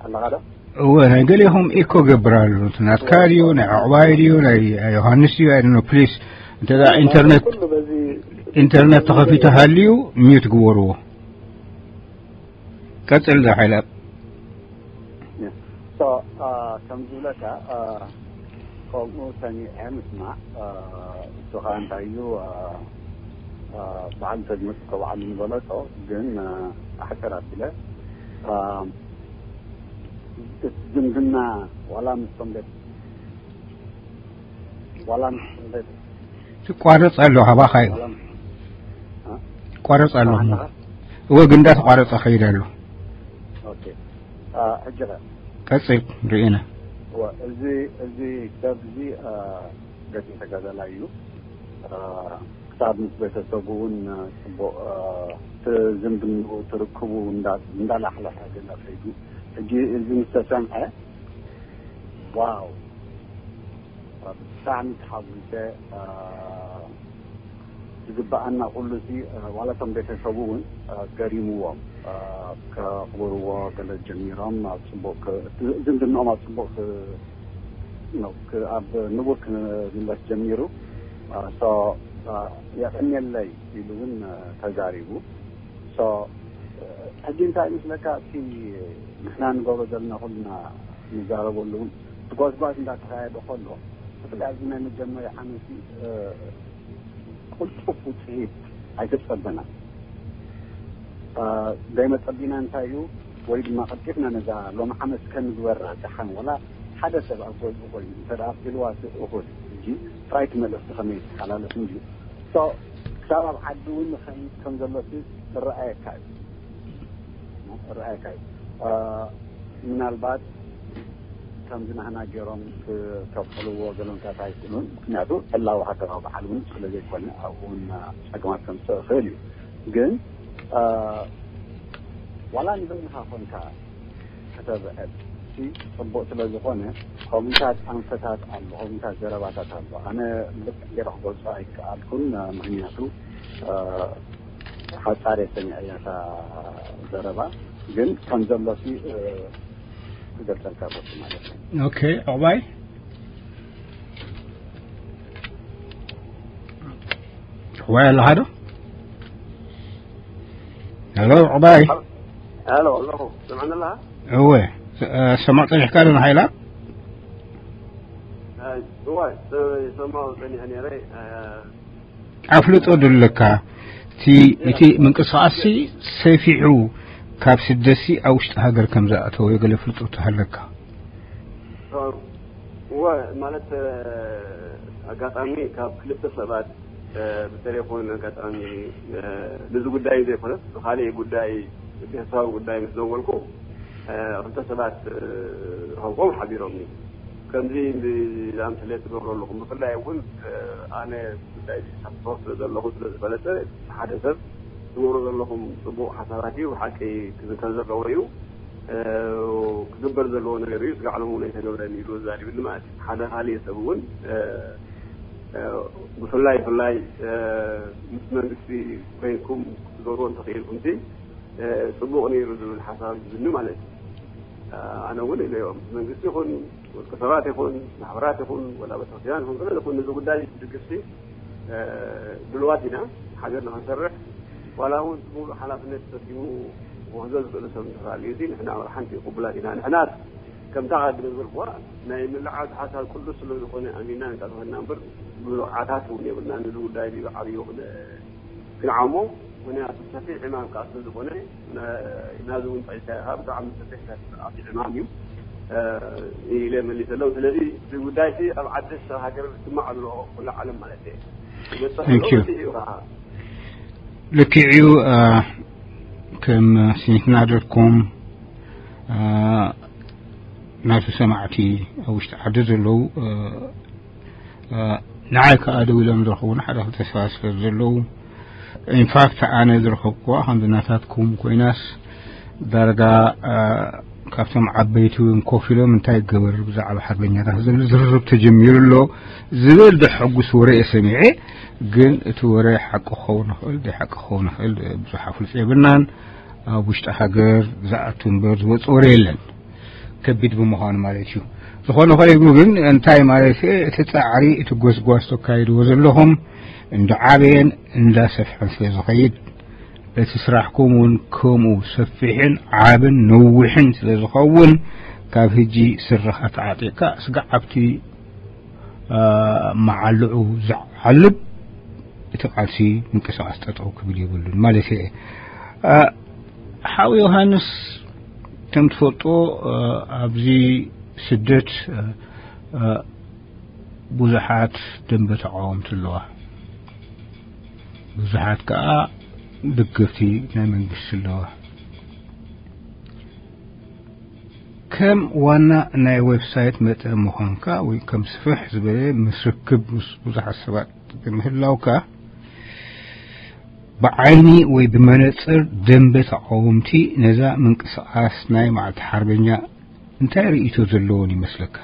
ኣለኻ ዶ እወ ናይ ገሌኹም ኢኮ ገብር ኣሎ ናትካ ድዩ ናይ ዕቑባይ ድዩ ናይ ዮሃንስ ድዩ ኣይደኖ ፕሊስ እንተ ኢንተርኔት ኩሉ በዚ ኢንተርኔት ተኸፊቱ ሃልዩ ሚዩት ግበርዎ ቀጽል ዛ ሓይላት ከም ዝብለካ ከምኡ ሰሚዐ ምስማዕ እሱ ከዓ እንታይ እዩ በዓል ተዝመፅእ ከበዓል ዝበለፆ ግን ኣሕፅር ኣቢለ እቲ ዝምድና ዋላ ምስቶም ቤት ዋላ ምስቶም ቤት ትቋረጽ ኣሎ። ካባኻ እዩ ዋላ ምስ- እ? ቋረጽ ኣሎ። ኣናኻ? እወ፣ ግን እንዳተቋረጸ ከይድ ኣሎ። ኦኬ። እ፣ ሕጂ ኸ? ቀጽል፣ ርኢና። እወ፣ እዚ እዚ ሰብ እዚ እ፣ ገዲፈ ገደላ እዩ። እ፣ ክሳብ ምስ ቤተሰቡ እውን እ፣ ጽቡቕ እ፣ እቲ ዝምድንኡ ትርክቡ እንዳ- እንዳላሕለሐ ገለ ከይዱ። ሕጂ እዚ ምስ ተሰምዐ ዋው፣ ብጣዕሚ ተሓጒሰ። እ፣ ዝግበኣና ኩሉ ሲ ዋላ እቶም ቤተሰቡ እውን ገሪምዎም ከኽብርዎ ገለ ጀሚሮም ኣብ ፅቡቅ ዝምድንኦም ኣብ ፅቡቅ ኣብ ንቡር ክምለስ ጀሚሩ። የቀንየለይ ኢሉ እውን ተዛሪቡ። ሕጂ እንታይ ይመስለካ እቲ ንሕና ንገብሮ ዘለና ኩልና ንዛረበሉ እውን እቲ ጓስጓስ እንዳተካየደ ከሎ ብፍላይ ኣብዚ ናይ መጀመርያ ዓመት ቅልጡፍ ውፅኢት ኣይተፀበናን። ዘይመፀቢና እንታይ እዩ ወይ ድማ ቀልጢፍና ነዛ ሎም ዓመት ከንግበራ ደሓን ወላ ሓደ ሰብ ኣብ ገዝኡ ኮይኑ እንተ ኣቢልዋ እኹል ሕጂ ራይት መልእኽቲ ከመይ ይተሓላለፍ እንድዩ ክሳብ ኣብ ዓዲ እውን ንኸይድ ከም ዘሎ ዝረኣየካ እዩ። ዝረኣየካ እዩ። ምናልባት ከምዚ ናህና ገይሮም ክከፍልዎ ገለንታት ኣይክእሉን። ምክንያቱ ዕላዊ ሃገራዊ በዓል እውን ስለ ዘይኮነ ኣብኡ እውን ፀገማት ከምፅእ ይኽእል እዩ። ግን ዋላ ንበይንኻ ኮንካ ከተብዕል እቲ ፅቡቅ ስለ ዝኾነ ከምኡታት ኣንፈታት ኣሎ፣ ከምኡታት ዘረባታት ኣሎ። ኣነ ልክዕ ገይረ ክገልፆ ኣይከኣልኩን። ምክንያቱ ሓፃር የሰሚዐ እያ እታ ዘረባ። ግን ከም ዘሎ ሲ ክገልፀልካ ፈቱ ማለት ነው። ኦኬ። ዕቁባይ፣ ዕቁባይ ኣለኻ ዶ? ሄሎ ዕቁባይ። ሄሎ ኣለኹ። ትሰምዓኒ ኣለኻ? እወ። ሰማዕ ፀኒሕካ ዶ ንሓይላ? እዋ ሰማው ፀኒሐ ነይረ። ኣፍልጦ ዶ ኣለካ? እቲ እቲ ምንቅስቃስ ሰፊሑ ካብ ስደሲ ኣብ ውሽጢ ሃገር ከም ዝኣተወ ገለ ፍልጦ ተሃለካ? እወ ማለት ኣጋጣሚ ካብ ክልተ ሰባት ብተሌፎን ኣጋጣሚ ነዚ ጉዳይ ዘይኮነስ ብካሊእ ጉዳይ ቤተሰባዊ ጉዳይ ምስ ደወልኩ ክልተ ሰባት ረኸብኩም ሓቢሮምኒ። ከምዚ ዝኣምሰለ ትገብሩ ኣለኹም። ብፍላይ እውን ኣነ ጉዳይ ዝሳተፎ ስለ ዘለኹ ስለ ዝፈለጠ ሓደ ሰብ ትገብሩ ዘለኹም ፅቡቕ ሓሳባት እዩ። ብሓቂ ክዝከር ዘለዎ እዩ። ክግበር ዘለዎ ነገር እዩ። ስጋዕ ሎም እውን ኣይተገብረን ኢሉ ዛሪብኒ ማለት እዩ። ሓደ ካሊእ ሰብ እውን ብፍላይ ብፍላይ ምስ መንግስቲ ኮይንኩም ክትገብርዎ እንተኽኢልኩም ሲ ፅቡቕ ነይሩ ዝብል ሓሳብ ዝብኒ ማለት እዩ። ኣነ እውን ኢለዮ ምስ መንግስቲ ይኹን ውልቀ ሰባት ይኹን ማሕበራት ይኹን ወላ ቤተክርስትያን ይኹን ገለ ይኹን ነዚ ጉዳይ ድግፍቲ ድልዋት ኢና። ሓቢርና ክንሰርሕ ዋላ እውን ሙሉእ ሓላፍነት ተሰኪሙ ክወስዶ ዝኽእል ሰብ እንተሃልዩ ሲ ንሕና ሓንቲ ቅቡላት ኢና። ንሕና ከምታ ቅድሚ ዝበልኩዋ ናይ ምልዓል ሓሳብ ቅዱስ ስለ ዝኾነ ኣሚንና ንቃልፈና እምበር ብሉዓታት እውን የብልና። ነዚ ጉዳይ እዚ ብዓብዩ ክነ ክንዓሞ ምክንያቱ ሰፊሕ ዕማም ከዓ ስለ ዝኾነ ናዚ እውን ጠቂስካ ኢኻ። ብጣዕሚ ሰፊሕ ዓብዪ ዕማም እዩ ኢለ መሊሰሎም። ስለዚ እዚ ጉዳይ ሲ ኣብ ዓዲ ሰብ ሃገር ዝስማዕ ኣሎ ኩሉ ዓለም ማለት እየ። ይበፅሕ ኣሎ። Thank you። መሲሕ እዩ ከዓ ልክዕ እዩ። ከም ስኒትና ደርኩም ናቱ ሰማዕቲ ኣብ ውሽጢ ዓዲ ዘለዉ ንዓይ ከዓ ደው ኢሎም ዝረኸቡና ሓደ ክልተ ሰባት ስለ ዘለዉ ኢንፋክት ኣነ ዝረኸብኩዋ ከምዚ ናታትኩም ኮይናስ ዳርጋ ካብቶም ዓበይቲ እውን ኮፍ ኢሎም እንታይ ይገበር ብዛዕባ ሓርበኛታት ዝብል ዝርርብ ተጀሚሩ ኣሎ ዝብል ደሐጉስ ወረ እየ ሰሚዐ። ግን እቲ ወረ ሓቂ ክኸውን ይኽእል ዘይሓቂ ክኸውን ይኽእል ብዙሕ ኣፍልጦ የብልናን። ኣብ ውሽጢ ሃገር ዝኣቱ እምበር ዝወፅ ወረ የለን። ከቢድ ብምዃኑ ማለት እዩ። ዝኾነ ኮይኑ ግን እንታይ ማለት እቲ ፃዕሪ እቲ ጎስጓስ ተካይድዎ ዘለኹም እንዳዓበየን እንዳሰፍሐን ስለ ዝኸይድ እቲ ስራሕኩም እውን ከምኡ ሰፊሕን ዓብን ነዊሕን ስለ ዝኸውን ካብ ህጂ ስርኻ ተዓጢቕካ ስጋዕ ኣብቲ መዓልዑ ዝዓልብ እቲ ቃልሲ ምንቅስቃስ ጠጠው ክብል የብሉን ማለት እየ። ሓው ዮሃንስ ከም ትፈልጦ ኣብዚ ስደት ብዙሓት ደንበ ተቃወምቲ ኣለዋ። ብዙሓት ከዓ ደገፍቲ ናይ መንግስቲ ኣለዋ። ከም ዋና ናይ ዌብሳይት መጠን ምዃንካ ወይ ከም ስፍሕ ዝበለ ምስርክብ ምስ ብዙሓት ሰባት ብምህላውካ፣ ብዓይኒ ወይ ብመነፅር ደንበ ተቃወምቲ ነዛ ምንቅስቃስ ናይ መዓልቲ ሓርበኛ እንታይ ርእይቶ ዘለዎን ይመስለካ?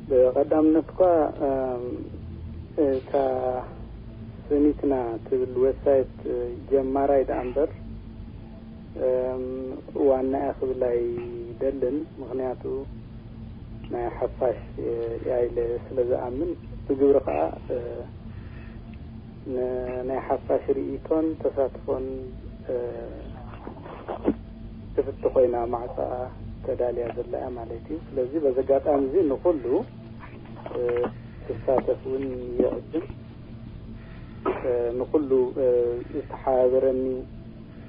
ብቐዳምነት እኳ እታ ስኒትና ትብል ዌብሳይት ጀማራይ ደኣ እምበር ዋና እያ ክብል ኣይደልን። ምኽንያቱ ናይ ሓፋሽ እያ ኢለ ስለ ዝኣምን፣ ብግብሪ ከዓ ናይ ሓፋሽ ርእይቶን ተሳትፎን ክፍቲ ኮይና ማዕፃኣ ተዳልያ ዘላ እያ ማለት እዩ። ስለዚ በዚ ኣጋጣሚ እዚ ንኩሉ ክሳተፍ እውን ይዕድም። ንኩሉ ዝተሓባበረኒ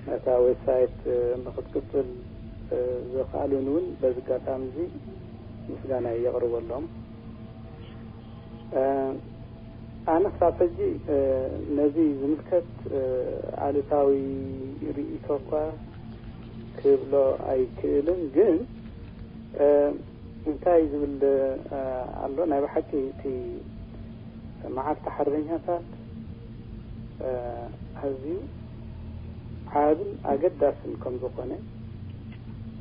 ነታ ዌብሳይት ንክትቅፅል ዘኽኣሉን እውን በዚ ኣጋጣሚ እዚ ምስጋና የቕርበሎም። ኣነ ክሳብ ሕጂ ነዚ ዝምልከት ኣሉታዊ ርእይቶ እኳ ክብሎ ኣይክእልን፣ ግን እንታይ ዝብል ኣሎ፣ ናይ ብሓቂ እቲ መዓልቲ ሓርበኛታት ኣዝዩ ዓብን ኣገዳስን ከም ዝኾነ፣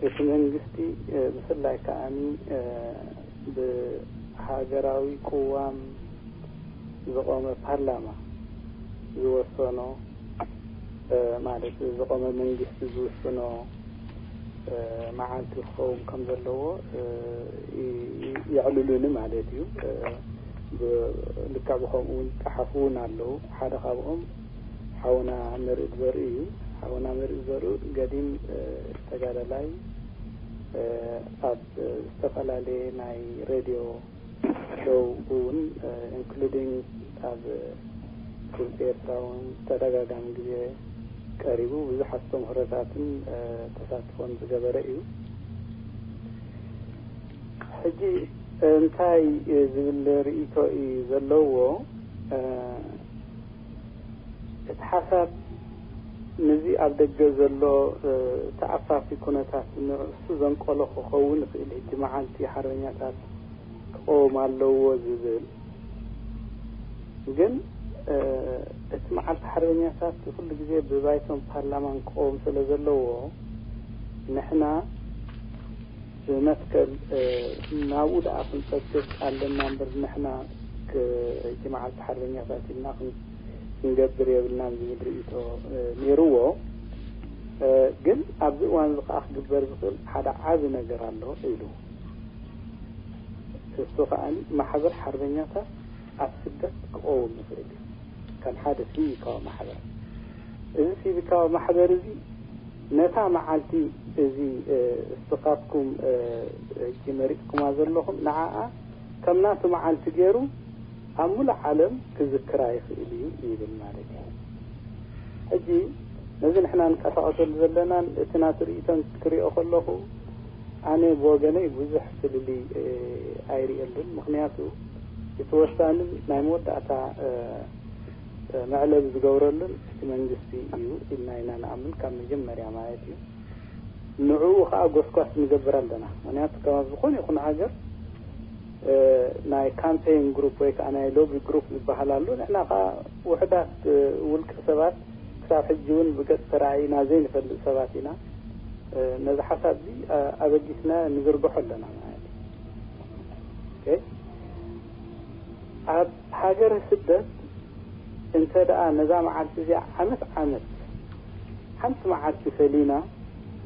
እቲ መንግስቲ ብፍላይ ከዓኒ ብሃገራዊ ቅዋም ዝቆመ ፓርላማ ዝወሰኖ፣ ማለት ዝቆመ መንግስቲ ዝውስኖ መዓልቲ ክኸውን ከም ዘለዎ የዕልሉኒ ማለት እዩ። ልክዕ ብኸምኡ እውን ጸሓፉ እውን ኣለዉ። ሓደ ካብኦም ሓውና መርእ ዘርኢ እዩ። ሓውና መርእ ዘርኢ ገዲም ተጋዳላይ፣ ኣብ ዝተፈላለየ ናይ ሬድዮ ሾው እውን፣ ኢንክሉዲንግ ኣብ ድምፂ ኤርትራ እውን ተደጋጋሚ ግዜ ቀሪቡ ብዙሕ ኣስተምህሮታትን ተሳትፎን ዝገበረ እዩ። ሕጂ እንታይ ዝብል ርእይቶ እዩ ዘለዎ? እቲ ሓሳብ ነዚ ኣብ ደገ ዘሎ ተኣፋፊ ኩነታት ንርእሱ ዘንቀሎ ክኸውን ይኽእል። ሕጂ መዓልቲ ሓርበኛታት ክቐውም ኣለዎ ዝብል ግን እቲ መዓልቲ ሓርበኛታት ኩሉ ግዜ ብባይቶን ፓርላማን ክቐውም ስለ ዘለዎ ንሕና ብመትከል ናብኡ ደኣ ክንጸግብ ኣለና እምበር ንሕና ሕጂ መዓልቲ ሓርበኛታት ኢልና ክንገብር የብልናን ዝብል ርእይቶ ነይርዎ። ግን ኣብዚ እዋን እዚ ከዓ ክግበር ዝኽእል ሓደ ዓቢ ነገር ኣሎ ኢሉ። እሱ ከዓኒ ማሕበር ሓርበኛታት ኣብ ስደት ክቐውም ይኽእል እዩ። ከም ሓደ ሲቪካዊ ማሕበር፣ እዚ ሲቪካዊ ማሕበር እዚ ነታ መዓልቲ እዚ እስኻትኩም ሕጂ መሪፅኩማ ዘለኹም ንዓኣ ከም ናቱ መዓልቲ ገይሩ ኣብ ሙሉእ ዓለም ክዝክራ ይኽእል እዩ ይብል ማለት እዩ። ሕጂ ነዚ ንሕና ንቀሳቐሰሉ ዘለናን እቲ ናቱ ርእይቶን ክሪኦ ከለኹ ኣነ ብወገነይ ብዙሕ ፍልልይ ኣይርእየሉን። ምኽንያቱ እቲ ወሳንን ናይ መወዳእታ መዕለቢ ዝገብረሉን እቲ መንግስቲ እዩ ኢልና ኢና ንኣምን ካብ መጀመርያ ማለት እዩ። ንዕኡ ከዓ ጎስጓስ ንገብር ኣለና። ምክንያቱ ካብ ዝኾነ ይኹን ሃገር ናይ ካምፔን ግሩፕ ወይ ከዓ ናይ ሎቢ ግሩፕ ዝበሃል ኣሎ። ንሕና ከዓ ውሕዳት ውልቀ ሰባት ክሳብ ሕጂ እውን ብገፅ ተራእይና ዘይንፈልጥ ሰባት ኢና። ነዚ ሓሳብ እዚ ኣበጊስና ንዝርግሖ ኣለና ማለት እዩ። ኣብ ሃገረ ስደት እንተ ደኣ ነዛ መዓልቲ እዚኣ ዓመት ዓመት ሓንቲ መዓልቲ ፈሊና፣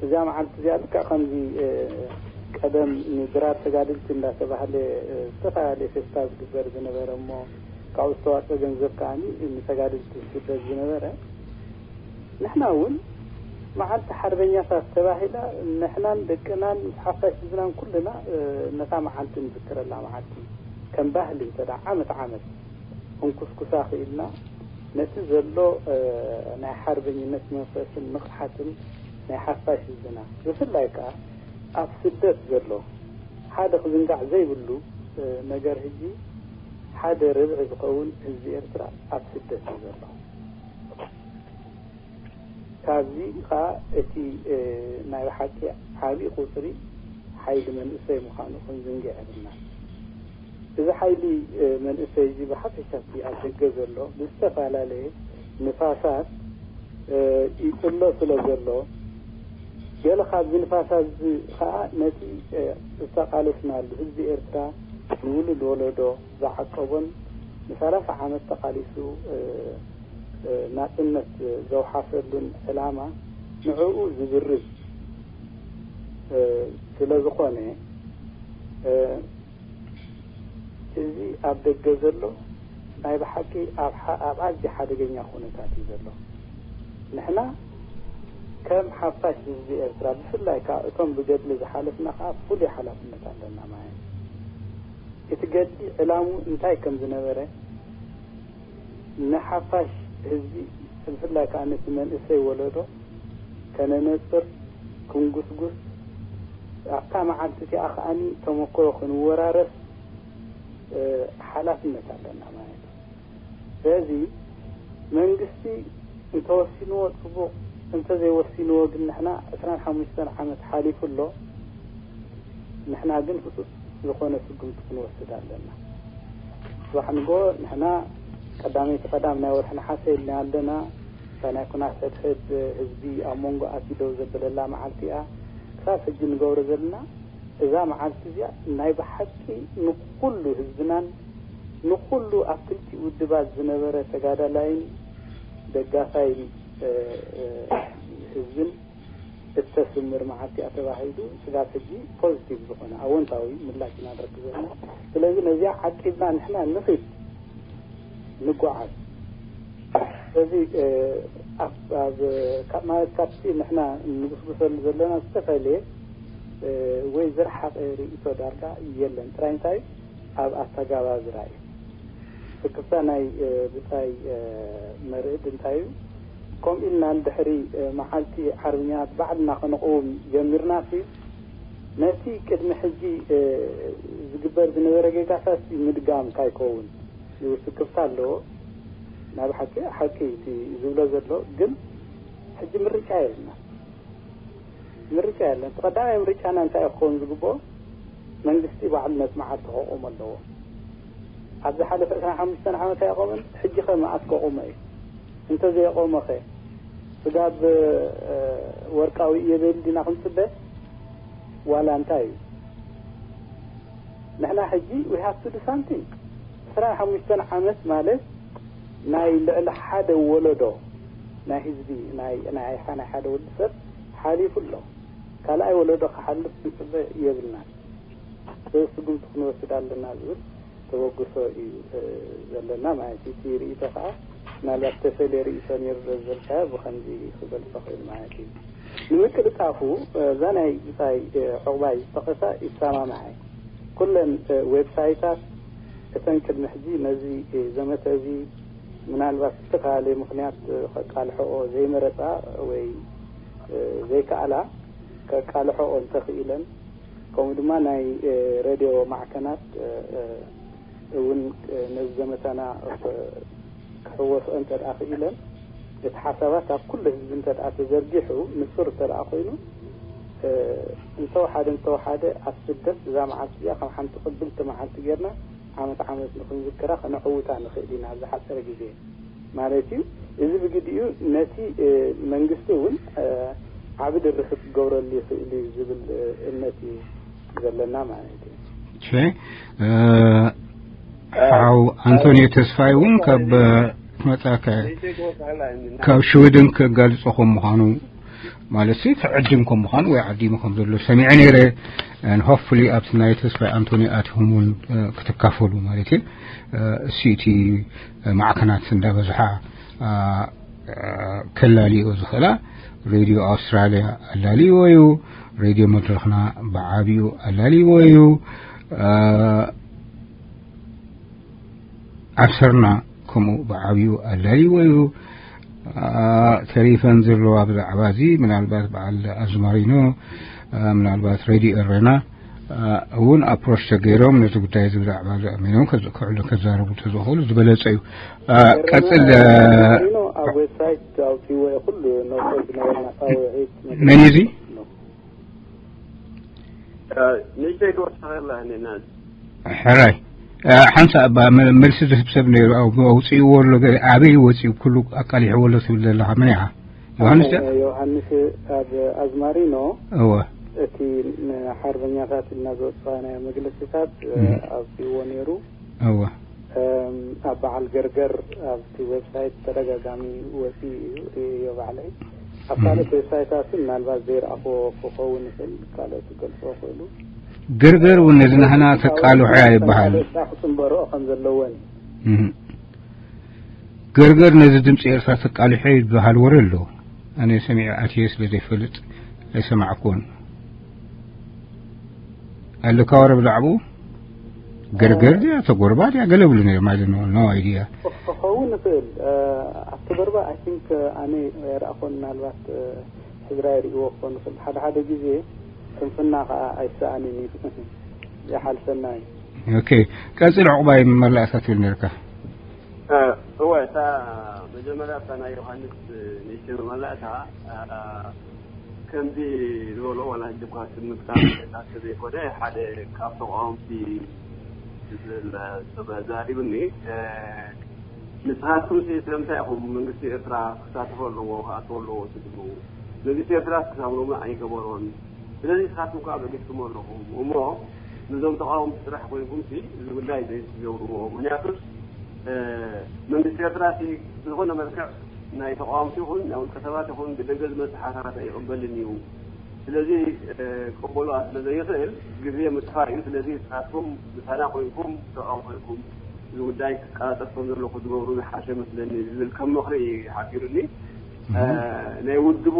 እዛ መዓልቲ እዚኣ ልክዕ ከምዚ ቀደም ንድራር ተጋድልቲ እንዳተባህለ ዝተፈላለየ ፌስታ ዝግበር ዝነበረ እሞ ካብኡ ዝተዋፀ ገንዘብ ከዓ ንተጋድልቲ ዝስደድ ዝነበረ፣ ንሕና እውን መዓልቲ ሓርበኛታት ተባሂላ ንሕናን ደቅናን ምስ ሓፋሽ ህዝብናን ኩልና ነታ መዓልቲ ንዝክረላ መዓልቲ ከም ባህሊ እንተ ዓመት ዓመት ክንኩስኩሳ ክኢልና ነቲ ዘሎ ናይ ሓርበኝነት መንፈስን ንቕሓትን ናይ ሓፋሽ ህዝብና፣ ብፍላይ ከኣ ኣብ ስደት ዘሎ ሓደ ክዝንጋዕ ዘይብሉ ነገር፣ ሕጂ ሓደ ርብዒ ዝኸውን ህዝቢ ኤርትራ ኣብ ስደት እዩ ዘሎ። ካብዚ ከኣ እቲ ናይ ብሓቂ ዓብዪ ቁጽሪ ሓይሊ መንእሰይ ምዃኑ ክንዝንግዕ የብልና። እዚ ሓይሊ መንእሰይ እዚ ብሓፈሻ እቲ ኣብ ደገ ዘሎ ብዝተፈላለየ ንፋሳት ይጽሎ ስለ ዘሎ፣ ገለ ካብዚ ንፋሳት እዚ ከኣ ነቲ ዝተቓለስናሉ ህዝቢ ኤርትራ ንውሉድ ወለዶ ዝዓቀቦን ንሰላሳ ዓመት ተቓሊሱ ናጽነት ዘውሓሰሉን ዕላማ ንዕኡ ዝብርዝ ስለ ዝኾነ፣ እዚ ኣብ ደገ ዘሎ ናይ ብሓቂ ኣብ ኣዝዩ ሓደገኛ ኩነታት እዩ ዘሎ። ንሕና ከም ሓፋሽ ህዝቢ ኤርትራ፣ ብፍላይ ከኣ እቶም ብገድሊ ዝሓለፍና ከኣ ፍሉይ ሓላፍነት ኣለና ማለት እዩ። እቲ ገድሊ ዕላሙ እንታይ ከም ዝነበረ ንሓፋሽ ህዝቢ፣ ብፍላይ ከኣ ነቲ መንእሰይ ወለዶ ከነነጽር፣ ክንጉስጉስ፣ ኣብታ መዓልቲ እቲኣ ከኣ ተመክሮ ክንወራረስ ሓላፍነት ኣለና ማለት እዩ። ስለዚ መንግስቲ እንተወሲንዎ ጽቡቕ፣ እንተዘይወሲንዎ ግን ንሕና ዕስራን ሓሙሽተን ዓመት ሓሊፉ ኣሎ። ንሕና ግን ህጹጽ ዝኾነ ስጉምቲ ክንወስድ ኣለና። ጽባሕ ንግሆ ንሕና ቀዳመይቲ ቀዳም ናይ ወርሒ ነሓሰ ኢልና ኣለና። እታ ናይ ኩናት ሕድሕድ ህዝቢ ኣብ መንጎ ኣትዩ ደው ዘበለላ መዓልቲ እያ። ክሳብ ሕጂ ንገብሮ ዘለና እዛ መዓልቲ እዚኣ ናይ ብሓቂ ንኹሉ ህዝብናን ንኹሉ ኣብ ክልቲኡ ውድባት ዝነበረ ተጋዳላይን ደጋፋይን ህዝብን እተስምር መዓልቲ እያ ተባሂሉ ስጋብ ሕጂ ፖዚቲቭ ዝኾነ ኣወንታዊ ምላሽ ኢና ንረክብ ዘለና። ስለዚ ነዚኣ ዓቂብና ንሕና ንኺድ ንጓዓዝ። ስለዚ ኣብ ማለት ካብቲ ንሕና ንጉስጉሰሉ ዘለና ዝተፈለየ ወይ ዝረሓቐ ርእይቶ ዳርጋ የለን። ጥራይ እንታይ ኣብ ኣተጋባዝራ እዩ። ስክፍታ ናይ ብጻይ መርዕድ እንታይ እዩ? ከምኡ ኢልና ንድሕሪ መዓልቲ ሓርብኛት ባዕልና ከነቕውም ጀሚርና ሲ ነቲ ቅድሚ ሕጂ ዝግበር ዝነበረ ጌጋታት ምድጋም ካይከውን እዩ። ስክፍታ ኣለዎ። ናብ ሓቂ ሓቂ እቲ ዝብሎ ዘሎ ግን ሕጂ ምርጫ የብልና። ምርጫ የለን። እቲ ቀዳማይ ምርጫና እንታይ ክኸውን ዝግብኦ? መንግስቲ ባዕሉ ነቲ መዓልቲ ከቑም ኣለዎ። ኣብ ዝሓለፈ ዕስራን ሓሙሽተን ዓመት ኣይቆመን፣ ሕጂ ከ መዓስ ከቑመ እዩ? እንተዘይቆመ ኸ ስጋብ ወርቃዊ ኢዮቤል ዲና ክንጽበ? ዋላ እንታይ እዩ? ንሕና ሕጂ we have to do something። ዕስራን ሓሙሽተን ዓመት ማለት ናይ ልዕሊ ሓደ ወለዶ ናይ ህዝቢ ናይ ናይ ናይ ሓደ ወዲ ሰብ ሓሊፉ ኣሎ። ካልኣይ ወለዶ ክሓልፍ ክንጽበ የብልናን። ስጉምቲ ክንወስድ ኣለና ዝብል ተበግሶ እዩ ዘለና ማለት እዩ። እቲ ርእይቶ ከዓ ምናልባት ተፈልየ ርእይቶ ነይሩ ዶ ዝበልካዮ ብኸምዚ ክገልጾ ክእል ማለት እዩ። ንምቅልጣፉ እዛ ናይ ብጻይ ዕቑባይ ዝጠቐሳ ይሰማማዕ። ኩለን ዌብሳይታት እተን ቅድሚ ሕጂ ነዚ ዘመተ እዚ ምናልባት ዝተፈላለየ ምኽንያት ከቃልሐኦ ዘይመረጻ ወይ ዘይከኣላ ከቃልሐኦ እንተኽኢለን፣ ከምኡ ድማ ናይ ሬድዮ ማዕከናት እውን ነዚ ዘመተና ክሕወስኦ እንተ ደኣ ክኢለን፣ እቲ ሓሳባት ኣብ ኩሉ ህዝቢ እንተ ደኣ ተዘርጊሑ ንጹር እንተ ደኣ ኮይኑ፣ እንተወሓደ እንተወሓደ ኣብ ስደት እዛ መዓልቲ እዚኣ ከም ሓንቲ ቅብልቲ መዓልቲ ጌርና ዓመት ዓመት ንክንዝክራ ከነዕውታ ንኽእል ኢና ኣብ ዝሓጸረ ግዜ ማለት እዩ። እዚ ብግዲኡ ነቲ መንግስቲ እውን ዓቢ ድርኺት ክገብረሉ ይኽእል እዩ ዝብል እምነት እዩ ዘለና ማለት እዩ። ሓው ኣንቶኒዮ ተስፋይ እውን ካብ መጻከ ካብ ሽወደን ክጋልጾ ከም ምዃኑ ማለት ሲ ትዕድም ከም ምዃኑ ወይ ዓዲሙ ከም ዘሎ ሰሚዐ ነይረ። ሆፕፉሊ ኣብቲ ናይ ተስፋይ ኣንቶኒ ኣትኹም እውን ክትካፈሉ ማለት እዩ። እሲ እቲ ማዕከናት እንዳበዝሓ ከላልዮ ዝኽእላ ሬድዮ ኣውስትራልያ ኣላልይዎ እዩ። ሬድዮ መድረኽና ብዓብዩ ኣላልይዎ እዩ። ኣብ ሰርና ከምኡ ብዓብዩ ኣላልይዎ እዩ። ተሪፈን ዘለዋ ብዛዕባ እዚ ምናልባት በዓል ኣዝማሪኖ፣ ምናልባት ሬድዮ ኤረና እውን ኣፕሮች ተገይሮም ነዚ ጉዳይ እዚ ብዛዕባ ዘእሚኖም ከዕሉ ከዛረቡ ተዝኽእሉ ዝበለጸ እዩ። ቀጽል። ኣብ ዌብሳይት ኣውፅዎ ኩሉ ነውሶ ዝነበረ መፃውዒት መን እዩ እዚ? ንእሽተይ ክወስኸላ እኔና ሕራይ ሓንሳ እባ መልሲ ዝህብ ሰብ ነይሩ። ኣውፅእዎ ኣሎ፣ ገለ ኣበይ ወፂኡ ኩሉ ኣቃሊሕዎ ኣሎ ትብል ዘለኻ መን ኢኻ? ዮሃንስ ድያ? ዮሃንስ ኣብ ኣዝማሪኖ እወ። እቲ ንሓርበኛታት ኢልና ዘወፅናዮ መግለፂታት ኣውፅእዎ ነይሩ። እወ። ኣብ በዓል ገርገር ኣብቲ ዌብሳይት ተደጋጋሚ ወፂኡ ርእዮ ባዕለይ። ኣብ ካልኦት ዌብሳይታት ምናልባት ዘይረኣኽዎ ክኸውን ይኽእል፣ ካልኦት ክገልፅዎ ክእሉ። ገርገር እውን ነዚ ናህና ተቃልሖ እያ ይበሃል። ክፅንበርኦ ከም ዘለወን ገርገር ነዚ ድምፂ ኤርትራ ተቃልሖ ይበሃል ወረ ኣሎ። ኣነ ሰሚዐ ኣትየ ስለ ዘይፈልጥ ኣይሰማዕኩዎን። ኣለካ ወረ ብዛዕባኡ? ገርገር ድያ ተጎርባ ድያ ገለ ብሉ ነይሮም። I don't know, no idea። ክኸውን ይኽእል። ኣብ ተጎርባ I think ኣነ ኣይረኣኹን፣ ምናልባት ሕዝራ ይርእይዎ ክኾን ይኽእል። ሓደ ሓደ ግዜ ስንፍና ከዓ ኣይሰኣንን እዩ። ይሓልፈና እዩ። ኦኬ፣ ቀጽል ዕቑባይ መላእታ ትብል ነርካ። እወ፣ እታ መጀመርያ እታ ናይ ዮሃንስ ንእሽተይ መላእታ ከምዚ ዝበሎ ዋላ ሕጂ እኳ ስምካ ተዘይኮነ ሓደ ካብ ተቃወምቲ ዝብል ሰብ ኣዛሪብኒ። ንስኻትኩም ሲ ስለምንታይ ኢኹም መንግስቲ ኤርትራ ክሳተፎ ኣለዎ ክኣትዎ ኣለዎ ትብሉ? መንግስቲ ኤርትራ ክሳብ ሎሚ ኣይገበሮን። ስለዚ ንስኻትኩም ከዓ በጊስኩም ኣለኹም እሞ ነዞም ተቃወምቲ ጥራሕ ኮይንኩም ሲ እዚ ጉዳይ ዘይትገብርዎ። ምክንያቱስ መንግስቲ ኤርትራ ሲ ብዝኾነ መልክዕ ናይ ተቃወምቲ ይኹን ናይ ውልቀ ሰባት ይኹን ብደገ ዝመጽእ ሓሳባት ኣይቕበልን እዩ። ስለዚ ክቕበሎ ስለ ዘይኽእል ግዜ ምጥፋእ እዩ። ስለዚ ንስኻትኩም ምሳና ኮይንኩም ተቃወምቲ ኮይንኩም እዚ ጉዳይ ክቀላጠፍ ከም ዘለዎ ክትገብሩ ዝሓሸ መስለኒ ዝብል ከም ምኽሪ ሓቢሩኒ። ናይ ውድቡ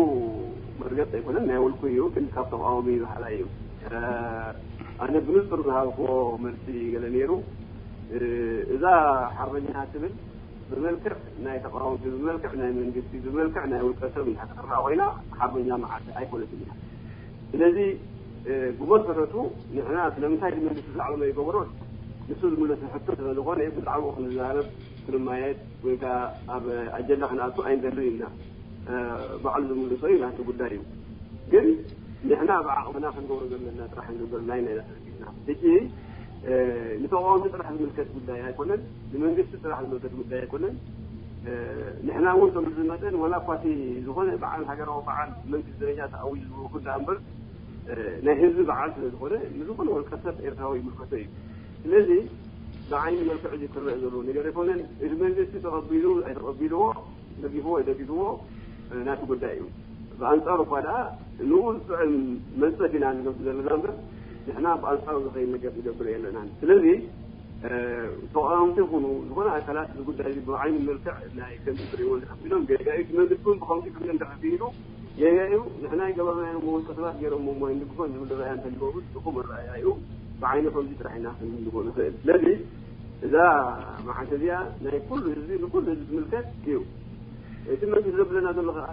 መርገጽ ኣይኮነን፣ ናይ ውልቁ እዩ፣ ግን ካብ ተቃዋሚ በሃላይ እዩ። ኣነ ብንጹር ዝሃብክዎ መልሲ ገለ ነይሩ። እዛ ሓርበኛ ትብል ብመልክዕ ናይ ተቃወምቲ፣ ብመልክዕ ናይ መንግስቲ፣ ብመልክዕ ናይ ውልቀ ሰብ እንድሕር ትረኣ ኮይና ሓርበኛ መዓልቲ ኣይኮነትን እያ። ስለዚ ብመሰረቱ ንሕና ስለምንታይ እዚ መንግስቲ ዛዕባ ዘይገበሮን ንሱ ዝምለሶ ሕቶ ስለ ዝኾነ ብዛዕባኡ ክንዛረብ ክንማየጥ ወይ ከዓ ኣብ ኣጀንዳ ክንኣቱ ኣይንደልን ኢና። ባዕሉ ዝምልሶ እዩ ናቱ ጉዳይ እዩ። ግን ንሕና ብዓቕምና ክንገብሮ ዘለና ጥራሕ ንገብር ናይ ናይ ተረዲእና። ሕጂ ንተቃወምቲ ጥራሕ ዝምልከት ጉዳይ ኣይኮነን፣ ንመንግስቲ ጥራሕ ዝምልከት ጉዳይ ኣይኮነን። ንሕና እውን ከም ዝመጠን ዋላ እኳ እቲ ዝኾነ በዓል ሃገራዊ በዓል መንግስቲ ደረጃ ተኣዊጁ ዝውኩ ደኣ እምበር ናይ ህዝቢ በዓል ስለ ዝኾነ ንዝኾነ ውልቀ ሰብ ኤርትራዊ ይምልከቶ እዩ። ስለዚ ብዓይኒ መልክዕ እዚ ክረአ ዘለዎ ነገር ኣይኮነን። እቲ መንግስቲ ተቐቢሉ ኣይተቐቢልዎ፣ ደጊፍዎ ኣይደጊፍዎ ናቲ ጉዳይ እዩ። ብኣንጻሩ እኳ ደኣ ንኡ ዝጥዕም መንጸፍ ኢና ንገብር ዘለና እምበር ንሕና ብኣንጻሩ ዝኸይድ ነገር ንገብር የለናን። ስለዚ ተቃወምቲ ይኹኑ ዝኾነ ኣካላት እዚ ጉዳይ እዚ ብዓይኒ መልክዕ ናይ ከምዚ ትርእይዎ እንድሕር ኮይኖም ጌጋ እዩ። እቲ መንግስቲ እውን ብኸምዚ ክብል እንድሕር ኮይኑ ጌጋ እዩ። ንሕና ይገበርናዮ እሞ ውልቀ ሰባት ገይሮም እሞ ኣይንድግፎን ዝብል ረኣያ እንተልዎ እውን ድኹም ኣረኣእያ እዩ። ብዓይኒ ከምዚ ጥራሕ ኢና ክንድግፎ ንኽእል። ስለዚ እዛ መዓልቲ እዚኣ ናይ ኩሉ ህዝቢ ንኩሉ ህዝቢ ዝምልከት እዩ። እቲ መንግስቲ ዘብለና ዘሎ ከኣ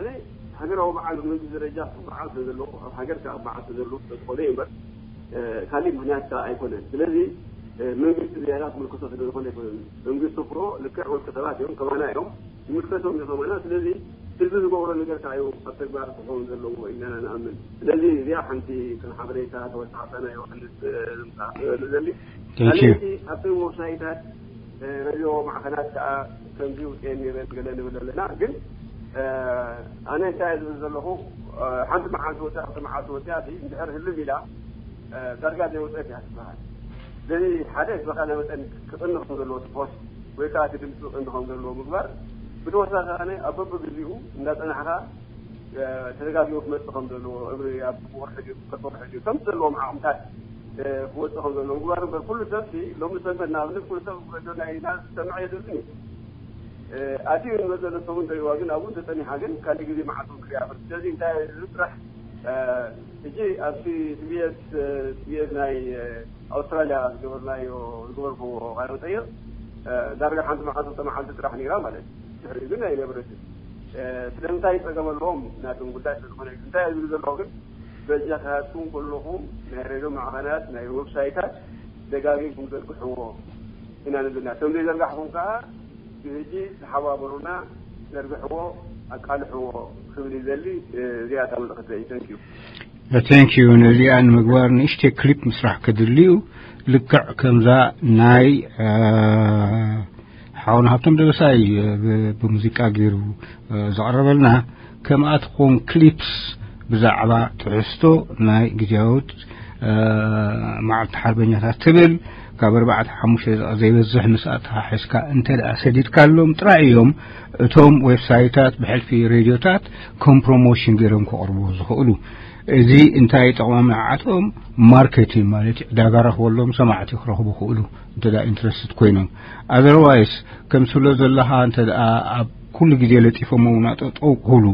ሃገራዊ በዓል ብመንግስቲ ደረጃ በዓል ስለ ዘለዎ ኣብ ሃገር ከዓ በዓል ስለ ዘለዎ ስለ ዝኾነ እዩ እምበር ካሊእ ምክንያት ከዓ ኣይኮነን። ስለዚ መንግስቲ ዝያዳ ትምልከቶ ስለ ዝኾነ ኣይኮነን። መንግስቲ እኮ ልክዕ ውልቀ ሰባት እዮም፣ ከማና እዮም፣ ይምልከቶም እዩ ከማና። ስለዚ ህዝቢ ዝገብሮ ነገር ከዓ እዩ ኣብ ተግባር ክኸውን ዘለዎ ኢልና ንኣምን። ስለዚ እዚኣ ሓንቲ ከም ሓበሬታ ተወሳኺ ናይ ዮሃንስ ምምፃእ ክእሉ ዘሊ Thank you። ኣብቲ ሞሳይታት ሬድዮ ማዕኸናት ከዓ ከምዚ ውፅኤ ነይረ ገለ ንብል ኣለና። ግን ኣነ እንታይ ዝብል ዘለኹ ሓንቲ መዓልቲ ወፅያ ክልተ መዓልቲ ወፅያ እንድሕር ህልም ኢላ ዳርጋ ዘይወፀት እያ ትበሃል። ስለዚ ሓደ በቃ ናይ መጠን ክቕኒ ከም ዘለዎ ትኾን ወይ ከዓ እቲ ድምፂ ክቕኒ ከም ዘለዎ ምግባር። ብተወሳኺ ኣነ ኣብ በብግዚኡ እንዳፀናሕካ ተደጋጊሙ ክመፅእ ከም ዘለዎ እምሪ ኣብ ወርሒ ድዩ ክልተ ወርሒ ድዩ ከም ዘለዎም ዓቕምታት ክወፅእ ከም ዘለዎ ምግባር እምበር ኩሉ ሰብ ሲ ሎሚ ሰንበት ንኣብነት ኩሉ ሰብ ረድዮ ናይ ኢና ዝሰምዕ የድልን እዩ። ኣትዩ ንመዘለ ሰሙን ደሪዋ ግን ኣብኡ እንተፀኒሓ ግን ካልእ ግዜ መዓልቲ እውን ክሪኣ ይኽእል። ስለዚ እንታይ እዚ ጥራሕ ሕጂ ኣብቲ ቲቢኤስ ቲቢኤስ ናይ ኣውስትራልያ ዝገበርናዮ ዝገበርኩዎ ቃለ መጠይቕ ዳርጋ ሓንቲ መዓልቲ ክልተ መዓልቲ ጥራሕ ነይራ ማለት እዩ። ድሕሪኡ ግን ኣይነበረትን። ስለምንታይ ጸገም ኣለዎም ናቶም ጉዳይ ስለዝኾነ፣ እንታይ ዝብል ዘለኹ ግን በጃኻትኩም ኩልኹም ናይ ሬድዮ ማዕኸናት፣ ናይ ዌብሳይታት ደጋጊምኩም ዘርግሕዎ ኢና ንብልና። እቶም ዘይዘርጋሕኩም ከኣ ብህጂ ተሓባበሩና፣ ዘርግሕዎ፣ ኣቃልሕዎ ክብል ይደሊ። እዚኣ እታ መልእኽተይ። Thank you። Thank you። ነዚኣ ንምግባር ንእሽተይ ክሊፕ ምስራሕ ከድልዩ፣ ልክዕ ከምዛ ናይ ሓውና ሃብቶም ደበሳይ ብሙዚቃ ገይሩ ዘቕረበልና፣ ከምኣ ትኾን ክሊፕስ ብዛዕባ ትሕዝቶ ናይ ግዜያዊ መዓልቲ ሓርበኛታት ትብል ካብ ኣርባዕተ ሓሙሽተ ደቂቕ ዘይበዝሕ ምስኣ ተሓሒዝካ እንተ ደኣ ሰዲድካሎም ጥራይ እዮም እቶም ዌብሳይታት ብሕልፊ ሬድዮታት ከም ፕሮሞሽን ገይሮም ክቕርቡ ዝኽእሉ። እዚ እንታይ ጠቕሞም ንዓቶም? ማርኬቲንግ ማለት እዩ። ዕዳጋ ረኽበሎም፣ ሰማዕቲ ክረኽቡ ክእሉ እንተ ደኣ ኢንትረስትድ ኮይኖም። ኣዘርዋይስ ከም ስለ ዘለኻ እንተ ደኣ ኣብ ኩሉ ግዜ ለጢፎም እውን ኣጠጠው ክብሉ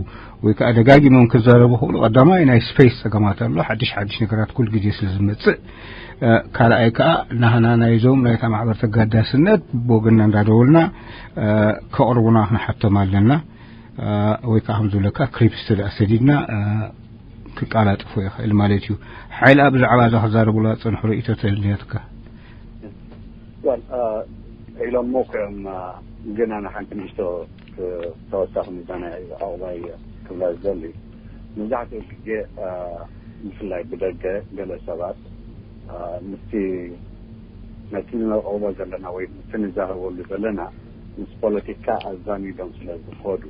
ወይ ከዓ ደጋጊሞም ክዛረቡ ክእሉ፣ ቀዳማይ ናይ ስፔስ ጸገማት ኣሎ። ሓድሽ ሓድሽ ነገራት ኩሉ ግዜ ስለ ዝመጽእ፣ ካልኣይ ከዓ ናህና ናይዞም ናይታ ማሕበር ተጋዳስነት ብወገንና እንዳደወልና ከቕርቡና ክንሓቶም ኣለና። ወይ ከዓ ከም ዝብለካ ክሪፕስ ስለ ሰዲድና ክቃላጥፎ ይኽእል ማለት እዩ። ሓይል ኣብ ብዛዕባ እዛ ክዛረቡላ ዝጸንሑ ርእይቶ ተልያትካ። ኢሎም እኮ እዮም። ግን ኣነ ሓንቲ ንእሽቶ ተወሳኺ ምዛና ኣቕባይ ክብላ ዝደሊ፣ መብዛሕትኡ ግዜ ብፍላይ ብደገ ገለ ሰባት ምስቲ ነቲ ንቕርቦ ዘለና ወይ ምስቲ ንዛረበሉ ዘለና ምስ ፖለቲካ ኣዛሚዶም ስለ ዝኸዱ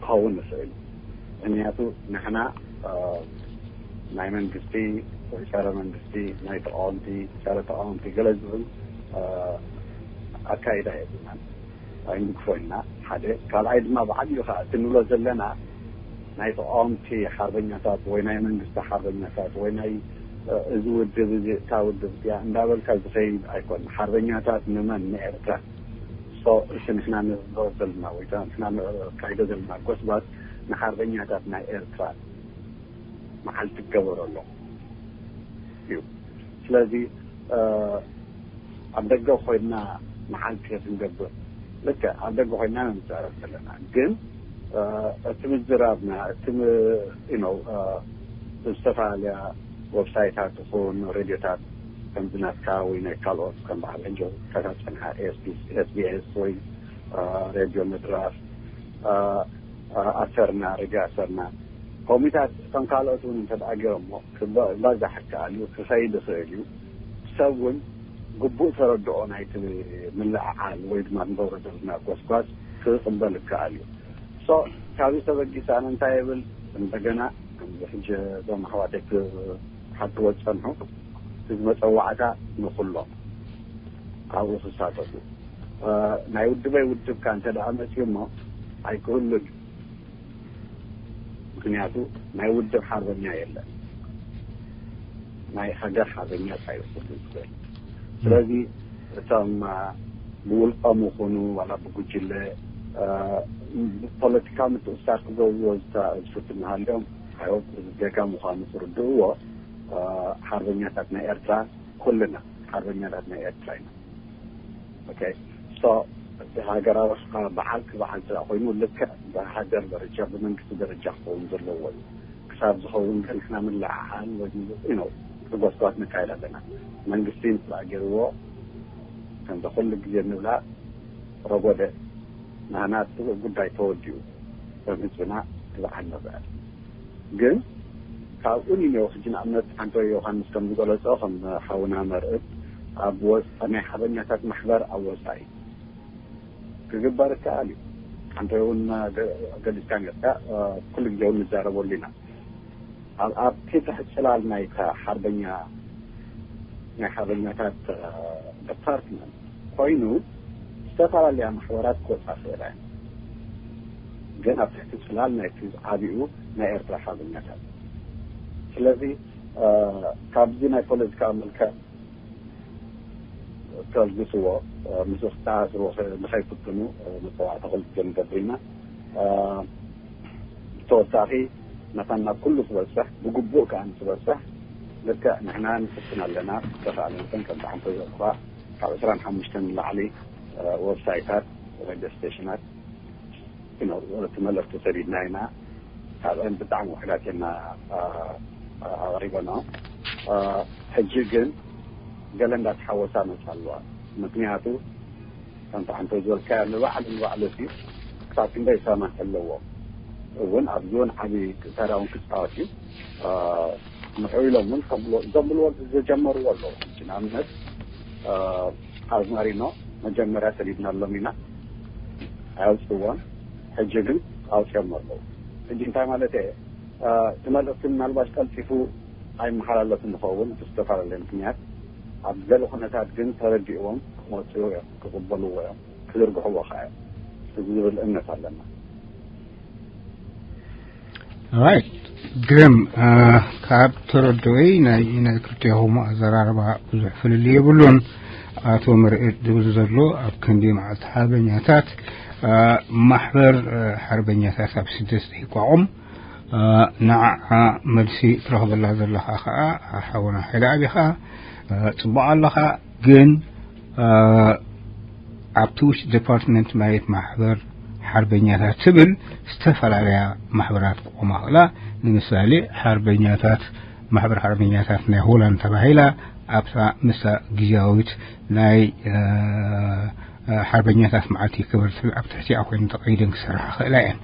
ክኸውን ይኽእል። ምክንያቱ ንሕና ናይ መንግስቲ ወይ ጸረ መንግስቲ፣ ናይ ተቃወምቲ ጸረ ተቃወምቲ ገለ ዝብል ኣካይዳ የብልናን። ኣይንድግፎ ኢና ሓደ። ካልኣይ ድማ ብዓቢኡ ከዓ እቲ ንብሎ ዘለና ናይ ተቃወምቲ ሓርበኛታት ወይ ናይ መንግስቲ ሓርበኛታት ወይ ናይ እዚ ውድብ እዚ እታ ውድብ እዚኣ እንዳበልካ ዝኸይድ ኣይኮን። ሓርበኛታት ንመን? ንኤርትራ። ሶ እቲ ንሕና ንብሎ ዘለና ወይ ከዓ ንሕና ንካይዶ ዘለና ጎስጓስ ንሓርበኛታት ናይ ኤርትራ መዓልቲ ክገበረሎም እዩ። ስለዚ ኣብ ደገ ኮይና መዓልቲ ክንገብር ልክዕ ኣብ ደገ ኮይና ንዛረብ ዘለና፣ ግን እቲ ምዝራብና እቲ ነው ዝተፈላለያ ዌብሳይታት ይኹን ሬድዮታት ከምዚ ናትካ ወይ ናይ ካልኦት ከም በዓል እንጆ ተታጨንሓ ኤስቢኤስ ወይ ሬድዮ ምድራፍ ኣሰርና ሬድዮ ኣሰርና ከምኡታት ከም ካልኦት እውን እንተደኣ ገይሮሞ ክባዛሕ ይከኣል እዩ፣ ክኸይድ ይኽእል እዩ። ሰብ እውን ግቡእ ተረድኦ ናይቲ ምልዕዓል ወይ ድማ ንገብሮ ዘለና ጎስጓስ ክቕበል ይከኣል እዩ። ሶ ካብዚ ተበጊሰ ኣነ እንታይ የብል እንደገና ከምዚ ሕጂ እዞም ኣሕዋተይ ክሓትዎ ዝፀንሑ እዚ መፀዋዕታ ንኩሎም ኣብኡ ክሳተፉ ናይ ውድበይ ውድብካ እንተ ደኣ መፅዩ እሞ ኣይክህሉን እዩ። ምክንያቱ ናይ ውድብ ሓርበኛ የለን፣ ናይ ሃገር ሓርበኛ ፃዩ ክህሉ ዝኽእል። ስለዚ እቶም ብውልቆም ይኹኑ ዋላ ብጉጅለ ፖለቲካዊ ምትእስሳር ክገብርዎ ዝፍትኑ ሃልዮም ሓይወት ጌጋ ምዃኑ ክርድእዎ ሓርበኛታት ናይ ኤርትራ ኩልና ሓርበኛታት ናይ ኤርትራ ኢና። ኦኬ ሶ እቲ ሃገራዊ በዓል ክበዓል ስለ ኮይኑ ልክዕ ብሃገር ደረጃ ብመንግስቲ ደረጃ ክኸውን ዘለዎ እዩ። ክሳብ ዝኸውን ግን ንሕና ምልዕዓል ወይ ነው ጎስጓስ ነካይድ ኣለና። መንግስቲ ንስራ ገይርዎ ከምዚ ኩሉ ግዜ ንብላ ረጎደ ናህና እቲ ጉዳይ ተወዲኡ ከም ህዝብና ክበዓል ንኽእል ግን ካብኡ ንኔው ሕጂ ንኣብነት ሓንቶ ዮሃንስ ከም ዝገለጾ ከም ሓውና መርእ ኣብ ናይ ሓበኛታት ማሕበር ኣብ ወፃኢ ክግበር ይከኣል እዩ። ሓንቶ እውን ገሊጽካ ነርካ ኩሉ ግዜ እውን ንዛረበሉ ኢና። ኣብቲ ትሕቲ ጽላል ናይታ ሓርበኛ ናይ ሓርበኛታት ዲፓርትመንት ኮይኑ ዝተፈላለያ ማሕበራት ክወፃ ክእላ እየን። ግን ኣብ ትሕቲ ፅላል ናይቲ ዓብኡ ናይ ኤርትራ ሓርበኛታት። ስለዚ ካብዚ ናይ ፖለቲካዊ መልክዕ ከልግስዎ ምስ ክተኣስርዎ ንኸይፍትኑ መፀዋዕታ ክልተ ንገብር ኢና። ብተወሳኺ መታን ናብ ኩሉ ክበፅሕ ብግቡእ ከዓ ንክበፅሕ ልክዕ ንሕና ንፍትን ኣለና። ዝተኻእለ መጠን ከም ብዓንተ ዘጥፋ ካብ ዕስራን ሓሙሽተን ንላዕሊ ወብሳይታት፣ ሬድዮ ስቴሽናት፣ እቲ መልእኽቲ ሰዲድና ኢና። ካብአን ብጣዕሚ ውሕዳት ኢና ኣቕሪበና። ሕጂ ግን ገለ እንዳተሓወሳ መፃ ኣለዋ። ምክንያቱ ከምቲ ሓንተ ዝበልካዮ ንባዕሉ ንባዕሉ ሲ ክሳብ ክንደይ ሰማዕ ኣለዎ እውን ኣብዚ እውን ዓብዪ ተራውን ክፃወት እዩ። ምዕብሎም እውን ከምብልዎ ዘጀመርዎ ኣለዉ። ንኣብነት ኣዝማሪኖ መጀመርያ ሰዲድናሎም ኢና፣ ኣየውፅእዎን። ሕጂ ግን ኣውፅኦም ኣለዉ። ሕጂ እንታይ ማለት እየ? እቲ መልእኽቲ ምናልባሽ ቀልጢፉ ኣይመሓላለፍን ዝኸውን ብዝተፈላለየ ምክንያት፣ ኣብ ገለ ኩነታት ግን ተረዲእዎም ክመፅኡ እዮም፣ ክቕበልዎ እዮም፣ ክዝርግሕዎ ከዓ እዮም ዝብል እምነት ኣለና። ራይት፣ ግርም። ካብ ተረድኦይ ናይ ናይ ክልቲኹም ኣዘራርባ ብዙሕ ፍልልይ የብሉን። ኣቶ መርዕድ ዝብል ዘሎ ኣብ ክንዲ መዓልቲ ሓርበኛታት ማሕበር ሓርበኛታት ኣብ ስደት ይቋቑም። ንዓ መልሲ ትረኽበላ ዘለኻ ከዓ ሓውና ሓይለ ኣብኻ ጽቡቕ ኣለኻ። ግን ኣብቲ ውሽጢ ዲፓርትመንት ማየት ማሕበር ሓርበኛታት ትብል ዝተፈላለያ ማሕበራት ክቆማ ክእላ። ንምሳሌ ሓርበኛታት ማሕበር ሓርበኛታት ናይ ሆላንድ ተባሂላ ኣብታ ምስታ ግዜያዊት ናይ ሓርበኛታት መዓልቲ ይከበር ትብል ኣብ ትሕቲኣ ኮይኑ ተቐይደን ክሰርሓ ክእላ እየን።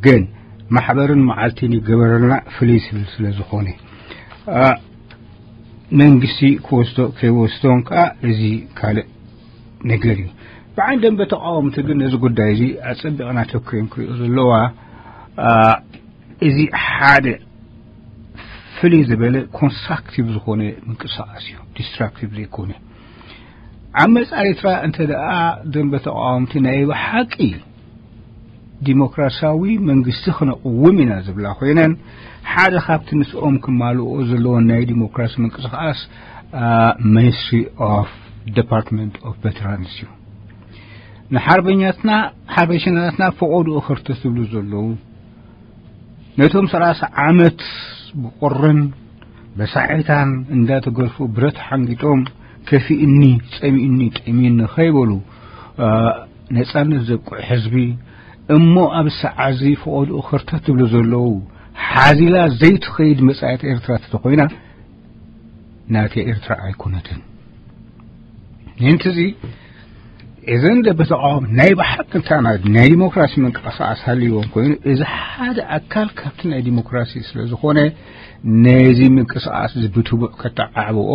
ግን ማሕበርን መዓልትን ይገበረልና ፍልይ ስብል ስለ ዝኾነ መንግስቲ ክወስዶ ከይወስዶን ከዓ እዚ ካልእ ነገር እዩ። ብዓይን ደንበ ተቃወምቲ ግን ነዚ ጉዳይ እዚ ኣጸቢቕና ተክዮም ክሪኦ ዘለዋ። እዚ ሓደ ፍልይ ዝበለ ኮንስትራክቲቭ ዝኾነ ምንቅስቃስ እዩ፣ ዲስትራክቲቭ ዘይኮነ። ዓመፃ ኤርትራ እንተ ደኣ ደንበ ተቃወምቲ ናይ ብሓቂ ዲሞክራሲያዊ መንግስቲ ክነቕውም ኢና ዝብላ ኮይነን ሓደ ካብቲ ምስኦም ክማልኦ ዘለዎን ናይ ዲሞክራሲ ምንቅስቃስ ሚኒስትሪ ኦፍ ዲፓርትመንት ኦፍ ቨተራንስ እዩ። ንሓርበኛትና ሓርበሽናትና ፈቐድኡ ክርተት ዝብሉ ዘለዉ ነቶም ሰላሳ ዓመት ብቆርን በሳዒታን እንዳተገርፉ ብረት ሓንጊጦም ከፊእኒ ጸሚእኒ ጠሚኒ ከይበሉ ነጻነት ዘብቅዑ ህዝቢ እሞ ኣብ ሰዓዚ ፈቐድኡ ክርተት ዝብሉ ዘለዉ ሓዚላ ዘይትኸይድ መጻኢት ኤርትራ ተተኾይና ናተይ ኤርትራ ኣይኮነትን። ምእንቲ እዚ እዘን ደበ ተቃወም ናይ ብሓቂ እንተና ናይ ዲሞክራሲ ምንቅስቃስ ሃልይዎም ኮይኑ እዚ ሓደ ኣካል ካብቲ ናይ ዲሞክራሲ ስለ ዝኾነ ነዚ ምንቅስቃስ እዚ ብትቡዕ ከተዓብኦ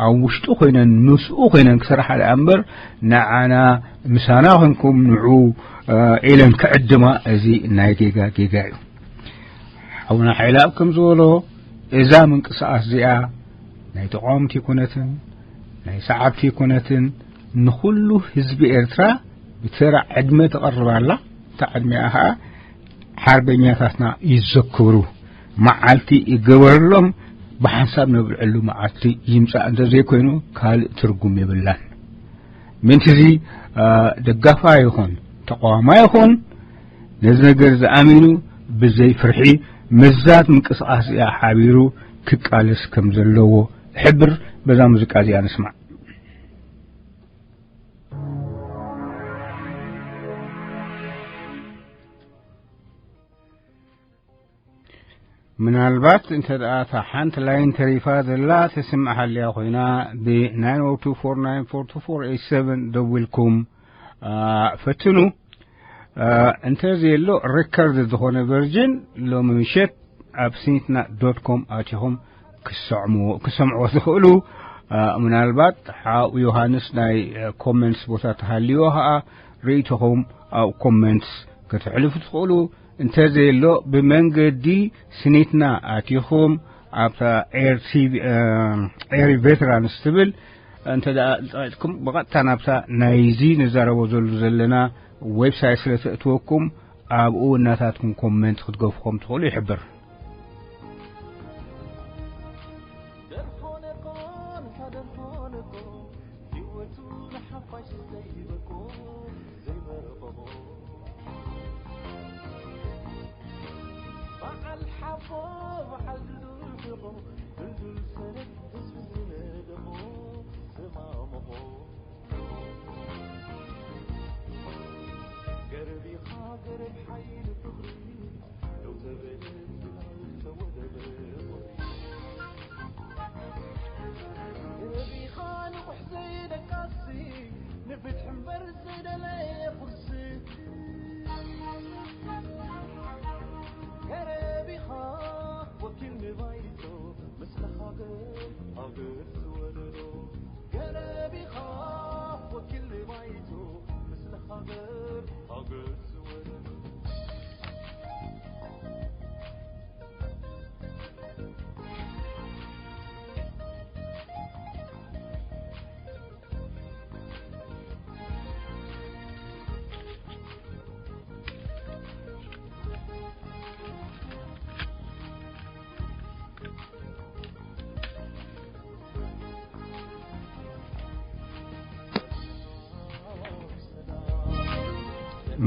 ኣብ ውሽጡ ኮይነን ምስኡ ኮይነን ክሰርሓ ደኣ እምበር ንዓና ምሳና ኮንኩም ንዑ ኢለን ክዕድማ እዚ ናይ ጌጋ ጌጋ እዩ። ሓውና ሓይለኣብ ከም ዝበሎ እዛ ምንቅስቃስ እዚኣ ናይ ተቃወምቲ ኣይኮነትን ናይ ሰዓብቲ ኣይኮነትን ንኹሉ ህዝቢ ኤርትራ ብተራ ዕድመ ትቐርብ ኣላ። እታ ዕድሚኣ ከዓ ሓርበኛታትና ይዘክሩ መዓልቲ ይገበረሎም ብሓንሳብ ነብልዐሉ መዓልቲ ይምፃእ እንተዘይኮይኑ ካልእ ትርጉም የብላን። ምእንቲ እዚ ደጋፋ ይኹን ተቃዋማ ይኹን ነዚ ነገር ዝኣሚኑ ብዘይ ፍርሒ ምዛት ምንቅስቃስ እዚኣ ሓቢሩ ክቃለስ ከም ዘለዎ ሕብር በዛ ሙዚቃ እዚኣ ንስማዕ። ምናልባት እንተ ደኣ እታ ሓንቲ ላይን ተሪፋ ዘላ ትስምዕ ሃልያ ኮይና ብ ናይን ኦ ቱ ፎር ናይን ፎር ቱ ፎር ኤይት ሰቨን ደዊልኩም ፈትኑ። እንተ ዘየሎ ሪከርድ ዝኾነ ቨርጅን ሎሚ ምሸት ኣብ ሲኒትና ዶት ኮም ኣቲኹም ክሰምዕዎ ትኽእሉ። ምናልባት ሓው ዮሃንስ ናይ ኮመንትስ ቦታ ተሃልይዎ ከዓ ርእይቶኹም ኣብ ኮመንትስ ከተሕልፉ ትኽእሉ። እንተ ዘየሎ ብመንገዲ ስኒትና ኣቲኹም ኣብታ ኤር ቲቪ ኤሪ ቬተራንስ ትብል እንተ ደኣ ዝጠቂጥኩም ብቐጥታ ናብታ ናይዚ ንዛረቦ ዘሉ ዘለና ዌብሳይት ስለ ተእትወኩም ኣብኡ እናታትኩም ኮመንት ክትገፉ ከም ትኽእሉ ይሕብር።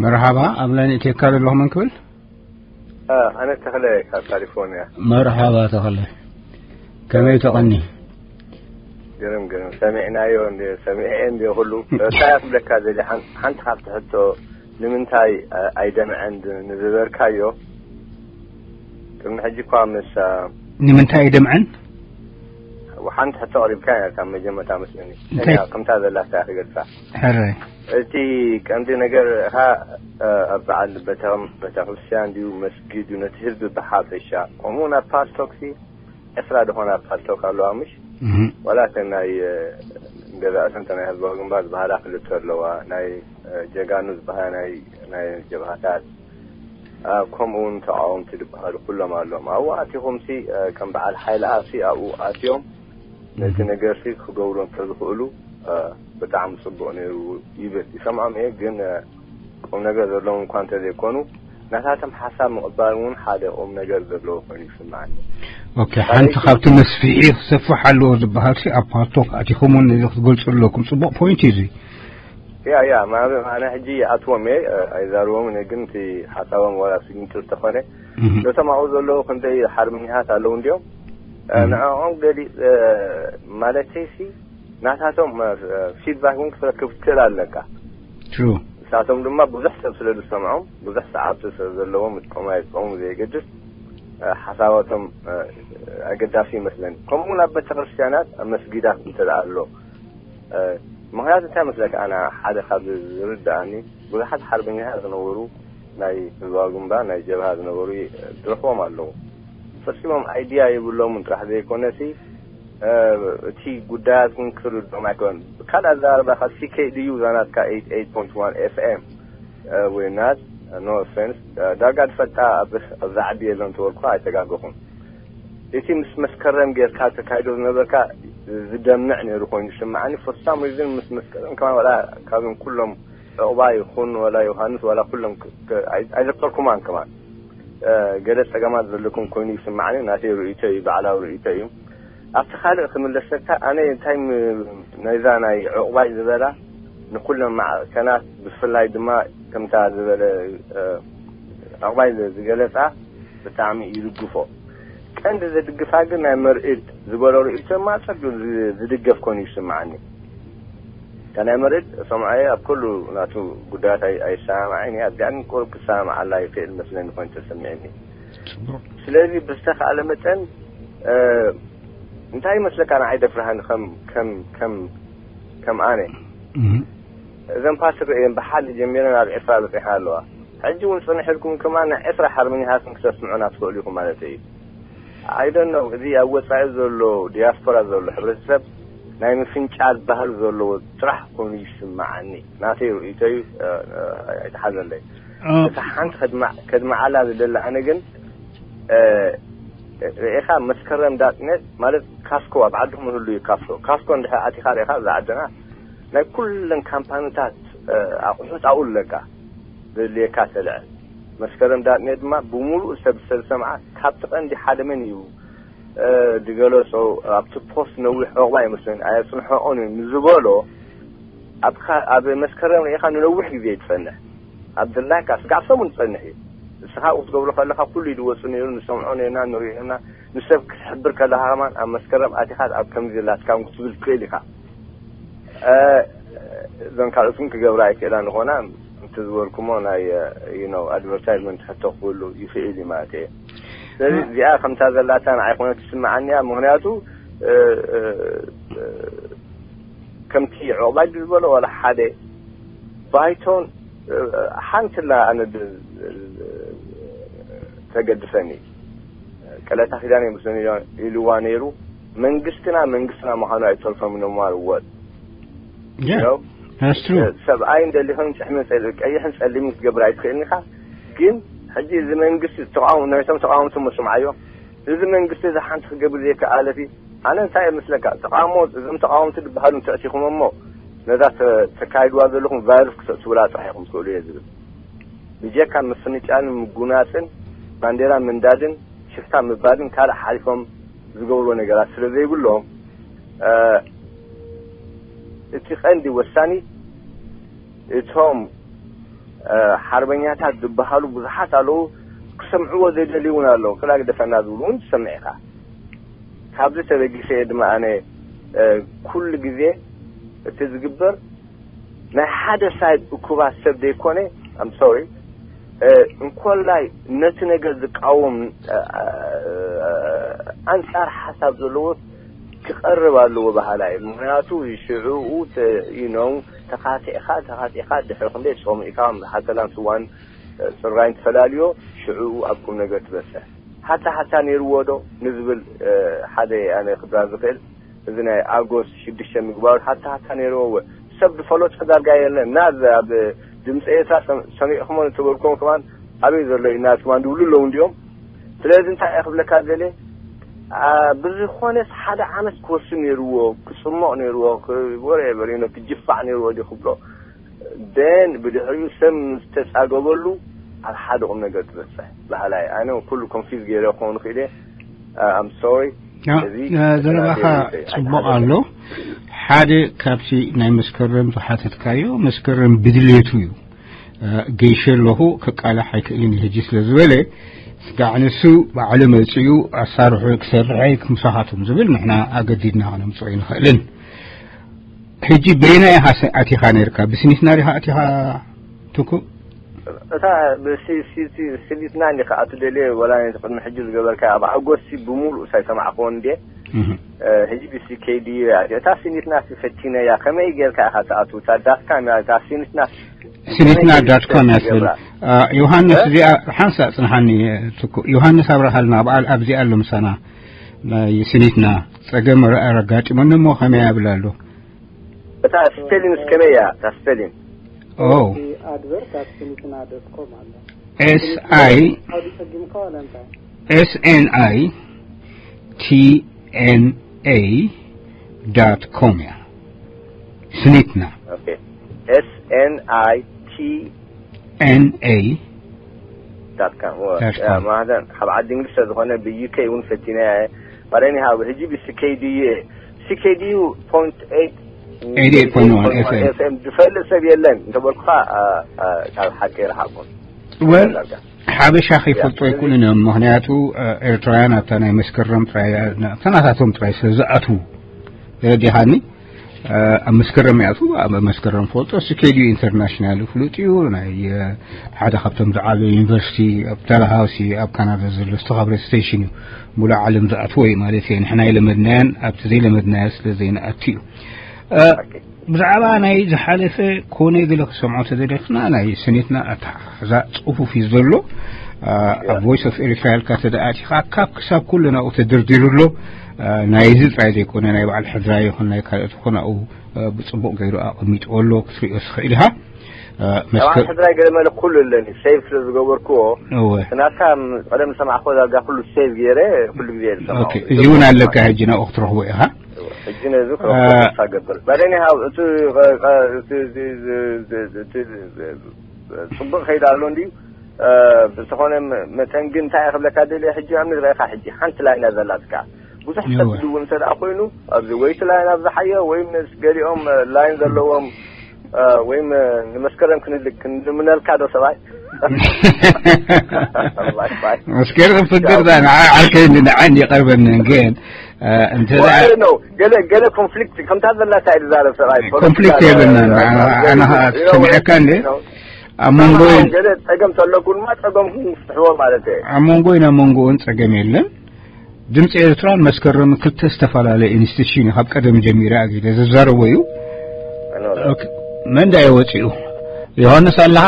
መርሓባ፣ ኣብ ላይን እትየካ ዘለኹ መን ክብል? ኣነ ተኽለ ካብ ካሊፎርኒያ። መርሓባ ተኽለ፣ ከመይ ተቐኒ? ግርም ግርም፣ ሰሚዕናዮ እንደ ሰሚዐ እንደ ኩሉ። እንታይ ክብለካ ዘሊ ሓንቲ ካብቲ ሕቶ፣ ንምንታይ ኣይደምዐን ንዝበርካዮ? ቅድሚ ሕጂ እኳ ምስ ንምንታይ ኣይደምዐን? ሓንቲ ሕቶ ኣቕሪብካ ነርካ መጀመርታ መስለኒ። እንታይ? ከምታ ዘላታ ክገልጻ። ሕራይ። እቲ ቀንዲ ነገር እኻ ኣብ በዓል ቤተክርስትያን ድዩ መስጊድ እዩ ነቲ ህዝቢ ብሓፈሻ፣ ከምኡ ናብ ፓልቶክሲ ዕስራ ዝኾና ፓልቶክ ኣለዋ ምሽ? እህ። ዋላ እተን ናይ ገዛእተን እተን ናይ ህዝባዊ ግንባር ዝበሃላ ክልተ ኣለዋ፣ ናይ ጀጋኑ ዝበሃላ ናይ ናይ ጀብሃታት፣ ከምኡ እውን ተቃወምቲ ዝበሃሉ ኩሎም ኣለዎም። ኣብኡ ኣቲኹምሲ ከም በዓል ሓይሊ ኣሲ ኣብኡ ኣትዮም ነቲ ነገርሲ ክገብሩ እንተዝኽእሉ ብጣዕሚ ጽቡቕ ነይሩ ይብል። ይሰምዖም እየ፣ ግን ቁም ነገር ዘለዎም እኳ እንተዘይኮኑ ናታቶም ሓሳብ ምቕባል እውን ሓደ ቁም ነገር ዘለዎ ኮይኑ ይስምዓኒ። ኦኬ፣ ሓንቲ ካብቲ መስፍሒ ክሰፍሕ ኣለዎ ዝበሃልሲ ኣብ ፓልቶክ ኣቲኹም እውን ነዚ ክትገልጹ ኣለኩም። ጽቡቕ ፖይንት እዩ እዚ። ያ ያ ማ- ኣነ ሕጂ ይኣትዎም እየ ኣይዛርቦምን እየ፣ ግን እቲ ሓሳቦም ዋላ ስግንጥር ተኾነ ነቶም ኣብኡ ዘለዉ ክንደይ ሓርበኛታት ኣለዉ እንዲዮም። ንዕኦም ገሊ ማለተይሲ ናታቶም ፊድባክ እውን ክትረክብ ትኽእል ኣለካ። ትሩ። ንሳቶም ድማ ብዙሕ ሰብ ስለ ዝሰምዖም፣ ብዙሕ ሰዓብቲ ስለ ዘለዎም፣ ይጥቀሙ ኣይጥቀሙ ብዘየገድስ ሓሳባቶም ኣገዳሲ ይመስለኒ። ከምኡ እውን ኣብ ቤተክርስትያናት ኣብ መስጊዳት እንተ ደኣ ኣሎ፣ ምኽንያቱ እንታይ መስለካ፣ ኣነ ሓደ ካብ ዝርድኣኒ ብዙሓት ሓርበኛታት ዝነበሩ ናይ ህዝባዊ ግንባር ናይ ጀብሃ ዝነበሩ ትረኽቦም ኣለዉ። ፈጺሞም ኣይድያ የብሎምን ጥራሕ ዘይኮነሲ እቲ ጉዳያት እውን ክርድኦም ኣይኮነን። ካልእ ኣዘራርባኻ ሲኬ ድዩ እዛ ናትካ ኤይት ኤይት ፖይንት ዋን ኤፍ ኤም ወይ ናት፣ ኖ ኦፌንስ፣ ዳርጋ ዝፈልጣ ኣብ ኣብዛ ዓዲ የለን ተበልኩ ኣይተጋገኹን። እቲ ምስ መስከረም ጌርካ ተካይዶ ዝነበርካ ዝደምዕ ነይሩ ኮይኑ ይስምዓኒ። ፎር ሳም ሪዝን ምስ መስከረም ከማን ዋላ ካብዞም ኩሎም ዕቑባ ይኹን ዋላ ዮሃንስ ዋላ ኩሎም ክ- ክ- ኣይ- ኣይዘከርኩማን ከማን። ገለ ጸገማት ዘለኩም ኮይኑ ይስምዓኒ። ናተይ ርእይቶ እዩ፣ ባዕላዊ ርእይቶ እዩ። ኣብቲ ካልእ ክምለሰካ፣ ኣነ እንታይ ም- ናይዛ ናይ ዕቑባይ ዝበላ ንኩለን ማዕከናት ብፍላይ ድማ ከምታ ዝበለ ዕቑባይ ዝገለጻ ብጣዕሚ ይድግፎ። ቀንዲ ዘድግፋ ግን ናይ መርኢድ ዝበሎ ርእይቶ ማጸር ዝድገፍ ኮይኑ ይስምዓኒ። እታ ናይ መርኢድ ሰምዓየ ኣብ ኩሉ ናቱ ጉዳያት ኣይ- ኣይሰማማዕን እየ። ኣብዚኣ ግን ቁሩብ ክሰማማዓላ ይኽእል መስለኒ ኮይኑ ተሰሚዕኒ። ስለዚ ብዝተኻእለ መጠን እንታይ ይመስለካ ንዓይ ደፍርሃኒ ከም ከም ከም ከም ኣነ እዘን ፓርቲ ርእየን ብሓደ ጀሚረን ኣብ ዕስራ በጺሐን ኣለዋ። ሕጂ እውን ጽንሕ ኢልኩም ከማን ናይ ዕስራ ሓርበኛታትን ክተስምዑና ትኽእሉ ኢኹም ማለት እዩ። ኣይደን ነው እዚ ኣብ ወጻኢ ዘሎ ዲያስፖራ ዘሎ ሕብረተሰብ ናይ ምፍንጫል ባህል ዘለዎ ጥራሕ ኮይኑ ይስምዓኒ። ናተይ ርእይቶ እዩ። ኣይትሓዘለይ። እታ ሓንቲ ከድማ- ከድማዓላ ዝደሊ ኣነ ግን ርኢኻ መስከረም ዳጥነት ማለት ካስኮ ኣብ ዓድኹም ይህሉ እዩ። ካስኮ ካስኮ እንድሕር ኣቲኻ ርኢኻ እዛ ዓድና ናይ ኩለን ካምፓኒታት ኣቑሑት ኣብኡ ኣለካ ዘድልየካ ተልዕል። መስከረም ዳጥነት ድማ ብምሉእ ሰብ ሰብ ሰምዓ ካብቲ ቀንዲ ሓደ መን እዩ ዝገለጾ ኣብቲ ፖስት ነዊሕ ዕቑባ ይመስለኒ ኣየጽንሖኦን እዩ ንዝበሎ ኣብ ካ- ኣብ መስከረም ርኢኻ ንነዊሕ ግዜ ይጸንሕ። ኣብ ድላይካ ስጋዕ ሰሙን ጸንሕ እዩ። ንስኻ ኣብኡ ክትገብሮ ከለኻ ኩሉ ይድወጹ ነይሩ ንሰምዖ ነርና ንሪኦ ነርና ንሰብ ክትሕብር ከለኻ ከማን ኣብ መስከረም ኣቲኻ ኣብ ከምዚ ላትካ እውን ክትብል ትኽእል ኢኻ። እዞን ካልኦት እውን ክገብራ ኣይክእላ ንኾና እቲ ዝበልኩሞ ናይ you know ኣድቨርታይዝመንት ሕቶ ክህሉ ይኽእል እዩ ማለት እየ። ስለዚ እዚኣ ከምታ ዘላታ ንዓይ ኮነ ትስምዓኒ እያ። ምክንያቱ ከምቲ ዑቕባይ ዝበሎ ዋላ ሓደ ባይቶን ሓንቲ ላ ኣነ ተገድፈኒ ቀለታ ኪዳን ይመስለኒ ኢልዋ ነይሩ። መንግስትና መንግስትና ምዃኑ ኣይተርፎም ኢሎም ማርወጥ ሰብኣይ እንደሊኾም ጭሕሚ ቀይሕን ጸሊምን ክትገብር ኣይትኽእልኒ ኢኻ። ግን ሕጂ እዚ መንግስቲ ተቃውሞ ናይቶም ተቃወምቲ መስምዓዮ። እዚ መንግስቲ እዚ ሓንቲ ክገብር ዘይከኣለቲ ኣነ እንታይ እየ ምስለካ ተቃውሞ እዞም ተቃወምቲ ዝበሃሉ እንተእቲኹም እሞ ነዛ ተካይድዋ ዘለኹም ቫይረስ ክተእትውላ ጥራሕ ኢኹም ትኽእሉ እየ ዝብል። ብጀካ ምፍንጫልን ምጉናፅን ባንዴራ ምንዳድን ሽፍታ ምባልን ካልእ ሓሊፎም ዝገብርዎ ነገራት ስለ ዘይብሎም እቲ ቀንዲ ወሳኒ እቶም ሓርበኛታት ዝበሃሉ ብዙሓት ኣለዉ። ክሰምዕዎ ዘይደልዩ እውን ኣለዉ። ክላ ግደፈና ዝብሉ እውን ትሰምዕ ኢኻ። ካብዚ ተበጊሰ እየ ድማ ኣነ ኩሉ ግዜ እቲ ዝግበር ናይ ሓደ ሳይድ እኩባት ሰብ ዘይኮነ፣ ኣም ሶሪ፣ እንኮላይ ነቲ ነገር ዝቃወም ኣንጻር ሓሳብ ዘለዎ ክቐርብ ኣለዎ በሃላይ። ምክንያቱ ሽዕኡ ዩኖ ተኻቲዕካ ተኻቲዕካ ድሕሪ ክንደይ ጾሚእካ ሓተላን ስዋን ጽራይን ትፈላልዮ፣ ሽዕኡ ኣብ ቁም ነገር ትበጽሕ። ሓታ ሓታ ነይርዎ ዶ ንዝብል ሓደ ኣነ ክብራ ዝኽእል እዚ ናይ ኣጎስት ሽዱሽተ ምግባሩ ሓታ ሓታ ነይርዎ። ሰብ ዝፈለጦ ዳርጋ የለን። እና ኣብ ድምፂ ኤርትራ ሰሚዕኹሞ ንተበልኩም ከማን ኣበይ ዘሎ እዩ ናት ከማን ድብሉ ኣለዉ እንዲኦም። ስለዚ እንታይ እየ ክብለካ ዘለ፣ ብዝኾነስ ሓደ ዓመት ክወስን ነይርዎ፣ ክፅሞቕ ነይርዎ፣ ወረበር ክጅፋዕ ነይርዎ ዲ ክብሎ። ደን ብድሕሪኡ ሰብ ዝተፃገበሉ ኣብ ሓደ ቁም ነገር ትበፅሕ ባህላይ። ኣነ ኩሉ ኮንፊዝ ገይረ ክኸውን ክኢለ። ኣም ሶሪ። ዘረባኻ ፅቡቕ ኣሎ። ሓደ ካብቲ ናይ መስከረም ዝሓተትካዮ፣ መስከረም ብድሌቱ እዩ። ገይሸ ኣለኹ፣ ከቃላሕ ኣይክእልን ሕጂ ስለ ዝበለ፣ ስጋዕ ንሱ ባዕሉ መፅኡ ኣሳርሑ ክሰርሐ ክምሳኻትኩም ዝብል ንሕና ኣገዲድና ከነምፅኦ ይንኽእልን። ሕጂ በይና ኢኻ ኣቲኻ ነርካ? ብስኒትና ዲኻ ኣቲኻ ትኩ? እታ ስኒትና እንዲ ከኣ ትደልየ ወላ ቅድሚ ሕጂ ዝገበርካ ኣብ ኣጎስቲ ብምሉእ ሳይሰማዕክዎ እንዴ? ሕጂ ብሲ ከይዲ እታ ስኒትና ፈቲነያ። ከመይ ጌርካ ኢኻ ትኣቱ? እታ ዳትካም እያ እታ ስኒትና ስኒትና ዳትኮም እያ ትብል። ዮሃንስ እዚኣ ሓንሳ ጽንሓኒ ትኩ። ዮሃንስ ኣብርሃልና ኣብዚኣ ኣሎ ምሳና። ናይ ስኒትና ጸገም ኣጋጢመኒ እሞ ከመይ ኣብላ ኣሎ? እታ ስፔሊንስ ከመይ እያ እታ ስፔሊን? ኦ ኣድቨርት ኣብ ስኒትና ዶት ኮም ኣሎ። S I ኣውዲ ጸጊምካ ዋላ እንታይ? S N I T N A dot com እያ። ስኒትና ኦኬ። S N I T N A dot com ማህደን ካብ ዓዲ እንግሊዝ ስለዝኾነ ብዩ ኬ እውን ፈቲና እየ። ባረኒ ሃብ ሕጂ ብስኬዲ ስኬዲ ዩ ፖንት ኤት ኤይት ኤይት ፖንት ዋን ኤፍ ኤም። ኤፍ ኤም ዝፈልጥ ሰብ የለን እንተበልኩኻ ካብ ሓቂ ይረሓቁን። ወል ሓበሻ ከይፈልጦ ኣይክእሉን እዮም። ምክንያቱ ኤርትራውያን ኣብታ ናይ መስከረም ጥራይ ኣብታ ናታቶም ጥራይ ስለ ዝኣትዉ ተረዲኻኒ። ኣብ መስከረም ይኣትዉ። ኣብ መስከረም ፈልጦ ስኬዲ ዩ ኢንተርናሽናል ፍሉጥ እዩ። ናይ ሓደ ካብቶም ዝዓበዩ ዩኒቨርሲቲ ኣብ ዳልሃውሲ ኣብ ካናዳ ዘሎ ዝተኸብረ ስቴሽን እዩ። ሙሉእ ዓለም ዝኣትዎ እዩ ማለት እየ። ንሕና ይለመድናያን ኣብቲ ዘይለመድናዮ ስለ ዘይንኣቱ እዩ። ብዛዕባ ናይ ዝሓለፈ ኮነ ገለ ክሰምዖ ተደሊኽና ናይ ስኒትና ኣተሓሕዛ ጽፉፍ እዩ ዘሎ። ኣብ ቮይስ ኦፍ ኤሪትራ ኢልካ ተደኣቲኻ ካብ ክሳብ ኩሉ ናብኡ ተደርዲሩ ኣሎ። ናይዚ ጥራይ ዘይኮነ ናይ በዓል ሕድራ ይኹን ናይ ካልኦት ይኹን ኣብኡ ብጽቡቕ ገይሩ ኣቐሚጥዎ ኣሎ ክትሪኦ ትኽእል ኢኻ። ኣብ ሕድራይ ገለ መለ ኩሉ ኣለኒ ሴቭ ስለ ዝገበርክዎ ናትካ ቀደም ሰማዕኮ ዳርጋ ኩሉ ሴቭ ገይረ ኩሉ ግዜ ዝሰማዖ እዚ እውን ኣለካ ሕጂ ናብኡ ክትረኽቦ ኢኻ። ሕጂ ነዚ ክረክቦ ተስፋ ገብር በደኒ ሃው እቲ ጽቡቕ ከይዳ ኣሎ እንዲ ብዝኾነ መጠን ግን እንታይ ክብለካ ደልየ ሕጂ ኣብ ንዝረእካ ሕጂ ሓንቲ ላይና ዘላትካ ብዙሕ ሰብ ድው እንተ ደኣ ኮይኑ ኣብዚ ወይቲ ላይን ኣብ ዝሓዮ ወይም ምስ ገሊኦም ላይን ዘለዎም ወይም ንመስከረም ክንልክ ክንልምነልካ ዶ ሰብኣይ መስከረም ፍቅር ንዓ ዓርከይ ንዓን ይቀርበንን ግን እንተ ነው ገለ ገለ ኮንፍሊክት ከምታ ዘላታ ይዛረብ ሰብኣይ ኮንፍሊክት የብልና ኣና ሰሚዐካ እንዴ ኣብ መንጎ ገለ ጸገም ተለኩ ድማ ጸገምኩም ፍትሕዎ ማለት እዩ ኣብ መንጎ ኢና መንጎውን ጸገም የለን ድምፂ ኤርትራን መስከረምን ክልተ ዝተፈላለየ ኢንስቲትዩሽን እዩ ካብ ቀደም ጀሚረ ኣጊደ ዝዛረቦ እዩ መን ዳየ ወፂኡ ዮሃንስ ኣለኻ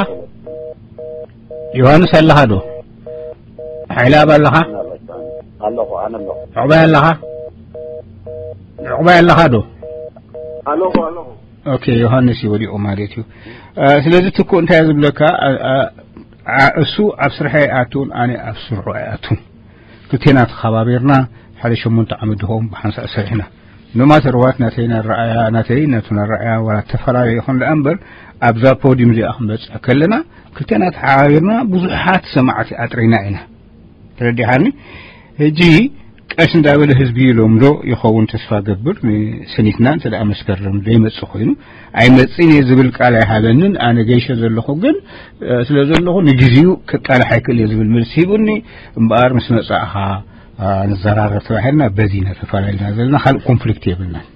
ዮሃንስ ኣለኻ ዶ ሓይለ ኣብ ኣለኻ ኣለኹ ኣነ ኣለኹ ዕቑባይ ኣለኻ ዕቑባይ ኣለኻ ዶ ኣለኹ ኣለኹ ኦኬ ዮሃንስ ይወዲቑ ማለት እዩ ስለዚ ትኩ እንታይ ዝብለካ እሱ ኣብ ስርሐ ኣይኣቱን ኣነ ኣብ ስርሑ ኣይኣቱን ክልቴና ተኸባቢርና ሓደ ሸሞንተ ዓመት ድኸውን ብሓንሳእ ሰሪሕና ኖማተርዋት ናተይና ረኣያ ናተይ ነቱና ረኣያ ዋላ ተፈላለየ ይኹን ደኣ እምበር ኣብዛ ፖዲም እዚኣ ክንበፅዕ ከለና ክልቴና ተሓባቢርና ብዙሓት ሰማዕቲ ኣጥሪና ኢና ተረዲሓኒ ሕጂ ቀስ እንዳበለ ህዝቢ ይለምዶ ይኸውን። ተስፋ ገብር ንሰኒትና እንተ ደኣ መስከረም ዘይመጽእ ኮይኑ፣ ኣይመጽእን እየ ዝብል ቃል ኣይሃበንን። ኣነ ገይሸ ዘለኹ ግን፣ እ፣ ስለ ዘለኹ ንግዜኡ ክቃላሕ ኣይክእል እየ ዝብል መልሲ ሂቡኒ። እምበኣር ምስ መጻእኻ፣ እ፣ ንዘራረብ ተባሂልና በዚ ኢና ተፈላለና ዘለና። ካልእ ኮንፍሊክት የብልናን።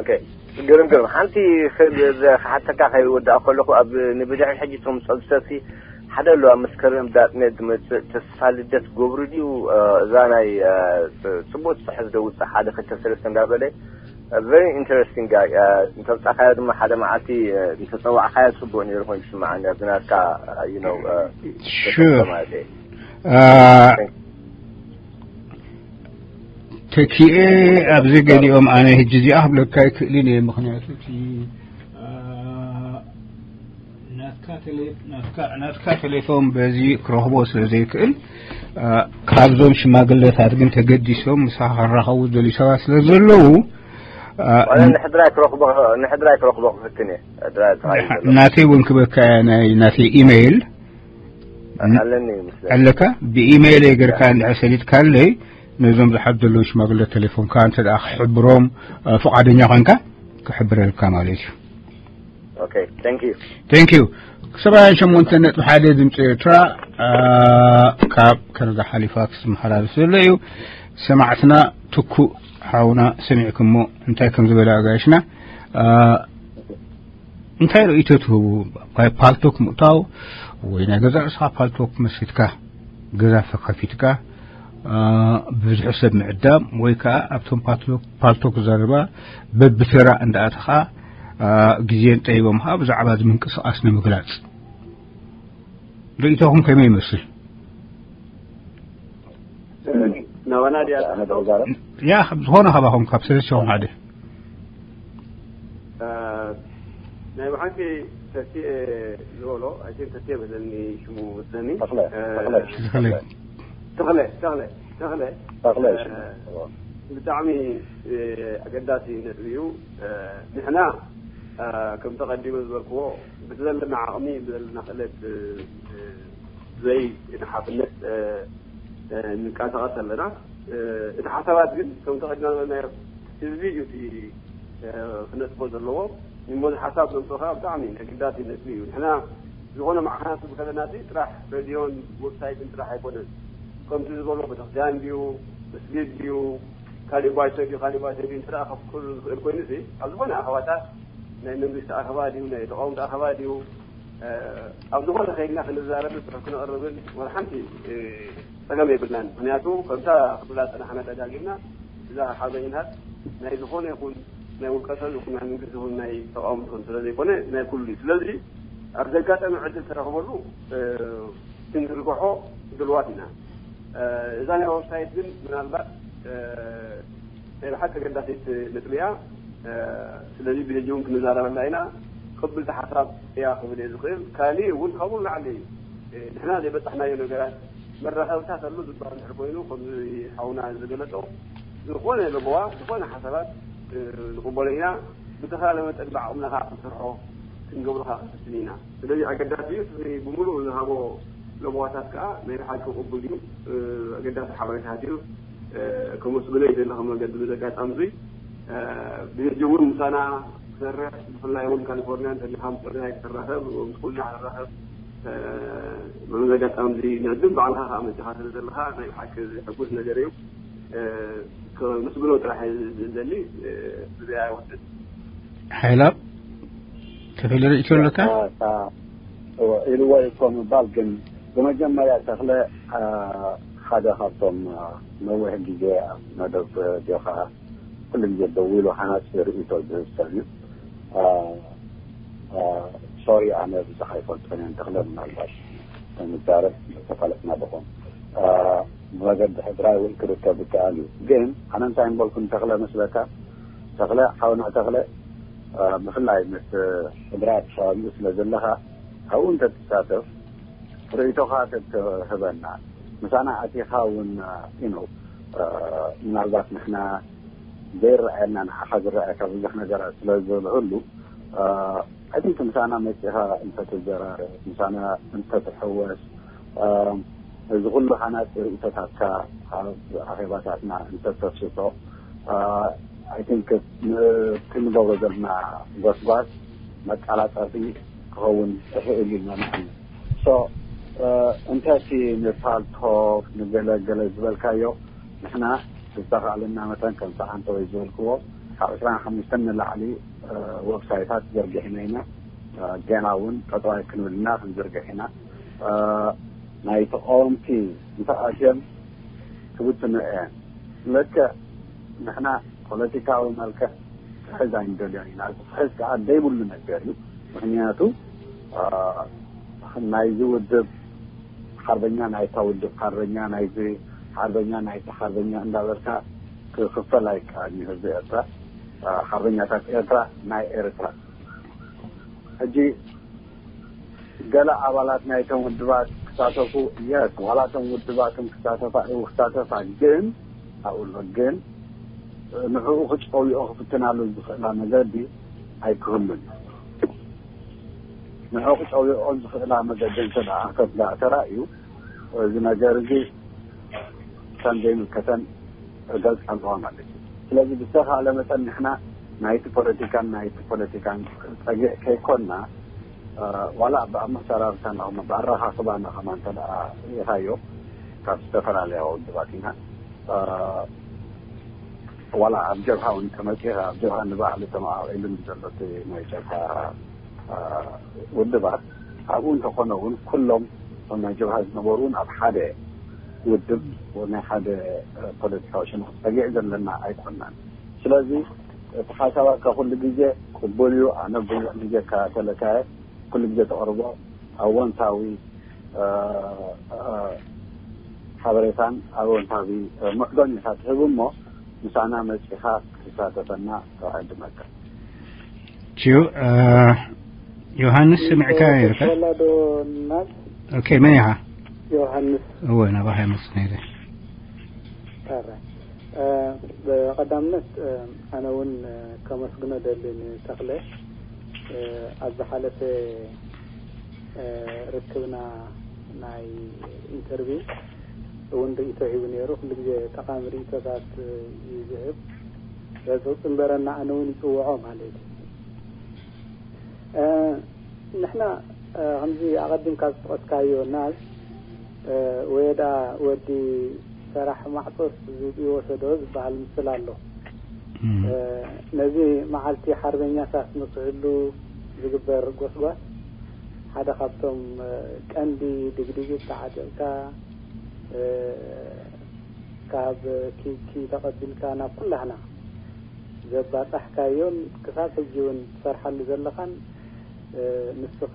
ኦኬ፣ ግርም ግርም። ሓንቲ ክሓተካ ከይወዳእ ከለኹ ኣብ ንብድሕሪ ሕጂ እቶም ጸብሰብሲ ሓደ ኣሎ ኣብ መስከረም ዳት ኔት ዝመጽእ ተስፋ ልደት ገብሩ ድዩ? እ፣ እዛ ናይ፣ እ፣ ጽቡቅ ጽሑፍ ደውጽእ ሓደ ክልተ ሰለስተ እንዳበለ፣ ቨሪ ኢንተረስቲንግ ጋይ። እንተብጻኻዮ ድማ ሓደ መዓልቲ፣ እ፣ እንተጸዋዕካዮ ጽቡቅ ነይሩ ኮይኑ ይስምዓኒ። ኣብዚ ናትካ፣ ዩ ኖው፣ እ፣ ሹር። ማለት እየ። አ፣ ተኪኤ ኣብዚ ገሊኦም ኣነ ሕጂ እዚኣ ክብለካ ኣይክእልን እየ። ምኽንያቱ እቲ፣ አ፣ ናትካ ቴሌ-፣ ናትካ፣ ናትካ ቴሌፎን በዚ ክረኽቦ ስለ ዘይክእል፣ አ፣ ካብዞም ሽማግለታት ግን ተገዲሶም ምሳኻ ክራኸቡ ዝደልዩ ሰባት ስለ ዘለዉ፣ አ፣ ዋላ ንሕድራይ ክረኽቦ፣ ንሕድራይ ክረኽቦ ክፍትን እየ። ሕድራይ ጥራይ እዩ ዘሎ። ናተይ እውን ክበካ እያ፣ ናይ ናተይ ኢሜይል ኣለኒ ይመስለኒ። ኣለካ? ብኢሜይል ጌርካ እንድሕር ሰዲድካለይ፣ ነዞም ዝሓት ዘለዉ ሽማግለ ቴሌፎንካ እንተ ደኣ ክሕብሮም፣ አ፣ ፍቓደኛ ኾንካ ክሕብረልካ ማለት እዩ። ኦኬ፣ ታንክ ዩ። ታንክ ዩ። ሰብዓን ሸሞንተ ነጥቢ ሓደ ድምፂ ኤርትራ፣ አ፣ ካብ ካናዳ ሓሊፋ ክስመሓላልፍ ዘሎ እዩ። ሰማዕትና ትኩእ ሓውና ሰሚዕኩሞ እንታይ ከም ዝበለ ኣጋይሽና፣ አ፣ እንታይ ርእይቶ ትህቡ? ናይ ፓልቶክ ምእታው ወይ ናይ ገዛ ርእስኻ ፓልቶክ መስሪትካ ገዛ ከፊትካ፣ አ፣ ብብዝሒ ሰብ ምዕዳም ወይ ከዓ ኣብቶም ፓልቶክ፣ ፓልቶክ ዘረባ በብተራ እንዳኣተኻ፣ አ፣ ግዜን ጠይቦም ከዓ ብዛዕባ እዚ ምንቅስቃስ ንምግላጽ ርእይቶኹም ከመይ ይመስል? ናባና ድያ? ያ፣ ዝኾነ ካባኹም ካብ ሰለስቲኹም ሓደ። እ፣ ናይ ብሓቂ ተኪኤ ዝበሎ፣ ኣይ ቲንክ ተኪኤ በለኒ ሽሙ መስለኒ። ተኽለ፣ እ፣ ተኽለ። ተኽለ። ተኽለ፣ ተኽለ፣ ተኽለ። ተኽለ እ፣ ሽሙ። ብጣዕሚ፣ እ፣ ኣገዳሲ ነጥቢ እዩ። እ፣ ንሕና፣ እ፣ ከምቲ ቀዲመ ዝበልክዎ፣ ብቲ ዘለና ዓቕሚ፣ ብዘለና ክእለት፣ እ፣ እ፣ ዘይ ንሓፍነት፣ እ፣ እ፣ ንንቀሳቐስ ኣለና። እ፣ እቲ ሓሳባት ግን፣ ከምቲ ቀዲምና ዝበልናዮ፣ ህዝቢ እዩ እቲ፣ እ፣ ክነጥፎ ዘለዎ። እሞ እዚ ሓሳብ ዘምፅኦ ከዓ ብጣዕሚ ኣገዳሲ ነጥቢ እዩ። ንሕና ዝኾነ ማዕኸናት ዝኸደና ጥራሕ ሬድዮን ዌብሳይትን ጥራሕ ኣይኮነን። ከምቲ ዝበሎ ቤተክርስትያን ድዩ፣ መስጊድ ድዩ፣ ካሊእ ባይቶ ድዩ፣ ካሊእ ባይቶ ድዩ፣ እንተ ደኣ ከፍቅር ዝኽእል ኮይኑሲ፣ ኣብ ዝኾነ ኣኸባታት ናይ መንግስቲ ኣኸባ ድዩ፣ ናይ ተቃወምቲ ኣኸባ ድዩ፣ እ፣ ኣብ ዝኾነ ከይድና ክንዛረብን ጽሑፍ ክነቕርብን ወላ ሓንቲ፣ እ፣ ጸገም የብልናን። ምኽንያቱ ከምታ ክብላ ጸናሕና ደጋጊምና፣ እዛ ሓበሬታት ናይ ዝኾነ ይኹን ናይ ውልቀ ሰብ ይኹን ናይ መንግስቲ ይኹን ናይ ተቃወምቲ ይኹን ስለ ዘይኮነ ናይ ኩሉ እዩ። ስለዚ ኣብዚ ኣጋጣሚ ዕድል ተረኽበሉ፣ እ፣ ክንዝርግሖ ድልዋት ኢና። እ፣ እዛ ናይ ዌብሳይት ግን ምናልባት፣ እ፣ ናይ ብሓቂ ኣገዳሲት ነጥቢ እያ። እ፣ ስለዚ ብደጅ እውን ክንዛረበላ ኢና። ቅብልቲ ሓሳብ እያ ክብል እየ ዝኽእል። ካሊእ እውን ካብኡ ንላዕሊ፣ እ፣ ንሕና ዘይበጻሕናዮ ነገራት መራኸብታት ኣሎ ዝበሃል እንድሕር ኮይኑ፣ ከምዚ ሓውና ዝገለጾ፣ ዝኾነ ለበዋ፣ ዝኾነ ሓሳባት፣ እ፣ ንቕበሎ ኢና። ብተኻለ መጠን ብዓቕምና ከዓ ክንሰርሖ፣ ክንገብሮ ከዓ ክንፍትን ኢና። ስለዚ ኣገዳሲ እዩ። እቲ ብምሉእ ዝሃቦ ለበዋታት ከዓ ናይ ብሓቂ ቅቡል እዩ። እ፣ ኣገዳሲ ሓበሬታት እዩ። እ፣ ከመስግኖ ይደሊ ከም መገዲ በዚ ኣጋጣሚ እዚ። እ፣ ብህጂ እውን ምሳና ክሰርሕ፣ ብፍላይ እውን ካሊፎርኒያ እንተሊኻ ምስ ኦደላይ ክትራኸብ፣ ምስ ኩልና ክትራኸብ፣ እ፣ በዚ ኣጋጣሚ እዚ ንዕድም ባዕልኻ ከዓ መጺኻ ስለ ዘለኻ ናይ ብሓቂ ዘሐጉስ ነገር እዩ። እ፣ ከመስግኖ ጥራሕ እየ ዝደሊ። እ፣ ብዚኣ ይወስድ። ሓይላ፣ ተፈለ ርእይቶ ኣለካ? እታ፣ እታ፣ እወ፣ ኢልዎ እኮ ምባል ግን ብመጀመርያ ተኽለ፣ አ፣ ሓደ ካብቶም፣ አ፣ ነዊሕ ግዜ ኣብ መደብ ሬድዮኻ ኩሉ ግዜ ደው ኢሉ ሃናጺ ርእይቶ ዝህብ ሰብ እዩ። አ፣ አ፣ ሶሪ፣ ኣነ ብዙሕ ኣይፈልጦን እየ ንተኽለ፣ ምናልባት ንዛረብ ተፋለጥና ድኾን። አ፣ ብመገዲ ሕድራይ እውን ክርከብ ይከኣል እዩ። ግን ኣነ እንታይ ምበልኩ ንተኽለ መስለካ፣ ተኽለ፣ ሓውና ተኽለ፣ አ፣ ብፍላይ ምስ ሕድራይ ኣዲስ ኣበባ ስለ ዘለኻ፣ ኣብኡ እንተትሳተፍ ርእይቶኻ ተትህበና፣ ምሳና ኣቲኻ እውን፣ አ፣ you know፣ አ፣ ምናልባት ንሕና ዘይረኣየና ንዓኻ ዝረኣየካ ብዙሕ ነገራት ስለ ዝህሉ፣ አ፣ I think ምሳና መጺኻ እንተትዘራረብ፣ ምሳና እንተትሕወስ፣ አ፣ እዚ ኩሉ ሃናጺ ርእይቶታትካ ኣብ ኣኼባታትና እንተተስቶ፣ I think እቲ ንገብሮ ዘለና ጎስጓስ መቀላጠፊ ክኸውን ይኽእል እዩ ንኣምን። So እንተቲ ንፓልቶክ ንገለገለ ዝበልካዮ፣ ንሕና ዝተኻእለና መጠን ከም ሰዓንተ ወይ ዝበልክዎ ካብ ዕስራን ሓሙሽተን ንላዕሊ ዌብሳይታት ዘርጊሕና ኢና። ገና እውን ጠጠዋይ ክንብል ኢና፣ ክንዝርግሕ ኢና። ናይ ተቃወምቲ እንተኣትዮም ክብትኑ እየን። ልክዕ ንሕና ፖለቲካዊ መልክዕ ክሕዝ ኣይንደልዮን ኢና። ክሕዝ ከዓ ዘይብሉ ነገር እዩ። ምክንያቱ ናይዚ ውድብ ሓርበኛ ናይታ ውድብ ሓርበኛ ናይዚ ሓርበኛ ናይቲ ሓርበኛ እንዳበልካ ክኽፈል ኣይከኣልን እዩ ህዝቢ ኤርትራ። ሓርበኛታት ኤርትራ ናይ ኤርትራ ሕጂ ገለ ኣባላት ናይቶም ውድባት ክሳተፉ፣ የስ ዋላ እቶም ውድባትን ክሳተፋ ክሳተፋ ግን ኣብሎ ግን ንዕኡ ክጨውዮ ክፍትናሉ ዝኽእላ መገዲ ኣይክህሉን። ንዕኡ ክጨውዮ ዝኽእላ መገዲ እንተ ደኣ ተራእዩ፣ እዚ ነገር እዚ ከም ዘይምልከተን ገልጽ ኣለዋ ማለት እዩ። ስለዚ ብዝተኻእለ መጠን ንሕና ናይቲ ፖለቲካን ናይቲ ፖለቲካን ጸግዕ ከይኮንና፣ ዋላ ብኣመሰራርታና ኸማ ብኣረኻኽባና ኸማ እንተ ደኣ ርኢኻዮ ካብ ዝተፈላለያ ውድባት ኢና። ዋላ ኣብ ጀብሃ እውን ተመጺኻ ኣብ ጀብሃ ንባዕሉ ተመቓቒሉ ንዘሎ እቲ ናይ ጀብሃ ውድባት ኣብኡ እንተኾነ እውን ኩሎም እቶም ናይ ጀብሃ ዝነበሩ እውን ኣብ ሓደ ውድብ ናይ ሓደ ፖለቲካዊ ሽንኽ ጸግዒ ዘለና ኣይኮናን። ስለዚ እቲ ሓሳባትካ ኩሉ ግዜ ቅቡል እዩ። ኣነ ብዙሕ ግዜ እከታተለካ እየ። ኩሉ ግዜ ተቕርቦ ኣወንታዊ ሓበሬታን ኣወንታዊ ምዕዶን ኢኻ ትህብ እሞ ምሳና መጺኻ ክትሳተፈና እዕድመካ። ቺው ዮሃንስ ስምዕካ ይርካ ወላዶ ናት ኦኬ መን ኢኻ ዮሃንስ እወ ናባኻ ይመጽእ ነይረ ታራ ብቐዳምነት ኣነ እውን ከመስግኖ ደሊ ንተኽለ ኣብ ዝሓለፈ ርክብና ናይ ኢንተርቪው እውን ርእቶ ሂቡ ነይሩ። ኩሉ ግዜ ጠቓሚ ርእቶታት እዩ ዝህብ። በዚ ክፅንበረና ኣነ እውን ይፅውዖ ማለት እዩ። ንሕና ከምዚ ኣቐዲምካ ዝጠቐስካዮ ናዝ ወይ ደኣ ወዲ ሰራሕ ማዕፆስ ዝብኢ ወሰዶ ዝበሃል ምስል ኣሎ። ነዚ መዓልቲ ሓርበኛታት ንክህሉ ዝግበር ጎስጓስ ሓደ ካብቶም ቀንዲ ድግድጊት ተዓጢቕካ ካብ ኪኪ ተቐቢልካ ናብ ኩላህና ዘባጻሕካዮን ክሳብ ሕጂ እውን ትሰርሓሉ ዘለኻን ንስኻ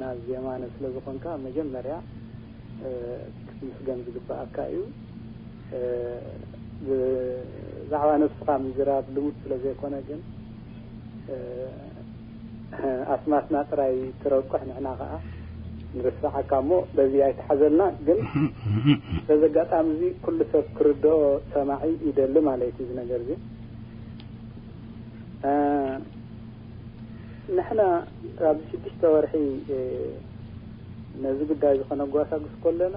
ናብ ዜማነ ስለ ዝኾንካ መጀመርያ ክትምስገን ዝግባኣካ እዩ። ብዛዕባ ነብስኻ ምዝራብ ልሙድ ስለ ዘይኮነ ግን ኣስማትና ጥራይ ትረቁሕ ንሕና ከዓ ንርስዓካ እሞ በዚ ኣይትሓዘልና። ግን በዚ ኣጋጣሚ እዚ ኩሉ ሰብ ክርድኦ ሰማዒ ይደሊ ማለት እዩ እዚ ነገር እዚ። ንሕና ኣብዚ ሽዱሽተ ወርሒ ነዚ ጉዳይ እዚ ከነጓሳጉስ ከለና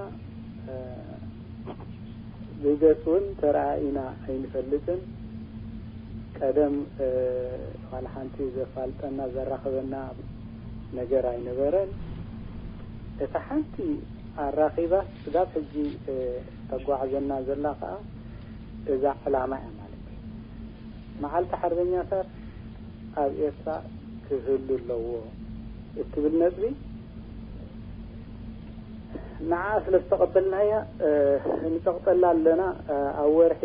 ብገጽ እውን ተረኣኢና ኣይንፈልጥን። ቀደም ዋላ ሓንቲ ዘፋልጠና ዘራኽበና ነገር ኣይነበረን። እታ ሓንቲ ኣራኺባ ስጋብ ሕጂ ተጓዕዘና ዘላ ከዓ እዛ ዕላማ እያ ማለት እዩ። መዓልቲ ሓርበኛታት ኣብ ኤርትራ ክህሉ ኣለዎ እትብል ነጥቢ ንዓ ስለ ዝተቐበልናያ ንጠቕጠላ ኣለና። ኣብ ወርሒ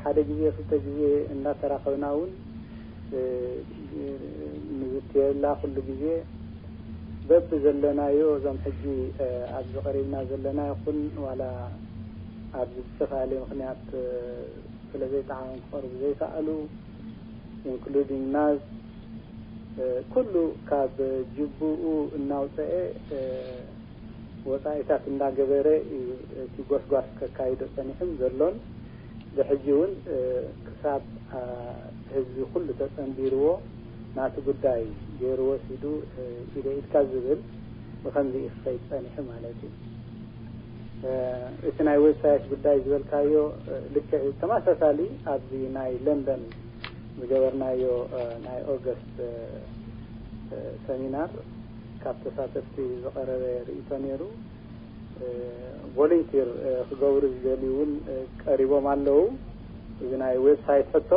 ሓደ ግዜ ክልተ ግዜ እናተራኸብና እውን ንዝትየላ ኩሉ ግዜ በቢ ዘለናዮ እዞም ሕጂ ኣብዚ ቀሪብና ዘለና ይኹን ዋላ ኣብዚ ዝተፈላለየ ምክንያት ስለ ዘይጠዓሞም ክቐርቡ ዘይከኣሉ including ናዝ ኩሉ ካብ ጅቡኡ እናውፀአ ወፃኢታት እንዳገበረ እዩ እቲ ጎስጓስ ከካይዶ ፀኒሑን ዘሎን። ብሕጂ እውን ክሳብ ህዝቢ ኩሉ ተፀንቢርዎ ናቲ ጉዳይ ገይርዎ ሲዱ ኢደ ኢድካ ዝብል ብከምዚ እዩ ክኸይድ ፀኒሑ ማለት እዩ። እቲ ናይ ዌብሳይት ጉዳይ ዝበልካዮ ልክዕ እዩ። ተመሳሳሊ ኣብዚ ናይ ለንደን ዝገበርናዮ ናይ ኦገስት ሰሚናር ካብ ተሳተፍቲ ዝቐረበ ርእይቶ ነይሩ። ቮለንቲር ክገብሩ ዝደልዩ እውን ቀሪቦም ኣለዉ። እዚ ናይ ዌብሳይት ሕቶ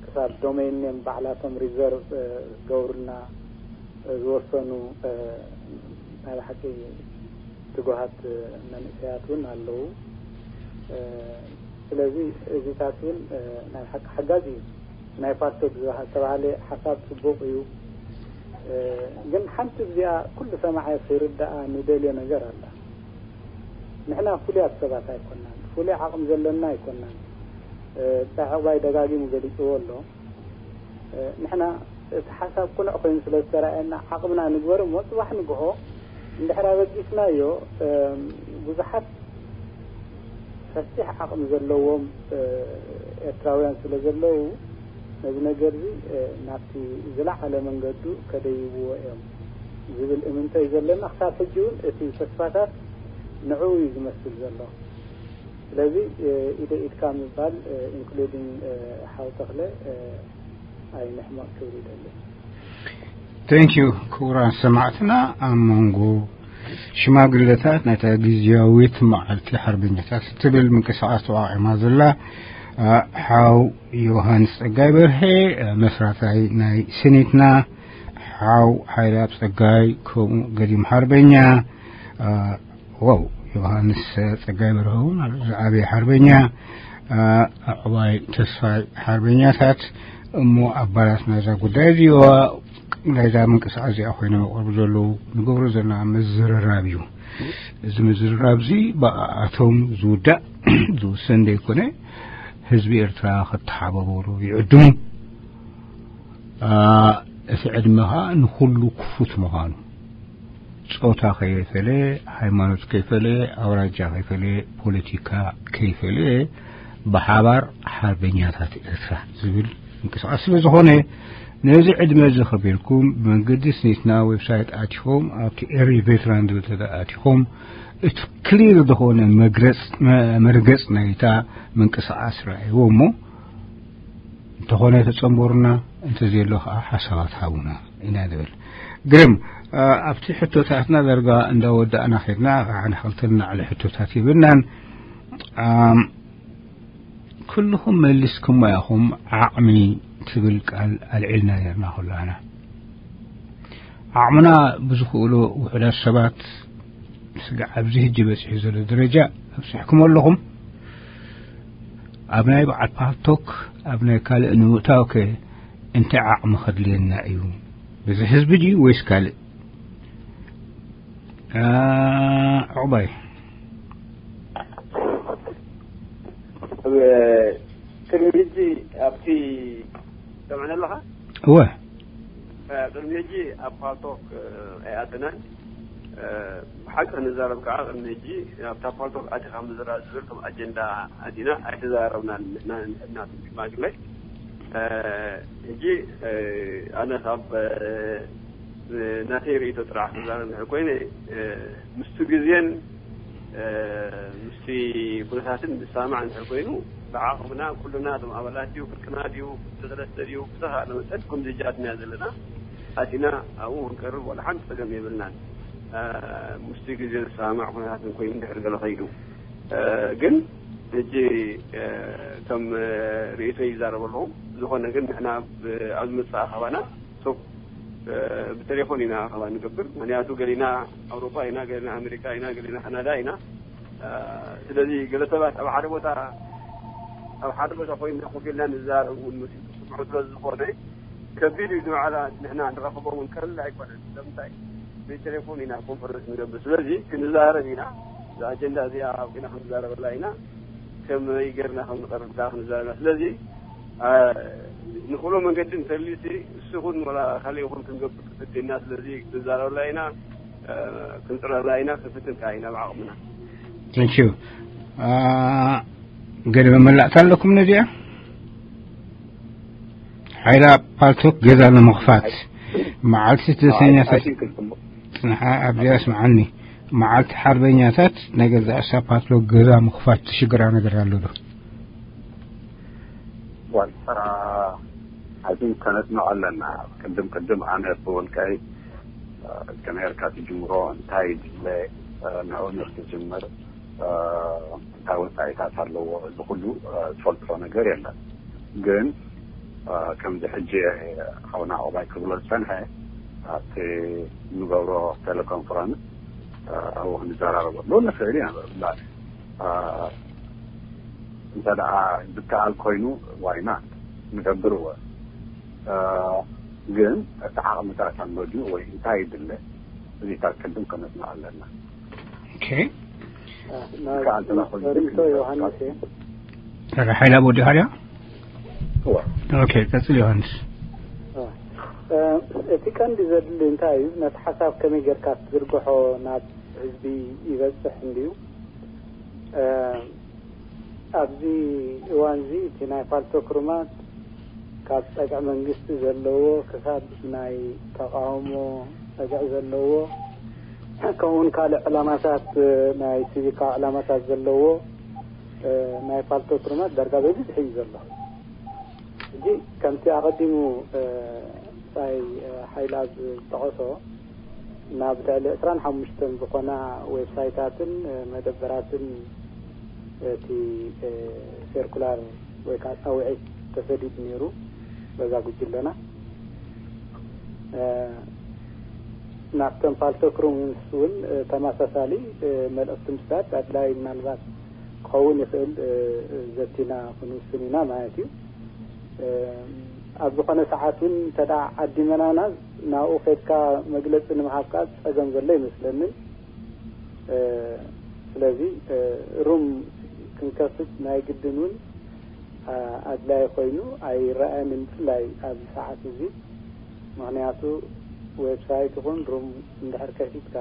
ክሳብ ዶሜን ኔም ባዕላቶም ሪዘርቭ ክገብሩልና ዝወሰኑ ናይ ብሓቂ ትጉሃት መንእሰያት እውን ኣለዉ። ስለዚ እዚታት እውን ናይ ብሓቂ ሓጋዚ እዩ። ናይ ፓስቶክ ዝተባሃለ ሓሳብ ጽቡቕ እዩ። ግን ሓንቲ እዚኣ ኩሉ ሰማዒ ክርዳኣ ንደልዮ ነገር ኣላ። ንሕና ፍሉያት ሰባት ኣይኮናን፣ ፍሉይ ዓቕሚ ዘለና ኣይኮናን። ጣዕቕባይ ደጋጊሙ ገሊጽዎ ኣሎ። ንሕና እቲ ሓሳብ ቅኑዕ ኮይኑ ስለ ዝተረኣየና ዓቕምና ንግበር እሞ ጽባሕ ንግሆ እንድሕር ኣበጊስናዮ ብዙሓት ሰፊሕ ዓቕሚ ዘለዎም ኤርትራውያን ስለ ዘለዉ ነዚ ነገር እዚ ናብቲ ዝለዓለ መንገዱ ከደይብዎ እዮም ዝብል እምንቶ እዩ ዘለና። ክሳብ ሕጂ እውን እቲ ተስፋታት ንዕኡ እዩ ዝመስል ዘሎ። ስለዚ ኢደ ኢድካ ምባል ኢንክሉዲንግ ሓው ተኽለ ኣይንሕመቕ ክብል ይደሊ። Thank you ክቡራን ሰማዕትና። ኣብ መንጎ ሽማግለታት ናይታ ግዝያዊት መዓልቲ ሓርበኛታት ትብል ምንቅስቃስ ተቋቂማ ዘላ ሓው ዮሃንስ ጸጋይ በርሀ መስራታይ ናይ ስኒትና፣ ሓው ሓይላብ ጸጋይ ከምኡ ገዲም ሓርበኛ ዋው ዮሃንስ ጸጋይ በርሀ እውን ዝዓበየ ሓርበኛ፣ ኣዕባይ ተስፋይ ሓርበኛታት እሞ ኣባላት ናይዛ ጉዳይ እዚዋ ናይዛ ምንቅስቃስ እዚኣ ኮይኖም ይቐርቡ ዘለዉ ንገብሮ ዘለና ምዝርራብ እዩ። እዚ ምዝርራብ እዚ ብኣቶም ዝውዳእ ዝውሰን ዘይኮነ ህዝቢ ኤርትራ ክተሓባበሩ ይዕድሙ። እቲ ዕድመ ኸዓ ንኹሉ ክፉት ምዃኑ ጾታ ከይፈለ፣ ሃይማኖት ከይፈለ፣ ኣውራጃ ከይፈለ፣ ፖለቲካ ከይፈለ ብሓባር ሓርበኛታት ኤርትራ ዝብል ምንቅስቃስ ስለ ዝኾነ ነዚ ዕድመ እዚ ከቢርኩም ብመንገዲ ስኒትና ዌብሳይት ኣቲኹም ኣብቲ ኤሪ ቬትራን ዝብል ተዳ ኣቲኹም እቲ ክሊር ዝኾነ መግረጽ መርገጽ ናይታ ምንቅስቃስ ረኣይዎ እሞ እንተኾነ ተጸንበሩና እንተዘየሎ ከዓ ሓሳባት ሃቡና ኢና ንብል። ግርም ኣብቲ ሕቶታትና ዳርጋ እንዳወዳእና ኸድና ከዓ ንክልተ ንላዕሊ ሕቶታት ይብልናን ኩልኹም መሊስኩሞ ኢኹም ዓቕሚ ትብል ቃል ኣልዒልና ነርና ኩላና ዓቕምና ብዝኽእሉ ውሑዳት ሰባት ስጋዕ ኣብዚ ሕጂ በፂሑ ዘሎ ደረጃ ኣብፅሕኩም ኣለኹም ኣብ ናይ በዓል ፓልቶክ ኣብ ናይ ካልእ ንምእታው ከ እንታይ ዓቕሚ ከድልየና እዩ ብዚ ህዝቢ ድዩ ወይስ ካልእ ዕቑባይ ቅድሚ ሕጂ ኣብቲ ሰምዐኒ ኣለኻ እወ ቅድሚ ሕጂ ኣብ ፓልቶክ ኣይኣተናን ብሓቂ ንዛረብ ከዓ ቅድሚ ሕጂ ኣብታ ፓልቶክ ኣቲኻ ምዝራብ ዝብል ከም ኣጀንዳ ኣቲና ኣይተዛረብናን ንሕና ንሕና ሽማግለ ሕጂ ኣነ ካብ ናተይ ርእይቶ ጥራሕ ክዛረብ እንድሕር ኮይነ ምስቲ ግዜን ምስቲ ኩነታትን ዝሰማማዕ እንድሕር ኮይኑ ብዓቕምና ኩልና እቶም ኣባላት ድዩ ፍርቅና ድዩ ክልተ ሰለስተ ድዩ ብዝኸኣለ መጠን ከምዚ እጃትና ዘለና ኣቲና ኣብኡ ክንቀርብ ዋላ ሓንቲ ፀገም የብልናን ምስቲ ግዜ ዝሰማማዕ ኩነታት ኮይኑ እንድሕር ገለ ከይዱ ግን ሕጂ ከም ርእይቶ ይዛረብ ኣለኹ ዝኾነ ግን ንሕና ኣብ ዝመፅእ ኣኸባና ሱቅ ብቴሌፎን ኢና ኣኸባ ንገብር ምክንያቱ ገሊና ኣውሮፓ ኢና ገሊና ኣሜሪካ ኢና ገሊና ካናዳ ኢና ስለዚ ገለ ሰባት ኣብ ሓደ ቦታ ኣብ ሓደ ቦታ ኮይና ኮፍ ኢልና ንዛረብ እውን መሲሉ ስምዑ ስለ ዝኾነ ከቢድ እዩ ንባዕላ ንሕና ንረኽቦ እውን ቀለል ኣይኮነን ስለምንታይ ብቴሌፎን ኢና ኮንፈረንስ ንገብር ስለዚ ክንዛረብ ኢና እዛ ኣጀንዳ እዚኣ ኣብቂና ክንዛረበላ ኢና ከመይ ገርና ከም ንቐርብ ከዓ ክንዛረብ ኢና ስለዚ ንኽእሎ መንገዲ እንተልዩሲ እሱ ይኹን ወላ ካልእ ይኹን ክንገብር ክፍት ኢና ስለዚ ክንዛረበላ ኢና ክንፅረላ ኢና ክንፍትን ከዓ ኢና ብዓቕምና Thank you ገለ መመላእታ ኣለኩም ነዚኣ ሓይላ ፓልቶክ ገዛ ንምኽፋት መዓልቲ ስደተኛታት ፅንሓ ኣብዚኣ ስምዓኒ መዓልቲ ሓርበኛታት ናይ ገዛእ ርእሳ ፓትሮክ ገዛ ምኽፋት ትሽግራ ነገር ኣሎ ዶ? ዋልታ ኣዚም ከነጽንዖ ኣለና። ቅድም ቅድም ኣነ ብወልቀይ ከመይ ጌርካ ትጅምሮ፣ እንታይ ድለ ንዑ ንክትጅምር እንታይ ወፃኢታት ኣለዎ፣ እዚ ኩሉ ዝፈልጦ ነገር የለን። ግን ከምዚ ሕጂ ሓውና ዑቕባይ ክብሎ ዝፀንሐ ኣብቲ ንገብሮ ቴሌኮንፈረንስ ኣብኡ ክንዘራረበሉ ንኽእል ኢና። ብላዕ እንተ ደኣ ዝከኣል ኮይኑ ዋይና ንገብርዎ። ግን እቲ ዓቕምታት ኣሎ ድዩ ወይ እንታይ ይድለ እዚታት ቅድም ከነጽንዖ ኣለና። ኦኬ። ዝከኣል እንተ ደኣ ኮይኑ ሪቶ ዮሃንስ እየ። ተራ ሓይላ ቦዲ ሃርያ። እወ። ኦኬ፣ ቀጽል ዮሃንስ። እ፣ እቲ ቀንዲ ዘድሊ እንታይ እዩ? ነቲ ሓሳብ ከመይ ጌርካ ትዝርግሖ ናብ ህዝቢ ይበጽሕ እንድዩ። እ፣ ኣብዚ እዋን እዚ እቲ ናይ ፓልቶክ ሩማት ካብ ጸግዒ መንግስቲ ዘለዎ ክሳብ ናይ ተቃውሞ ጸግዒ ዘለዎ ከምኡውን ካልእ ዕላማታት፣ እ፣ ናይ ሲቪካዊ ዕላማታት ዘለዎ፣ እ፣ ናይ ፓልቶክ ሩማት ዳርጋ በዚሕ እዩ ዘሎ። ሕጂ ከምቲ ኣቐዲሙ፣ እ፣ ሳይ፣ እ፣ ሓይላ ዝጠቐሶ ናብ ልዕሊ ዕስራን ሓሙሽተን ዝኾና ዌብሳይታትን፣ እ፣ መደበራትን እቲ፣ እ፣ ሴርኩላር ወይ ከዓ ጻውዒት ተሰዲዱ ነይሩ በዛ ጉጅለና። እ፣ ናብተን ፓልቶክ ሩምስ እውን፣ እ፣ ተመሳሳሊ፣ እ፣ መልእኽቲ ምስዳድ ኣድላዪ ምናልባት ክኸውን ይኽእል፣ እ፣ እ፣ ዘቲና ክንውስን ኢና ማለት እዩ። እ፣ ኣብ ዝኾነ ሰዓት እውን እንተ ደኣ ዓዲመናና ናብኡ ከድካ መግለጺ ንምሃብ ከኣ ጸገም ዘሎ ይመስለኒ። እ፣ ስለዚ፣ እ፣ ሩም ክንከፍት ናይ ግድን እውን፣ እ፣ ኣድላዪ ኮይኑ ኣይረኣየንን፣ ብፍላይ ኣብዚ ሰዓት እዚ። ምኽንያቱ ዌብሳይት ይኹን ሩም እንድሕር ከፊትካ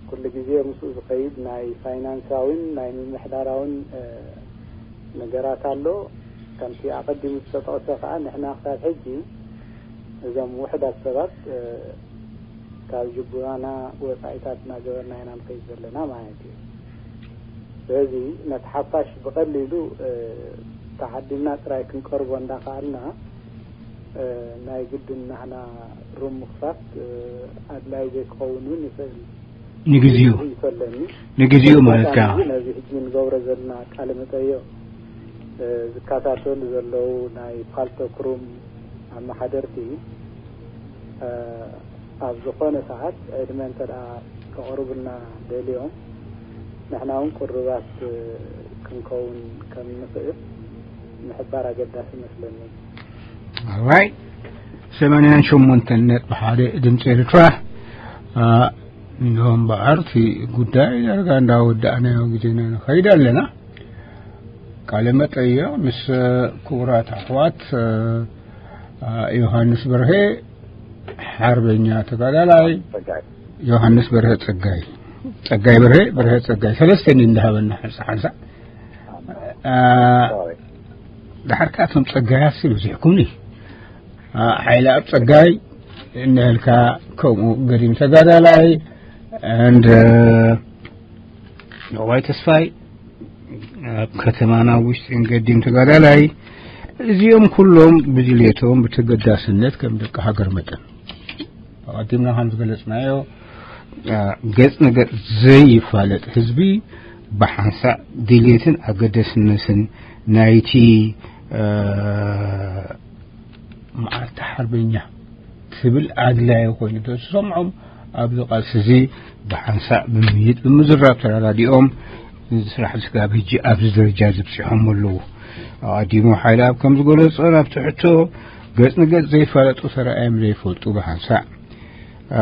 ኩሉ ግዜ ምስኡ ዝኸይድ ናይ ፋይናንሳዊን ናይ ምምሕዳራውን፣ እ፣ ነገራት ኣሎ። ከምቲ ኣቐዲሙ ዝተጠቕሰ ከኣ ንሕና ክሳብ ሕጂ እዞም ውሑዳት ሰባት፣ እ፣ ካብ ጅቡናና ወጻኢታት እናገበርና ኢና ንኸይድ ዘለና ማለት እዩ። ስለዚ ነቲ ሓፋሽ ብቐሊሉ፣ እ፣ ተዓዲምና ጥራይ ክንቀርቦ እንዳኸኣልና፣ እ፣ ናይ ግድን ናህና ሩም ምኽፋት፣ እ፣ ኣድላይ ዘይክኸውን እውን ይኽእል። ንግዚኡ ይፈለኒ ንግዚኡ ማለት ከኣ ነዚ ሕጂ ንገብሮ ዘለና ቃለ መጠይቕ፣ እ፣ ዝከታተሉ ዘለዉ ናይ ፓልቶክ ሩም ኣመሓደርቲ፣ እ፣ ኣብ ዝኾነ ሰዓት ዕድመ እንተ ደኣ ከቕርቡልና ደልዮም ንሕና እውን ቅሩባት፣ እ፣ ክንከውን ከም ንኽእል ምሕባር ኣገዳሲ ይመስለኒ። ኣራይ ሰማንያን ሸሞንተን ነጥቢ ሓደ ድምፂ ኤርትራ። እ፣ እንሆ እምበኣር እቲ ጉዳይ ዳርጋ እንዳወዳእናዮ ግዜና ንኸይድ ኣለና። ቃለ መጠይቕ ምስ ክቡራት ኣሕዋት፣ እ፣ ዮሃንስ በርሄ ሓርበኛ ተጋዳላይ፣ ጸጋይ ዮሃንስ በርሀ ጸጋይ፣ ጸጋይ በርሀ፣ በርሀ ጸጋይ፣ ሰለስተ እንዲ እንዳሃበና ሓንሳ ሓንሳ። እ፣ ሶሪ ድሓር ከኣ እቶም ጸጋያት ሲ በዚሕኩምኒ። እ፣ ሓይለ ኣብ ጸጋይ እንህልካ ከምኡ ገዲም ተጋዳላይ፣ and፣ እ፣ ነዋይ ተስፋይ ኣብ ከተማና ውሽጥን ገዲም ተጋዳላይ፣ እዚኦም ኩሎም ብድልየቶም ብተገዳስነት ከም ደቂ ሃገር መጠን ኣቐዲምና ከም ዝገለጽናዮ፣ እ፣ ገጽ ንገጽ ዘይፋለጥ ህዝቢ ብሓንሳእ ድልየትን ኣገደስነትን ናይቲ፣ እ፣ መዓልቲ ሓርበኛ ትብል ኣድላዪ ኮይኑ ተዝሰምዖም ኣብዚ ቃልሲ እዚ ብሓንሳእ ብምይጥ ብምዝራብ ተረዳዲኦም እዚ ስራሕ እዚ ክሳብ ሕጂ ኣብዚ ደረጃ እዚ ኣብፂሖም ኣለዉ። ኣቐዲሙ ሓይለ ኣብ ከም ዝገለጾ ናብቲ ሕቶ ገጽ ንገጽ ዘይፋለጡ ተረኣዮም ዘይፈልጡ ብሓንሳእ፣ እ፣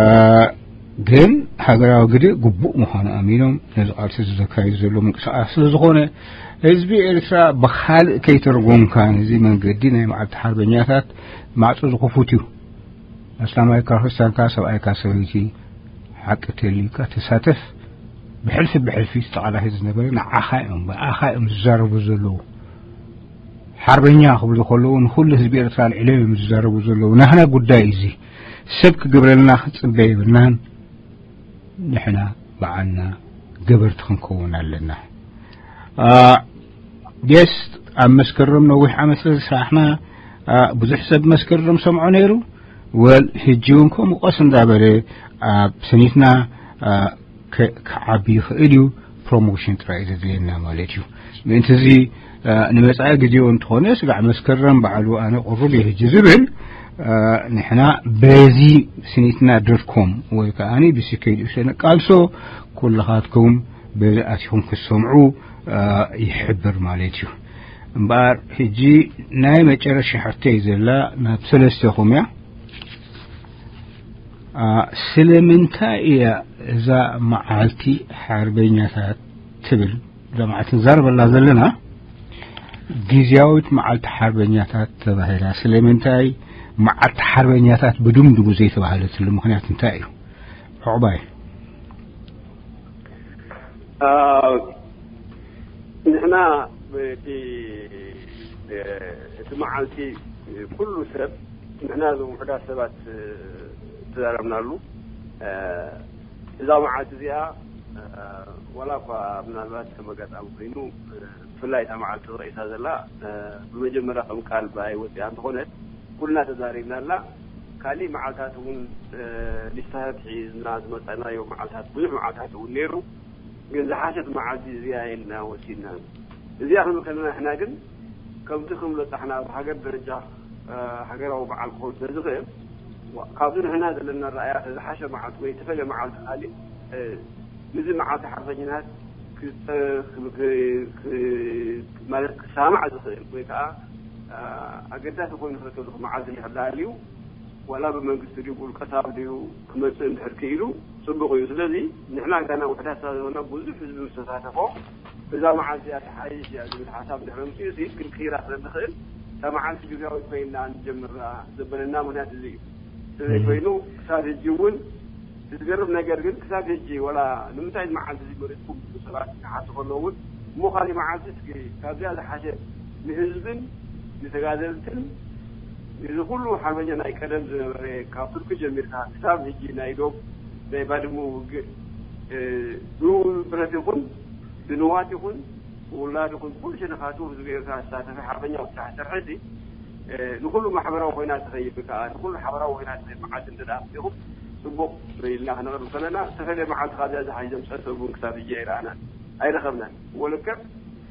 ግን ሃገራዊ ግደ ግቡእ ምዃኑ ኣሚኖም ነዚ ቃልሲ እዚ ዘካይዱ ዘለዉ ምንቅስቃስ ስለ ዝኾነ ህዝቢ ኤርትራ ብኻልእ ከይተርጎምካ ነዚ መንገዲ ናይ መዓልቲ ሓርበኛታት ማዕጾ ዝኽፉት እዩ። ኣስላማይካ ክርስቲያንካ ሰብኣይካ ሰበይቲ ሓቂ ተልዩካ ተሳተፍ። ብሕልፊ ብሕልፊ ተቓላሲ ዝነበረ ንዓኻ እዮም ብኣኻ እዮም ዝዛረቡ ዘለዉ። ሓርበኛ ክብሉ ከለዉ ንኹሉ ህዝቢ ኤርትራ ኣልዒሎም እዮም ዝዛረቡ ዘለዉ። ናህና ጉዳይ እዚ ሰብ ክገብረልና ክንጽበ የብልናን። ንሕና በዓልና ገበርቲ ክንከውን ኣለና። አ፣ የስ፣ ኣብ መስከረም ነዊሕ ዓመት ስለ ዝሰራሕና፣ አ፣ ብዙሕ ሰብ መስከረም ሰምዖ ነይሩ። ወል፣ ሕጂ እውን ከምኡ ቀስ እንዳበለ ኣብ ስኒትና፣ አ፣ ከ-፣ ክዓቢ ይኽእል እዩ። ፕሮሞሽን ጥራይ እዩ ዘድልየና ማለት እዩ። ምእንቲ እዚ፣ አ፣ ንመጻኢ ግዜኡ እንተኾነ ስጋዕ መስከረም ባዕሉ ኣነ ቅሩብ እዩ ሕጂ ዝብል፣ አ፣ ንሕና በዚ ስኒትና ዶት ኮም ወይ ከኣ ብሲከይድ ቃልሶ ኩልኻትኩም በዚ ኣቲኹም ክትሰምዑ፣ አ፣ ይሕብር ማለት እዩ። እምበኣር ሕጂ ናይ መጨረሻ ሕቶይ ዘላ ናብ ሰለስቴኹም እያ። አ፣ ስለምንታይ እያ እዛ መዓልቲ ሓርበኛታት ትብል? እዛ መዓልቲ ንዛረበላ ዘለና ግዝያዊት መዓልቲ ሓርበኛታት ተባሂላ። ስለምንታይ መዓልቲ ሓርበኛታት ብድምድሙ ዘይተባህለትሉ ምኽንያት እንታይ እዩ? ዕቑባይ። አ፣ ንሕና እቲ፣ እቲ መዓልቲ ኩሉ ሰብ፣ ንሕና እዞም ውሑዳት ሰባት ተዛረብናሉ። አ፣ እዛ መዓልቲ እዚኣ፣ አ፣ ዋላ እኳ ምናልባት ከም ኣጋጣሚ ኮይኑ፣ ብፍላይ እታ መዓልቲ ተጠቒሳ ዘላ፣ አ፣ ብመጀመርያ ከም ቃል ብኣይ ወፂኣ እንተኾነት፣ ኩልና ተዛሪብናላ። ካሊእ መዓልታት እውን፣ እ፣ ሊስታታት ሒዝና ዝመጸናዮ መዓልታት፣ ብዙሕ መዓልታት እውን ነይሩ። ግን ዝሓሸት መዓልቲ እዚኣ ኢልና ወሲድና። እዚኣ ክንብል ከለና ንሕና ግን ከምቲ ክንብሎ ጻሕና ኣብ ሃገር ደረጃ፣ እ፣ ሃገራዊ በዓል ክኸውን ስለ ዝኽእል፣ ዋ-፣ ካብዚ ንሕና ዘለና ረኣያ ዝሓሸ መዓልቲ ወይ ዝተፈለየ መዓልቲ ካሊእ፣ እ፣ ነዚ መዓልቲ ሓርበኛታት ክጸ-፣ ክ-፣ ክ-፣ ክ-፣ ማለት ክሰማማዕ ዝኽእል ወይ ከኣ፣ እ፣ ኣገዳሲ ኮይኑ ክርከብ ዝኽእል መዓልቲ እንድሕር ደኣ ኣልዩ፣ ዋላ ብመንግስቲ ድዩ ብውልቀ ሰብ ድዩ ክመጽእ እንድሕር ክኢሉ ጽቡቕ እዩ። ስለዚ ንሕና ጋና ውሕዳት ስለ ዝኾንና ብዙሕ ህዝቢ ምስ ተሳተፎ እዛ መዓልቲ እያ ትሓይሽ እያ ዝብል ሓሳብ እንድሕር ኣምጺኡ ሲ ክንቅይራ ስለ ንኽእል እታ መዓልቲ ግዝያዊት ኮይና ንጀምራ ዘበለና ምኽንያት እዚ እዩ። ስለዚ እም። ኮይኑ ክሳብ ሕጂ እውን እቲ ዝገርም ነገር ግን ክሳብ ሕጂ ዋላ ንምንታይ እዚ መዓልቲ እዚ መሪጽኩም ዝብሉ ሰባት ክሓቱ ከለዉ እውን እሞ ካሊእ መዓልቲ እስኪ ካብዚኣ ዝሓሸ ንህዝብን ንተጋደልትን እዚ ኩሉ ሓርበኛ ናይ ቀደም ዝነበረ ካብ ቱርኪ ጀሚርካ ክሳብ ሕጂ ናይ ዶብ ናይ ባድመ ውግእ፣ እ፣ ብብረት ይኹን ብንዋት ይኹን ብውላድ ይኹን ብኩሉ ሸነኻቱ ህዝቢ ኤርትራ ዝሳተፈ ሓርበኛ ወሳሒ ስርሒ እዚ፣ እ፣ ንኩሉ ማሕበራዊ ኮይና ትኸይድ ወይ ከዓ ንኩሉ ሓበራዊ ኮይና ትኸይድ መዓልቲ እንተ ደኣ ኣምጺኹም ጽቡቕ ኢልና ክነቕርብ ከለና ዝተፈለየ መዓልቲ ካብዚኣ ዝሓሸ ዘምጸት እውን ክሳብ ሕጂ ኣይረኣናን ኣይረኸብናን። ወለከ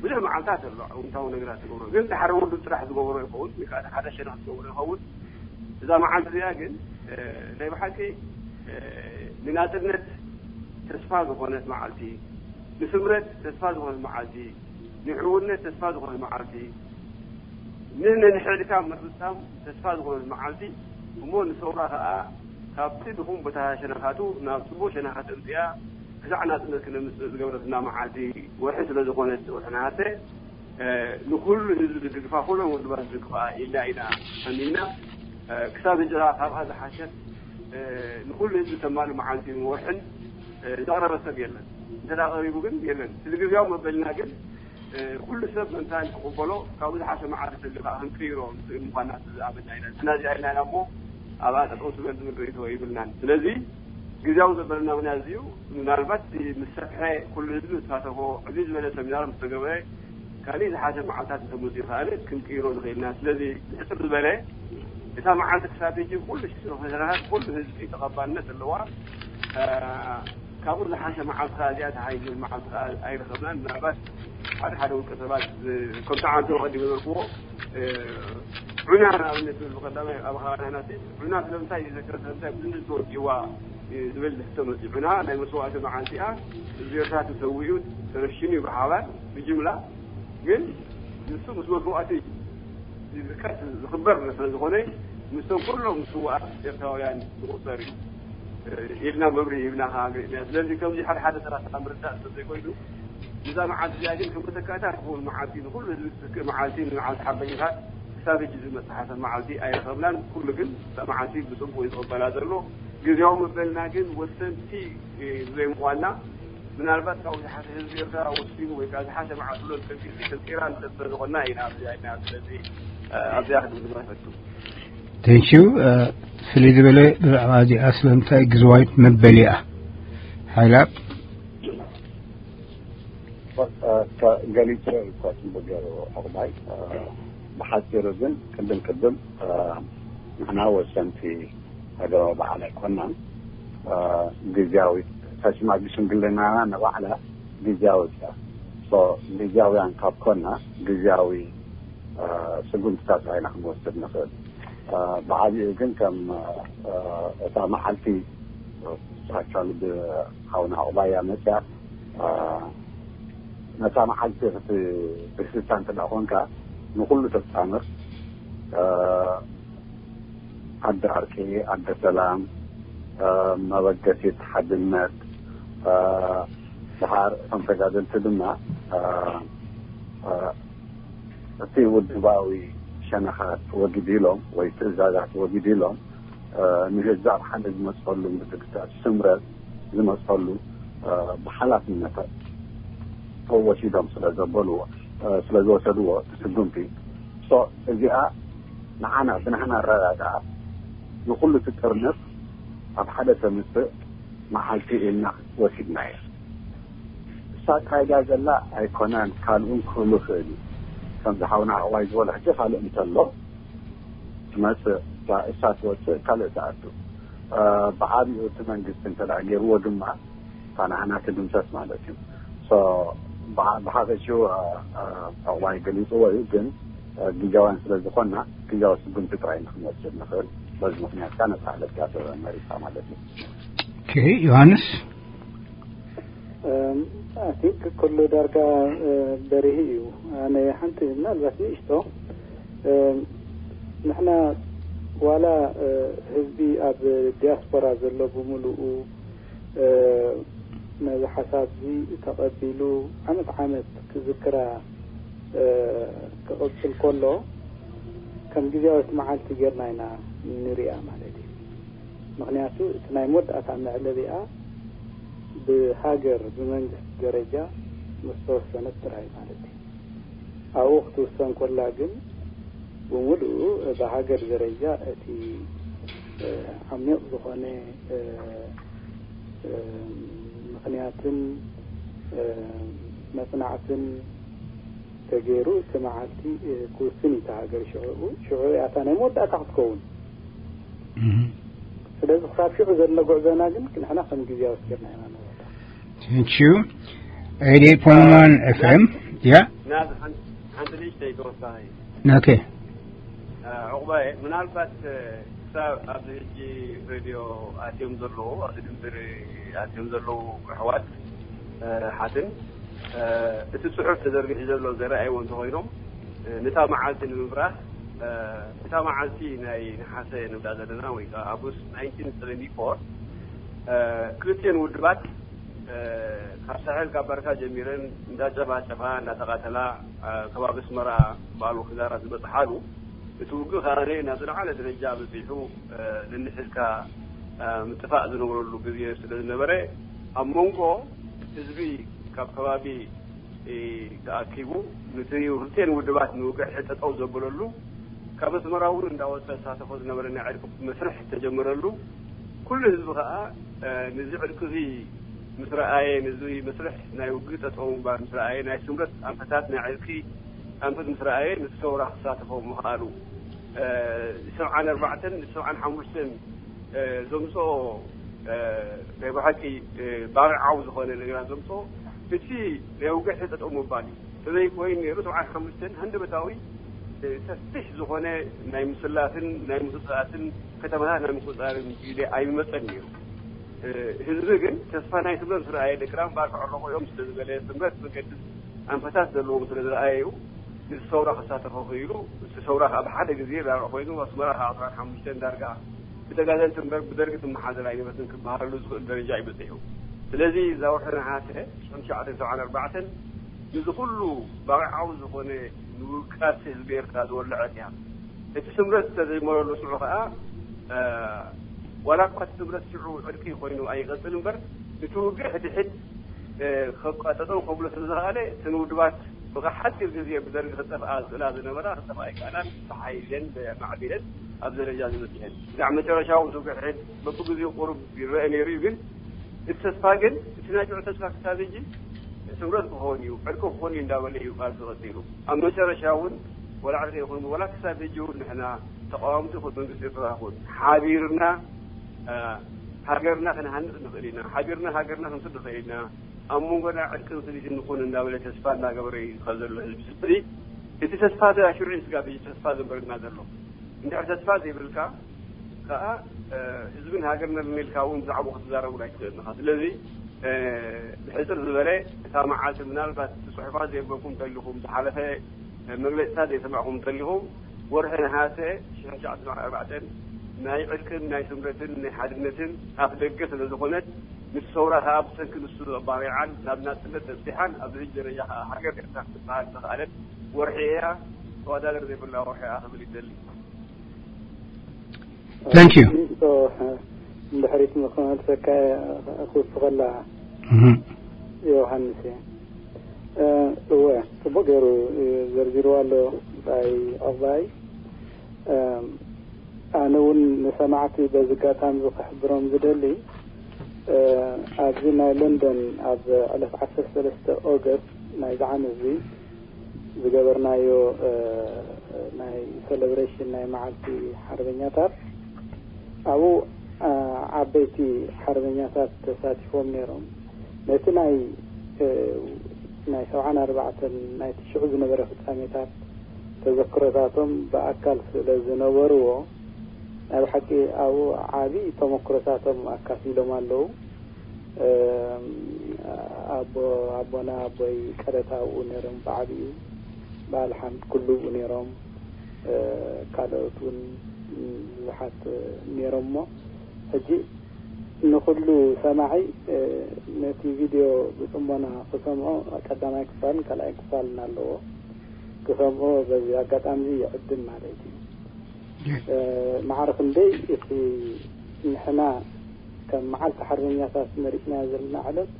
ብዙሕ መዓልታት ኣሎ ኣውንታዊ ነገራት ዝገብሮ፣ ግን እቲ ሓደ ውድብ ጥራሕ ዝገብሮ ይኸውን ወይ ከዓ እቲ ሓደ ሸነኽ ዝገብሮ ይኸውን። እዛ መዓልቲ እዚኣ ግን፣ እ፣ ናይ ብሓቂ፣ እ፣ ንናጽነት ተስፋ ዝኾነት መዓልቲ፣ ንስምረት ተስፋ ዝኾነት መዓልቲ፣ ንሕውነት ተስፋ ዝኾነት መዓልቲ፣ ንነንሕድካ ምርጻም ተስፋ ዝኾነት መዓልቲ፣ እሞ ንሰውራ ከኣ ካብቲ ድኹም ቦታ ሸነኻቱ ናብ ጽቡቕ ሸነኻት እምጽኣ ክሳዕ ናጽነት ክነምጽእ ዝገብረትና መዓልቲ ወርሒ ስለ ዝኾነት ወርሒ ነሓሰ፣ እ፣ ንኹሉ ህዝቢ ዝድግፋ፣ ኩሎም ውድባት ዝድግፋ ኢልና ኢና ኣሚንና። እ፣ ክሳብ ሕጂ ካብኣ ዝሓሸት፣ እ፣ ንኹሉ ህዝቢ ተማሊ መዓልቲ ወርሕን፣ እ፣ ዘቕረበ ሰብ የለን። እንተ ደኣ ቀሪቡ ግን የለን። እቲ ግዝያዊ መበልና ግን፣ እ፣ ኩሉ ሰብ ምእንታን ክቕበሎ፣ ካብኡ ዝሓሸ መዓልቲ ተልዩ ከዓ ክንቅይሮ ንኽእል ምዃንና ስለ ዝኣመንና ኢና። ንሕና እዚኣ ኢልና ኢና እሞ ኣብኣ ጠጠው ትበል ዝብል ርእይቶ ይብልናን። ስለዚ ግዝያዊ ዘበለና ምኽንያት እዚ እዩ። ምናልባት ምስ ሰፍሐ ኩሉ ህዝቢ ዝሳተፎ ዕብይ ዝበለ ሰሚናር ምስ ተገብረ ካሊእ ዝሓሸ መዓልታት እንተመፅኡ ከኣ ክንቅይሮ ንኽእል ኢና። ስለዚ ብሕፅር ዝበለ እታ መዓልቲ ክሳብ ሕጂ ኩሉ ሽግር ፈተናታት ኩሉ ህዝቢ ተቐባልነት ኣለዋ። እ፣ ካብኡ ዝሓሸ መዓልቲ ከኣ እዚኣ ተሓይሽ ዝብል መዓልቲ ከኣ ኣይረኸብናን። ምናልባት ሓደ ሓደ ውልቀ ሰባት ዝ-፣ ከምቲ ዓንተው ቀዲመ ዝበልክዎ፣ እ፣ ዑና ንኣብነት ዝብል ብቐዳማይ ኣብ ከባቢና ናቲ ዑና ስለምንታይ ይዘከር፣ ስለምንታይ ብዝምዚ ተወዲእዋ፣ እ፣ ዝብል ሕቶ መፂኡ። ዑና ናይ መስዋእቲ መዓልቲ እያ። ህዝቢ ኤርትራ ተሰዊኡ፣ ተረሽኑ እዩ ብሓባር ብጅምላ። ግን ንሱ ምስ መስዋእቲ ዝጥቀስ ዝኽበር ስለ ዝኾነ ምስቶም ኩሎም ስዉኣት ኤርትራውያን ዝቑጸር እዩ፣ እ፣ ኢልና መብርሂ ሂብና ከኣ ገሊጽና። ስለዚ ከምዚ ሓደ ሓደ ተራ ተራ ምርዳእ ስለ ዘይኮይኑ፣ እዛ መዓልቲ እዚኣ ግን ከም መተካእታ ትኸውን መዓልቲ፣ ንኹሉ ህዝቢ ትትክእ መዓልቲ፣ ንመዓልቲ ሓርበኛታት ክሳብ ሕጂ ዝመጽእ ሓሳብ መዓልቲ ኣይረኸብናን። ኩሉ ግን እዛ መዓልቲ ብጽቡቕ እዩ ዝቕበላ ዘሎ። ግዝያዊ መበልና ግን ወሰንቲ፣ እ፣ ዘይምዃንና፣ ምናልባት ካብኡ ዝሓሸ ህዝቢ ኤርትራ ወሲኑ ወይ ከዓ ዝሓሸ መዓልቲ ብሎ ዝጠንቂር፣ ተንቂራ ንኽእል ስለ ዝኾንና ኢና ኣብዚ ኣይና። ስለዚ፣ እ፣ ኣብዚኣ ክድምድማ ይፈቱ። Thank you። እ፣ ፍልይ ዝበለ ብዛዕባ እዚኣ ስለምንታይ ግዝያዊት መበሊኣ ሓይላ ገሊጹ እኳ ጽቡቅ ገይሩ ዕቁባይ። ብሓጺሩ ግን ቅድም ቅድም ንሕና ወሰንቲ ሃገራዊ በዓል ኣይኮናን። ግዜያዊ ተሲማ ሽምግልናና ንባዕላ ግዜያዊ እያ። ግዜያውያን ካብ ኮና ግዜያዊ ስጉምትታት ኢና ክንወስድ ንኽእል። ብዓቢኡ ግን ከም እታ መዓልቲ ኣካል ብሓውና ዕቁባያ መፅያ ነታ መዓልቲ ክትብህስታ እንተ ደኣ ኮንካ ንኹሉ ተጣምር። ኣደ ዕርቂ፣ ኣደ ሰላም፣ መበገሲት ሓድነት። ድሓር እቶም ተጋደልቲ ድማ እቲ ውድባዊ ሸነኻት ወጊድ ኢሎም ወይ ትእዛዛት ወጊድ ኢሎም ንህዝቢ ኣብ ሓደ ዝመፅሉ ምትእትታእ ስምረት ዝመፅሉ ብሓላፍነት ወሲዶም ስለ ዘበልዎ ስለ ዝወሰድዎ ስጉምቲ እዚኣ ንዓና ብናህና ኣረዳድኣ ንኩሉ ትጥርንፍ ኣብ ሓደ ተምፅእ መዓልቲ ኢልና ወሲድና እያ። እሳ ካይዳ ዘላ ኣይኮነን፣ ካልኡን ክህሉ ይኽእል እዩ። ከምዚ ሓውና ዕቁባይ ዝበሎ ሕጂ ካልእ እንተሎ ትመፅእ እሳ ትወፅእ ካልእ ትኣቱ። ብዓቢኡ እቲ መንግስቲ እንተ ገይርዎ ድማ እታ ንዓና ትድምሰስ ማለት እዩ። ብሓፈሽኡ ዕቁባይ ገሊፅዎ እዩ፣ ግን ግጃውያን ስለ ዝኾንና ግጃዊ ስጉምቲ ጥራይ ንክንወስድ ንኽእል። በዚ ምክንያት ከዓ ነፃ ዕለት እያ ተመሪፃ ማለት እዩ። ዮሃንስ I think ኩሉ ዳርጋ በሪሂ እዩ። ኣነ ሓንቲ ምናልባት ንእሽቶ ንሕና ዋላ ህዝቢ ኣብ ዲያስፖራ ዘሎ ብምሉኡ ነዚ ሓሳብ እዚ ተቐቢሉ ዓመት ዓመት ክዝክራ ክቕፅል ከሎ ከም ግዜያዊት መዓልቲ ጌርና ኢና ንሪኣ ማለት እዩ። ምክንያቱ እቲ ናይ መወዳእታ መዕለቢኣ ብሃገር ብመንግስቲ ደረጃ ምስ ተወሰነት ጥራይ ማለት እዩ። ኣብኡ ክትውሰን ከላ ግን ብምሉኡ ብሃገር ደረጃ እቲ ዓሚቕ ዝኾነ ምኽንያትን መፅናዕትን ተገይሩ እቲ መዓልቲ ክውስን እዩ። እቲ ሃገር ሽዑ ሽዑ እያ እታ ናይ መወዳእታ ክትከውን። ስለዚ ክሳብ ሽዑ ዘሎ ጉዕዞና ግን ንሕና ከም ግዜ ወሲድና ኢና ንወዳ። Thank you. Eighty-eight point one F M. Yeah. ናዝ ሓንቲ ንእሽተይ ተወሳኺ Okay. ዕቑባይ ምናልባት ክሳብ ኣብዚ ሕጂ ሬድዮ ኣትዮም ዘለዉ ኣብዚ ድምፂ ኣትዮም ዘለዉ ኣሕዋት ሓትን እቲ ፅሑፍ ተዘርጊሑ ዘሎ ዘረኣይዎ እንተኮይኖም ነታ መዓልቲ ንምብራህ እታ መዓልቲ ናይ ነሓሰ ንብላ ዘለና ወይ ከዓ ኣጉስት ናይንቲን ሰቨንቲ ፎር ክልቲኤን ውድባት ካብ ሳሕል ካብ ባርካ ጀሚረን እንዳጨፋጨፋ እንዳተቃተላ ከባቢ ኣስመራ ባሉ ክዛራ ዝበፅሓሉ እቲ ውግእ ከዓ ናብ ዝለዓለ ደረጃ በፂሑ ነንሕድካ ምጥፋእ ዝነበረሉ ግዜ ስለ ዝነበረ ኣብ መንጎ ህዝቢ ካብ ከባቢ ተኣኪቡ ነቲ ክልቲኤን ውድባት ንውግእ ሕጠጠው ዘበለሉ ካብ ኣስመራ እውን እንዳወፀ ዝሳተፎ ዝነበረ ናይ ዕርቂ መስርሕ ተጀመረሉ። ኩሉ ህዝቢ ከዓ ነዚ ዕርቂ እዚ ምስ ረኣየ ነዚ መስርሕ ናይ ውግእ ጠጠው ምባል ምስ ረኣየ ናይ ስምረት ኣንፈታት ናይ ዕርቂ ኣንፈት ምስ ረኣየ ነቲ ሰውራ ክሳተፎ ምኽኣሉ ሰብዓን ኣርባዕተን ሰብዓን ሓሙሽተን ዘምፅኦ ናይ ብሓቂ ባርዓዊ ዝኾነ ነገራት ዘምፅኦ እቲ ናይ ውግእ ሕጠጠው ምባል እዩ። ተዘይኮይን ነይሩ ሰብዓን ሓሙሽተን ሃንደበታዊ ሰፊሕ ዝኾነ ናይ ምስላፍን ናይ ምቁፅፃትን ከተማታት ናይ ምቁፅፃርን ግዜ ኣይመፀን ነይሩ። ህዝቢ ግን ተስፋ ናይ ስምረት ምስ ረኣየ ደቂ ዳምባር ክዕረቑ እዮም ስለ ዝበለ ስምረት መገዲ ኣንፈታት ዘለዎም ስለ ዝረኣየ እዩ ነቲ ሰውራ ክሳተፎ ክኢሉ። እቲ ሰውራ ከዓ ብሓደ ግዜ ዳርጋ ኮይኑ ኣስመራ ከዓ ዕስራን ሓሙሽተን ዳርጋ ብተጋደልቲ እምበር ብደርጊ ትመሓደር ኣይነበረትን ክበሃለሉ ዝኽእል ደረጃ እዩ በፂሑ። ስለዚ እዛ ወርሒ ነሓሰ ሽዑ ትሽዓተ ሰብዓን ኣርባዕተን ነዚ ኩሉ ባርዓዊ ዝኾነ ንውቃሲ ህዝቢ ኤርትራ ዝወለዐት እያ። እቲ ስምረት ዝተጀመረሉ ሽዑ ከዓ ዋላ እኳ እቲ ስምረት ሽዑ ዕርቂ ኮይኑ ኣይቀፅል እምበር እቲ ውግእ ሕድሕድ ጠጠው ከብሎ ስለ ዝኸኣለ እተን ውድባት ብሓፂር ግዜ ብደርጊ ክጠፍኣ ዝኽእላ ዝነበራ ክጠፍኣ ኣይከኣላን። ብሓይለን ብማዕቢለን ኣብዚ ደረጃ ዝበፅሐን ክሳዕ መጨረሻ እውን እቲ ውግእ ሕድሕድ በብግዜኡ ቁሩብ ይረአ ነይሩ እዩ። ግን እቲ ተስፋ ግን እቲ ናይ ሽዑ ተስፋ ክሳብ ሕጂ ስምረት ክኸውን እዩ፣ ዕርቂ ክኾን እዩ እንዳበለ እዩ ቃልሲ ቀፂሉ። ኣብ መጨረሻ እውን ወላ ዕርቂ ይኹን ወላ ክሳብ ሕጂ እውን ንሕና ተቃወምቲ ይኹን መንግስቲ ኤርትራ ይኹን ሓቢርና ሃገርና ክንሃንፅ ንኽእል ኢና፣ ሓቢርና ሃገርና ክንስድ ንኽእል ኢና፣ ኣብ መንጎና ዕርቅን ስኒትን ንኹን እንዳበለ ተስፋ እንዳገበረ እዩ ዝኸ ዘሎ ህዝቢ። ስለዚ እቲ ተስፋ ተሽዑ ስጋብ ተስፋ ዘንበርና ዘሎ። እንድሕር ተስፋ ዘይብልካ ከዓ ህዝብን ሃገር ነልኔልካ እውን ብዛዕባ ክትዛረቡ ኣይትኽእልኻ። ስለዚ ብሕፅር ዝበለ እታ መዓልቲ ምናልባት እቲ ፅሑፋት ዘየንበብኩም እንተሊኹም፣ ዝሓለፈ መግለፂታት ዘይሰማዕኩም እንተሊኹም፣ ወርሒ ነሓሰ ሽሕን ትሽዓተ ኣርባዕተን ናይ ዕርቅን ናይ ስምረትን ናይ ሓድነትን ኣፍ ደገ ስለ ዝኾነት፣ ምስ ሰውራ ከዓ ብሰንኪ ንሱ ኣባሪዓን ናብ ናፅነት በፂሓን ኣብዚ ሕጂ ደረጃ ከዓ ሃገር ኤርትራ ክትበሃል ዝተኽኣለት ወርሒ እያ። ተወዳደር ዘይብላ ወርሒ እያ ክብል ይደሊ። Thank you። እንድሕሪት ክመልሰካ ክውስኸላ ዮሃንስ እየ። እወ፣ ጽቡቅ ገይሩ ዘርዚርዋ ኣሎ ብጻይ ኣባይ። ኣነ እውን ንሰማዕቲ በዚ ኣጋጣሚ እዚ ክሕብሮም ዝደሊ፣ ኣብዚ ናይ ለንደን ኣብ ዕለት ዓሰርተ ሰለስተ ኦገስት ናይዚ ዓመት እዚ ዝገበርናዮ ናይ ሴሌብሬሽን ናይ መዓልቲ ሓርበኛታት፣ ኣብኡ ዓበይቲ ሓርበኛታት ተሳቲፎም ነይሮም። ነቲ ናይ ናይ ሰብዓን ኣርባዕተን ናይ ትሽዑ ዝነበረ ፍጻሜታት ተዘክሮታቶም ብኣካል ስለ ዝነበርዎ፣ ናይ ብሓቂ ኣብኡ ዓቢ ተመክሮታቶም ኣካፊሎም ኣለዉ። ኣቦ ኣቦና ኣቦይ ቀደታ ኣብኡ ነይሮም፣ ብዓቢኡ በዓል ሓምድ ኩሉ ኣብኡ ነይሮም። ካልኦት እውን ብዙሓት ነይሮም። እሞ ሕጂ ንኹሉ ሰማዒ ነቲ ቪድዮ ብጽሞና ክሰምዖ፣ ቀዳማይ ክፋልን ካልኣይ ክፋልን ኣለዎ፣ ክሰምዖ በዚ ኣጋጣሚ ይዕድም ማለት እዩ። ማዕረ ክንደይ እቲ ንሕና ከም መዓልቲ ሓርበኛታት መሪጽናዮ ዘለና ዕለት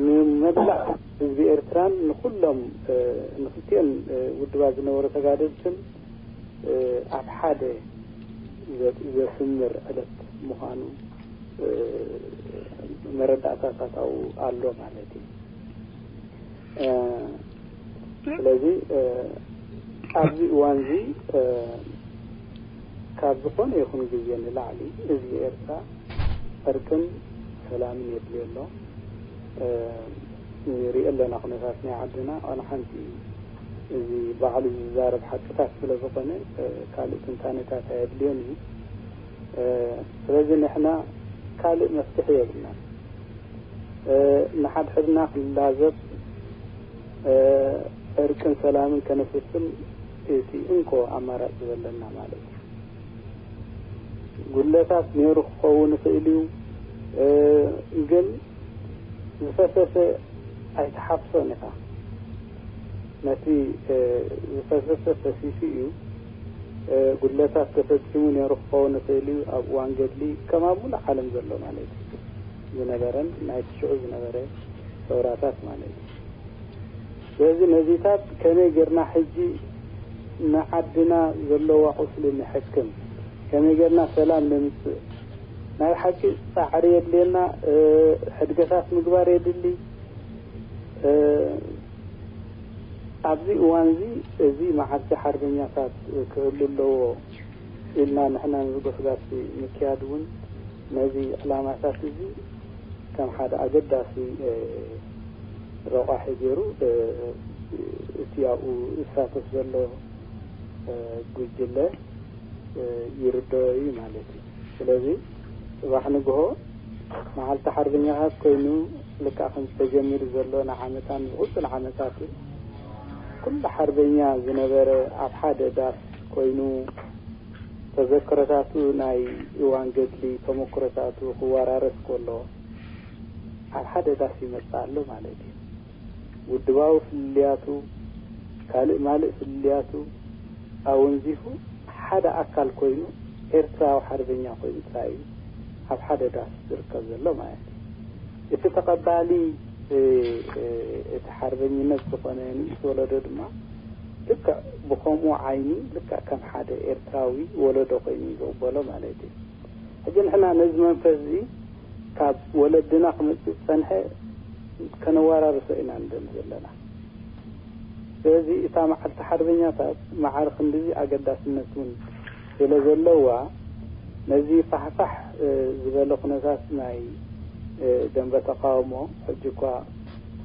ንመላእ ህዝቢ ኤርትራን ንኹሎም ንክልቲኦን ውድባት ዝነበሩ ተጋደልትን ኣብ ሓደ ዘስምር ዕለት ምዃኑ መረዳእታታት ኣብኡ ኣሎ ማለት እዩ። ስለዚ ኣብዚ እዋን እዚ ካብ ዝኾነ ይኹን ግዜ ንላዕሊ ህዝቢ ኤርትራ ዕርቅን ሰላምን የድልዮ ኣሎ። ንሪኦ ኣለና ኩነታት ናይ ዓድና። ዋላ ሓንቲ እዚ ባዕሉ ዝዛረብ ሓቅታት ስለ ዝኾነ ካልእ ትንታነታት ኣየድልዮን እዩ። ስለዚ ንሕና ካልእ መፍትሒ የብልና። ንሓድሕድና ክንላዘብ፣ ዕርቅን ሰላምን ከነስፍን እቲ እንኮ ኣማራጺ ዘለና ማለት እዩ። ጉድለታት ነይሩ ክኸውን ይኽእል እዩ፣ ግን ዝፈሰሰ ኣይትሓፍሶን ኢኻ። ነቲ ዝፈሰሰ ፈሲሱ እዩ። ጉድለታት ተፈጺሙ ነይሩ ክኸውን ይኽእል እዩ። ኣብ እዋን ገድሊ ከም ኣብ ሙሉእ ዓለም ዘሎ ማለት እዩ፣ ዝነበረን ናይ ትሽዑ ዝነበረ ሰውራታት ማለት እዩ። ስለዚ ነዚታት ከመይ ጌርና ሕጂ ንዓድና ዘለዋ ቁስሊ ንሕክም፣ ከመይ ጌርና ሰላም ነምጽእ፣ ናይ ሓቂ ጻዕሪ የድልየና። ሕድገታት ምግባር የድሊ። ኣብዚ እዋን እዚ፣ እዚ መዓልቲ ሓርበኛታት ክህሉ ኣለዎ ኢልና ንሕና ንዝጎስጋሲ ምክያድ እውን ነዚ ዕላማታት እዚ ከም ሓደ ኣገዳሲ ረቋሒ ገይሩ እቲ ኣብኡ ዝሳተፍ ዘሎ ጉጅለ ይርድኦ እዩ ማለት እዩ። ስለዚ ጽባሕ ንግሆ መዓልቲ ሓርበኛታት ኮይኑ ልክዕ ከም ተጀሚሩ ዘሎ ንዓመታን ዝቕጽል ዓመታትን ኩሉ ሓርበኛ ዝነበረ ኣብ ሓደ ዳስ ኮይኑ ተዘክሮታቱ ናይ እዋን ገድሊ ተመክሮታቱ ክወራረስ ከሎ ኣብ ሓደ ዳስ ይመጽእ ኣሎ ማለት እዩ። ውድባዊ ፍልልያቱ፣ ካልእ ማልእ ፍልልያቱ ኣወንዚፉ ሓደ ኣካል ኮይኑ ኤርትራዊ ሓርበኛ ኮይኑ ጥራይ እዩ ኣብ ሓደ ዳስ ዝርከብ ዘሎ ማለት እዩ። እቲ ተቐባሊ እቲ ሓርበኝነት ዝኾነ ንእስ ወለዶ ድማ ልክዕ ብኸምኡ ዓይኒ ልክዕ ከም ሓደ ኤርትራዊ ወለዶ ኮይኑ እዩ ዝቕበሎ ማለት እዩ። ሕጂ ንሕና ነዚ መንፈስ እዚ ካብ ወለድና ክመጽእ ዝጸንሐ ከነወራርሶ ኢና ንደሊ ዘለና። ስለዚ እታ መዓልቲ ሓርበኛታት ማዕረ ክንድዚ ኣገዳስነት እውን ስለ ዘለዋ፣ ነዚ ፋሕፋሕ፣ እ፣ ዝበለ ኩነታት ናይ፣ እ፣ ደንበ ተቃውሞ፣ ሕጂ እኳ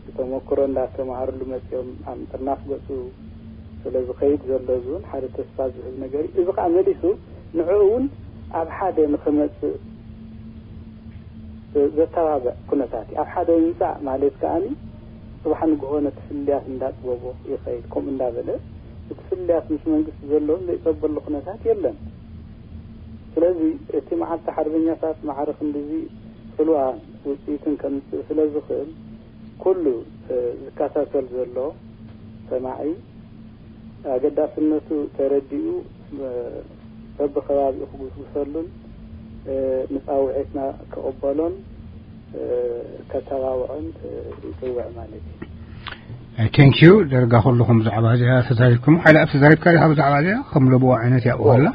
ብተመክሮ እንዳተማሃርሉ መጺኦም ኣብ ምጥርናፍ ገጹ ስለ ዝኸይድ ዘሎ፣ እዚ እውን ሓደ ተስፋ ዝህብ ነገር እዩ። እዚ ኸኣ መሊሱ ንዕኡ እውን ኣብ ሓደ ንኽመጽእ ዘተባብዕ ኩነታት እዩ። ኣብ ሓደ ምምጻእ ማለት ከኣኒ፣ ጽባሕ ንግሆ ነቲ ፍልልያት እንዳጥበቦ ይኸይድ። ከምኡ እንዳበለ፣ እቲ ፍልልያት ምስ መንግስቲ ዘለዎም ዘይጸበሉ ኩነታት የለን። ስለዚ፣ እቲ መዓልቲ ሓርበኛታት ማዕረ ክንድዚ ጽልዋን ውጽኢትን ከምጽእ ስለ ዝኽእል፣ ኩሉ፣ እ፣ ዝከታተል ዘሎ ሰማዒ ኣገዳስነቱ ተረዲኡ፣ እ፣ በብኸባቢኡ ክጉስጉሰሉን፣ እ፣ ንጻውዒትና ክቕበሎን፣ እ፣ ከተባብዖን፣ እ፣ ይጽውዕ ማለት እዩ። ቴንክ ዩ። ደርጋ ኩልኹም ብዛዕባ እዚኣ ተዛሪብኩም። ሓይለ ኣብ ተዛሪብካ ዲኻ ብዛዕባ እዚኣ ከም ለብዋ ዓይነት ያብሃላ?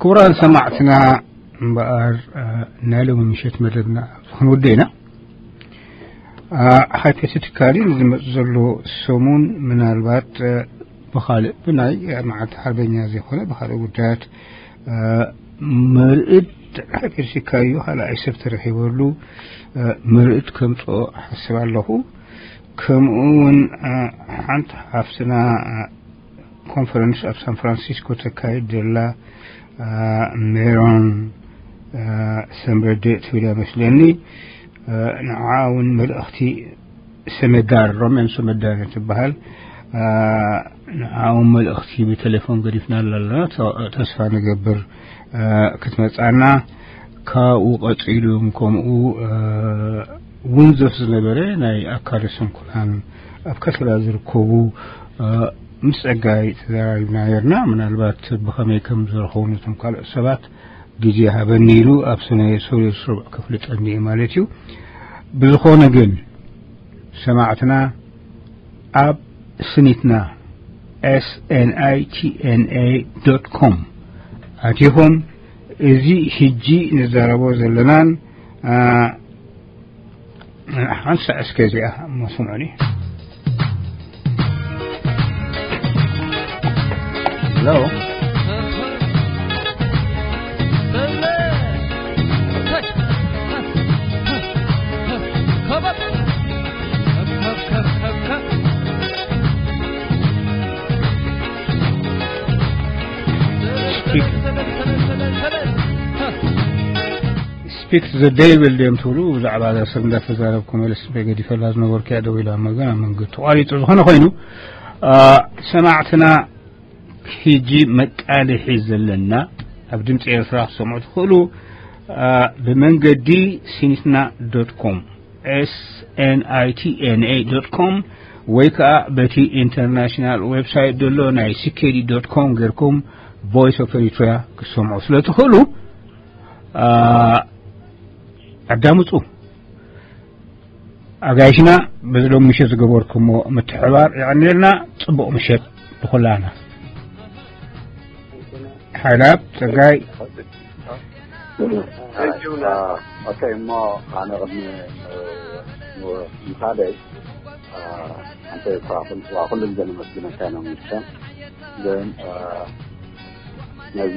ክቡራን ሰማዕትና፣ እምበኣር፣ እ፣ ናይ ሎሚ ምሸት መደብና ኣብዚ ክንውድእ ኢና። እ፣ ሃይፖቴቲካሊ ንዝመጽእ ዘሎ ሰሙን ምናልባት፣ እ፣ ብኻልእ ብናይ መዓልቲ ሓርበኛ ዘይኮነ ብኻልእ ጉዳያት፣ እ፣ ምርኢት ሃይፖቴቲካሊ ካልኣይ ሰብ ተረኺበሉ፣ እ፣ ምርኢት ከምጽኦ ሓስብ ኣለኹ። ከምኡ እውን፣ እ፣ ሓንቲ ሓፍትና፣ እ፣ ኮንፈረንስ ኣብ ሳን ፍራንሲስኮ ተካይድ ዘላ፣ እ፣ ሜሮን፣ እ፣ ሰምረዴ ትብል እያ መስለኒ። እ፣ ንዓ እውን መልእኽቲ ሰመዳር፣ ሮሜን ሰመዳር ትበሃል። እ፣ ንዓ እውን መልእኽቲ ብቴሌፎን ገዲፍና ኣለና። ተ-፣ ተስፋ ንገብር፣ እ፣ ክትመጻና። ካብኡ ቀጺሉ እውን ከምኡ፣ እ፣ ውንዘፍ ዝነበረ ናይ ኣካለ ስንኩላን ኣብ ከተማ ዝርከቡ፣ እ፣ ምስ ጸጋይ ተዘራሪብና ነርና። ምናልባት ብኸመይ ከም ዝረኸቡ ነቶም ካልኦት ሰባት ግዜ ሃበኒ ኢሉ ኣብ ሰነ-፣ ሰሉስ ርቡዕ ከፍልጠኒ እዩ ማለት እዩ። ብዝኾነ ግን ሰማዕትና ኣብ ስኒትና፣ S N I T N A dot com ኣቲኹም እዚ ሕጂ ንዛረቦ ዘለናን፣ እ፣ ሓንሳእ እስከ እዚኣ እሞ ስምዑኒ። ሄሎ። ስፒክ ዘ ዴቪል ድዮም ትብሉ? ብዛዕባ እዛ ሰብ እንዳተዛረብኩ መለስ ገዲፈላ ዝነበርኩ እያ ደዊላ፣ እሞ ግን ኣብ መንገዲ ተቋሪጹ። ዝኾነ ኮይኑ፣ አ፣ ሰማዕትና፣ ሕጂ መቃልሒ ዘለና ኣብ ድምፂ ኤርትራ ክትሰምዑ ትኽእሉ፣ አ፣ ብመንገዲ ሲኒትና ዶት ኮም፣ S N I T N A dot com፣ ወይ ከዓ በቲ ኢንተርናሽናል ዌብሳይት ዘሎ ናይ C K D dot com ጌርኩም ቮይስ ኦፍ ኤሪትሪያ ክትሰምዑ ስለ ትኽእሉ፣ አ፣ ኣዳምፁ። ኣጋይሽና፣ በዚ ሎም ምሸት ዝገበርኩሞ ምትሕባር የቐንየልና። ጽቡቕ ምሸት ንኹላና። ሓይላብ ጸጋይ። ኦኬ፣ እሞ ኣነ ቅድሚ ምሳደይ፣ ሓንቲ እኳ ኩሉ ግዜ ነመስግነካ ኢና፣ ግን ነዚ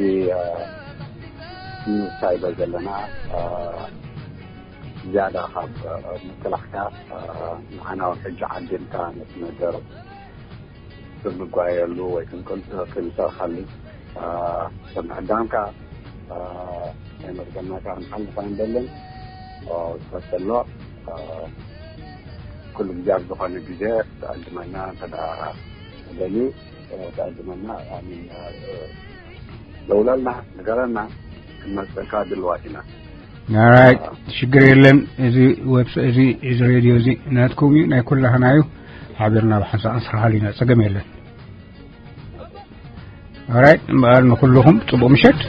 ንሳይበር ዘለና ዝያዳ ካብ ምክላኽካ፣ ንዓና እውን ሕጂ ዓዲምካ ነቲ ነገር ክንጓየሉ ወይ ክንቅል-፣ ክንሰርሓሉ፣ አ፣ ሰብ ምዕዳምካ፣ አ፣ ናይ መርገናካ ክንሓልፍ ኣይንደልን። ኦ፣ ዝፈጸሎ፣ አ፣ ኩሉ ግዜ ኣብ ዝኾነ ግዜ ትዕድመና እንተ ደኣ ደልዩ፣ አ፣ ትዕድመና፣ ኣሚን፣ አ፣ ደውለልና፣ ንገረና፣ ክንመጸካ ድልዋት ኢና። ኦራይት፣ ሽግር የለን። እዚ ዌብሳ-፣ እዚ፣ እዚ ሬድዮ እዚ ናትኩም እዩ፣ ናይ ኩላህና እዩ። ሓቢርና ብሓንሳእ ክንሰርሓሉ ኢና፣ ጸገም የለን። ኦራይት፣ እምበኣር ንኩልኹም ጽቡቕ ምሸት።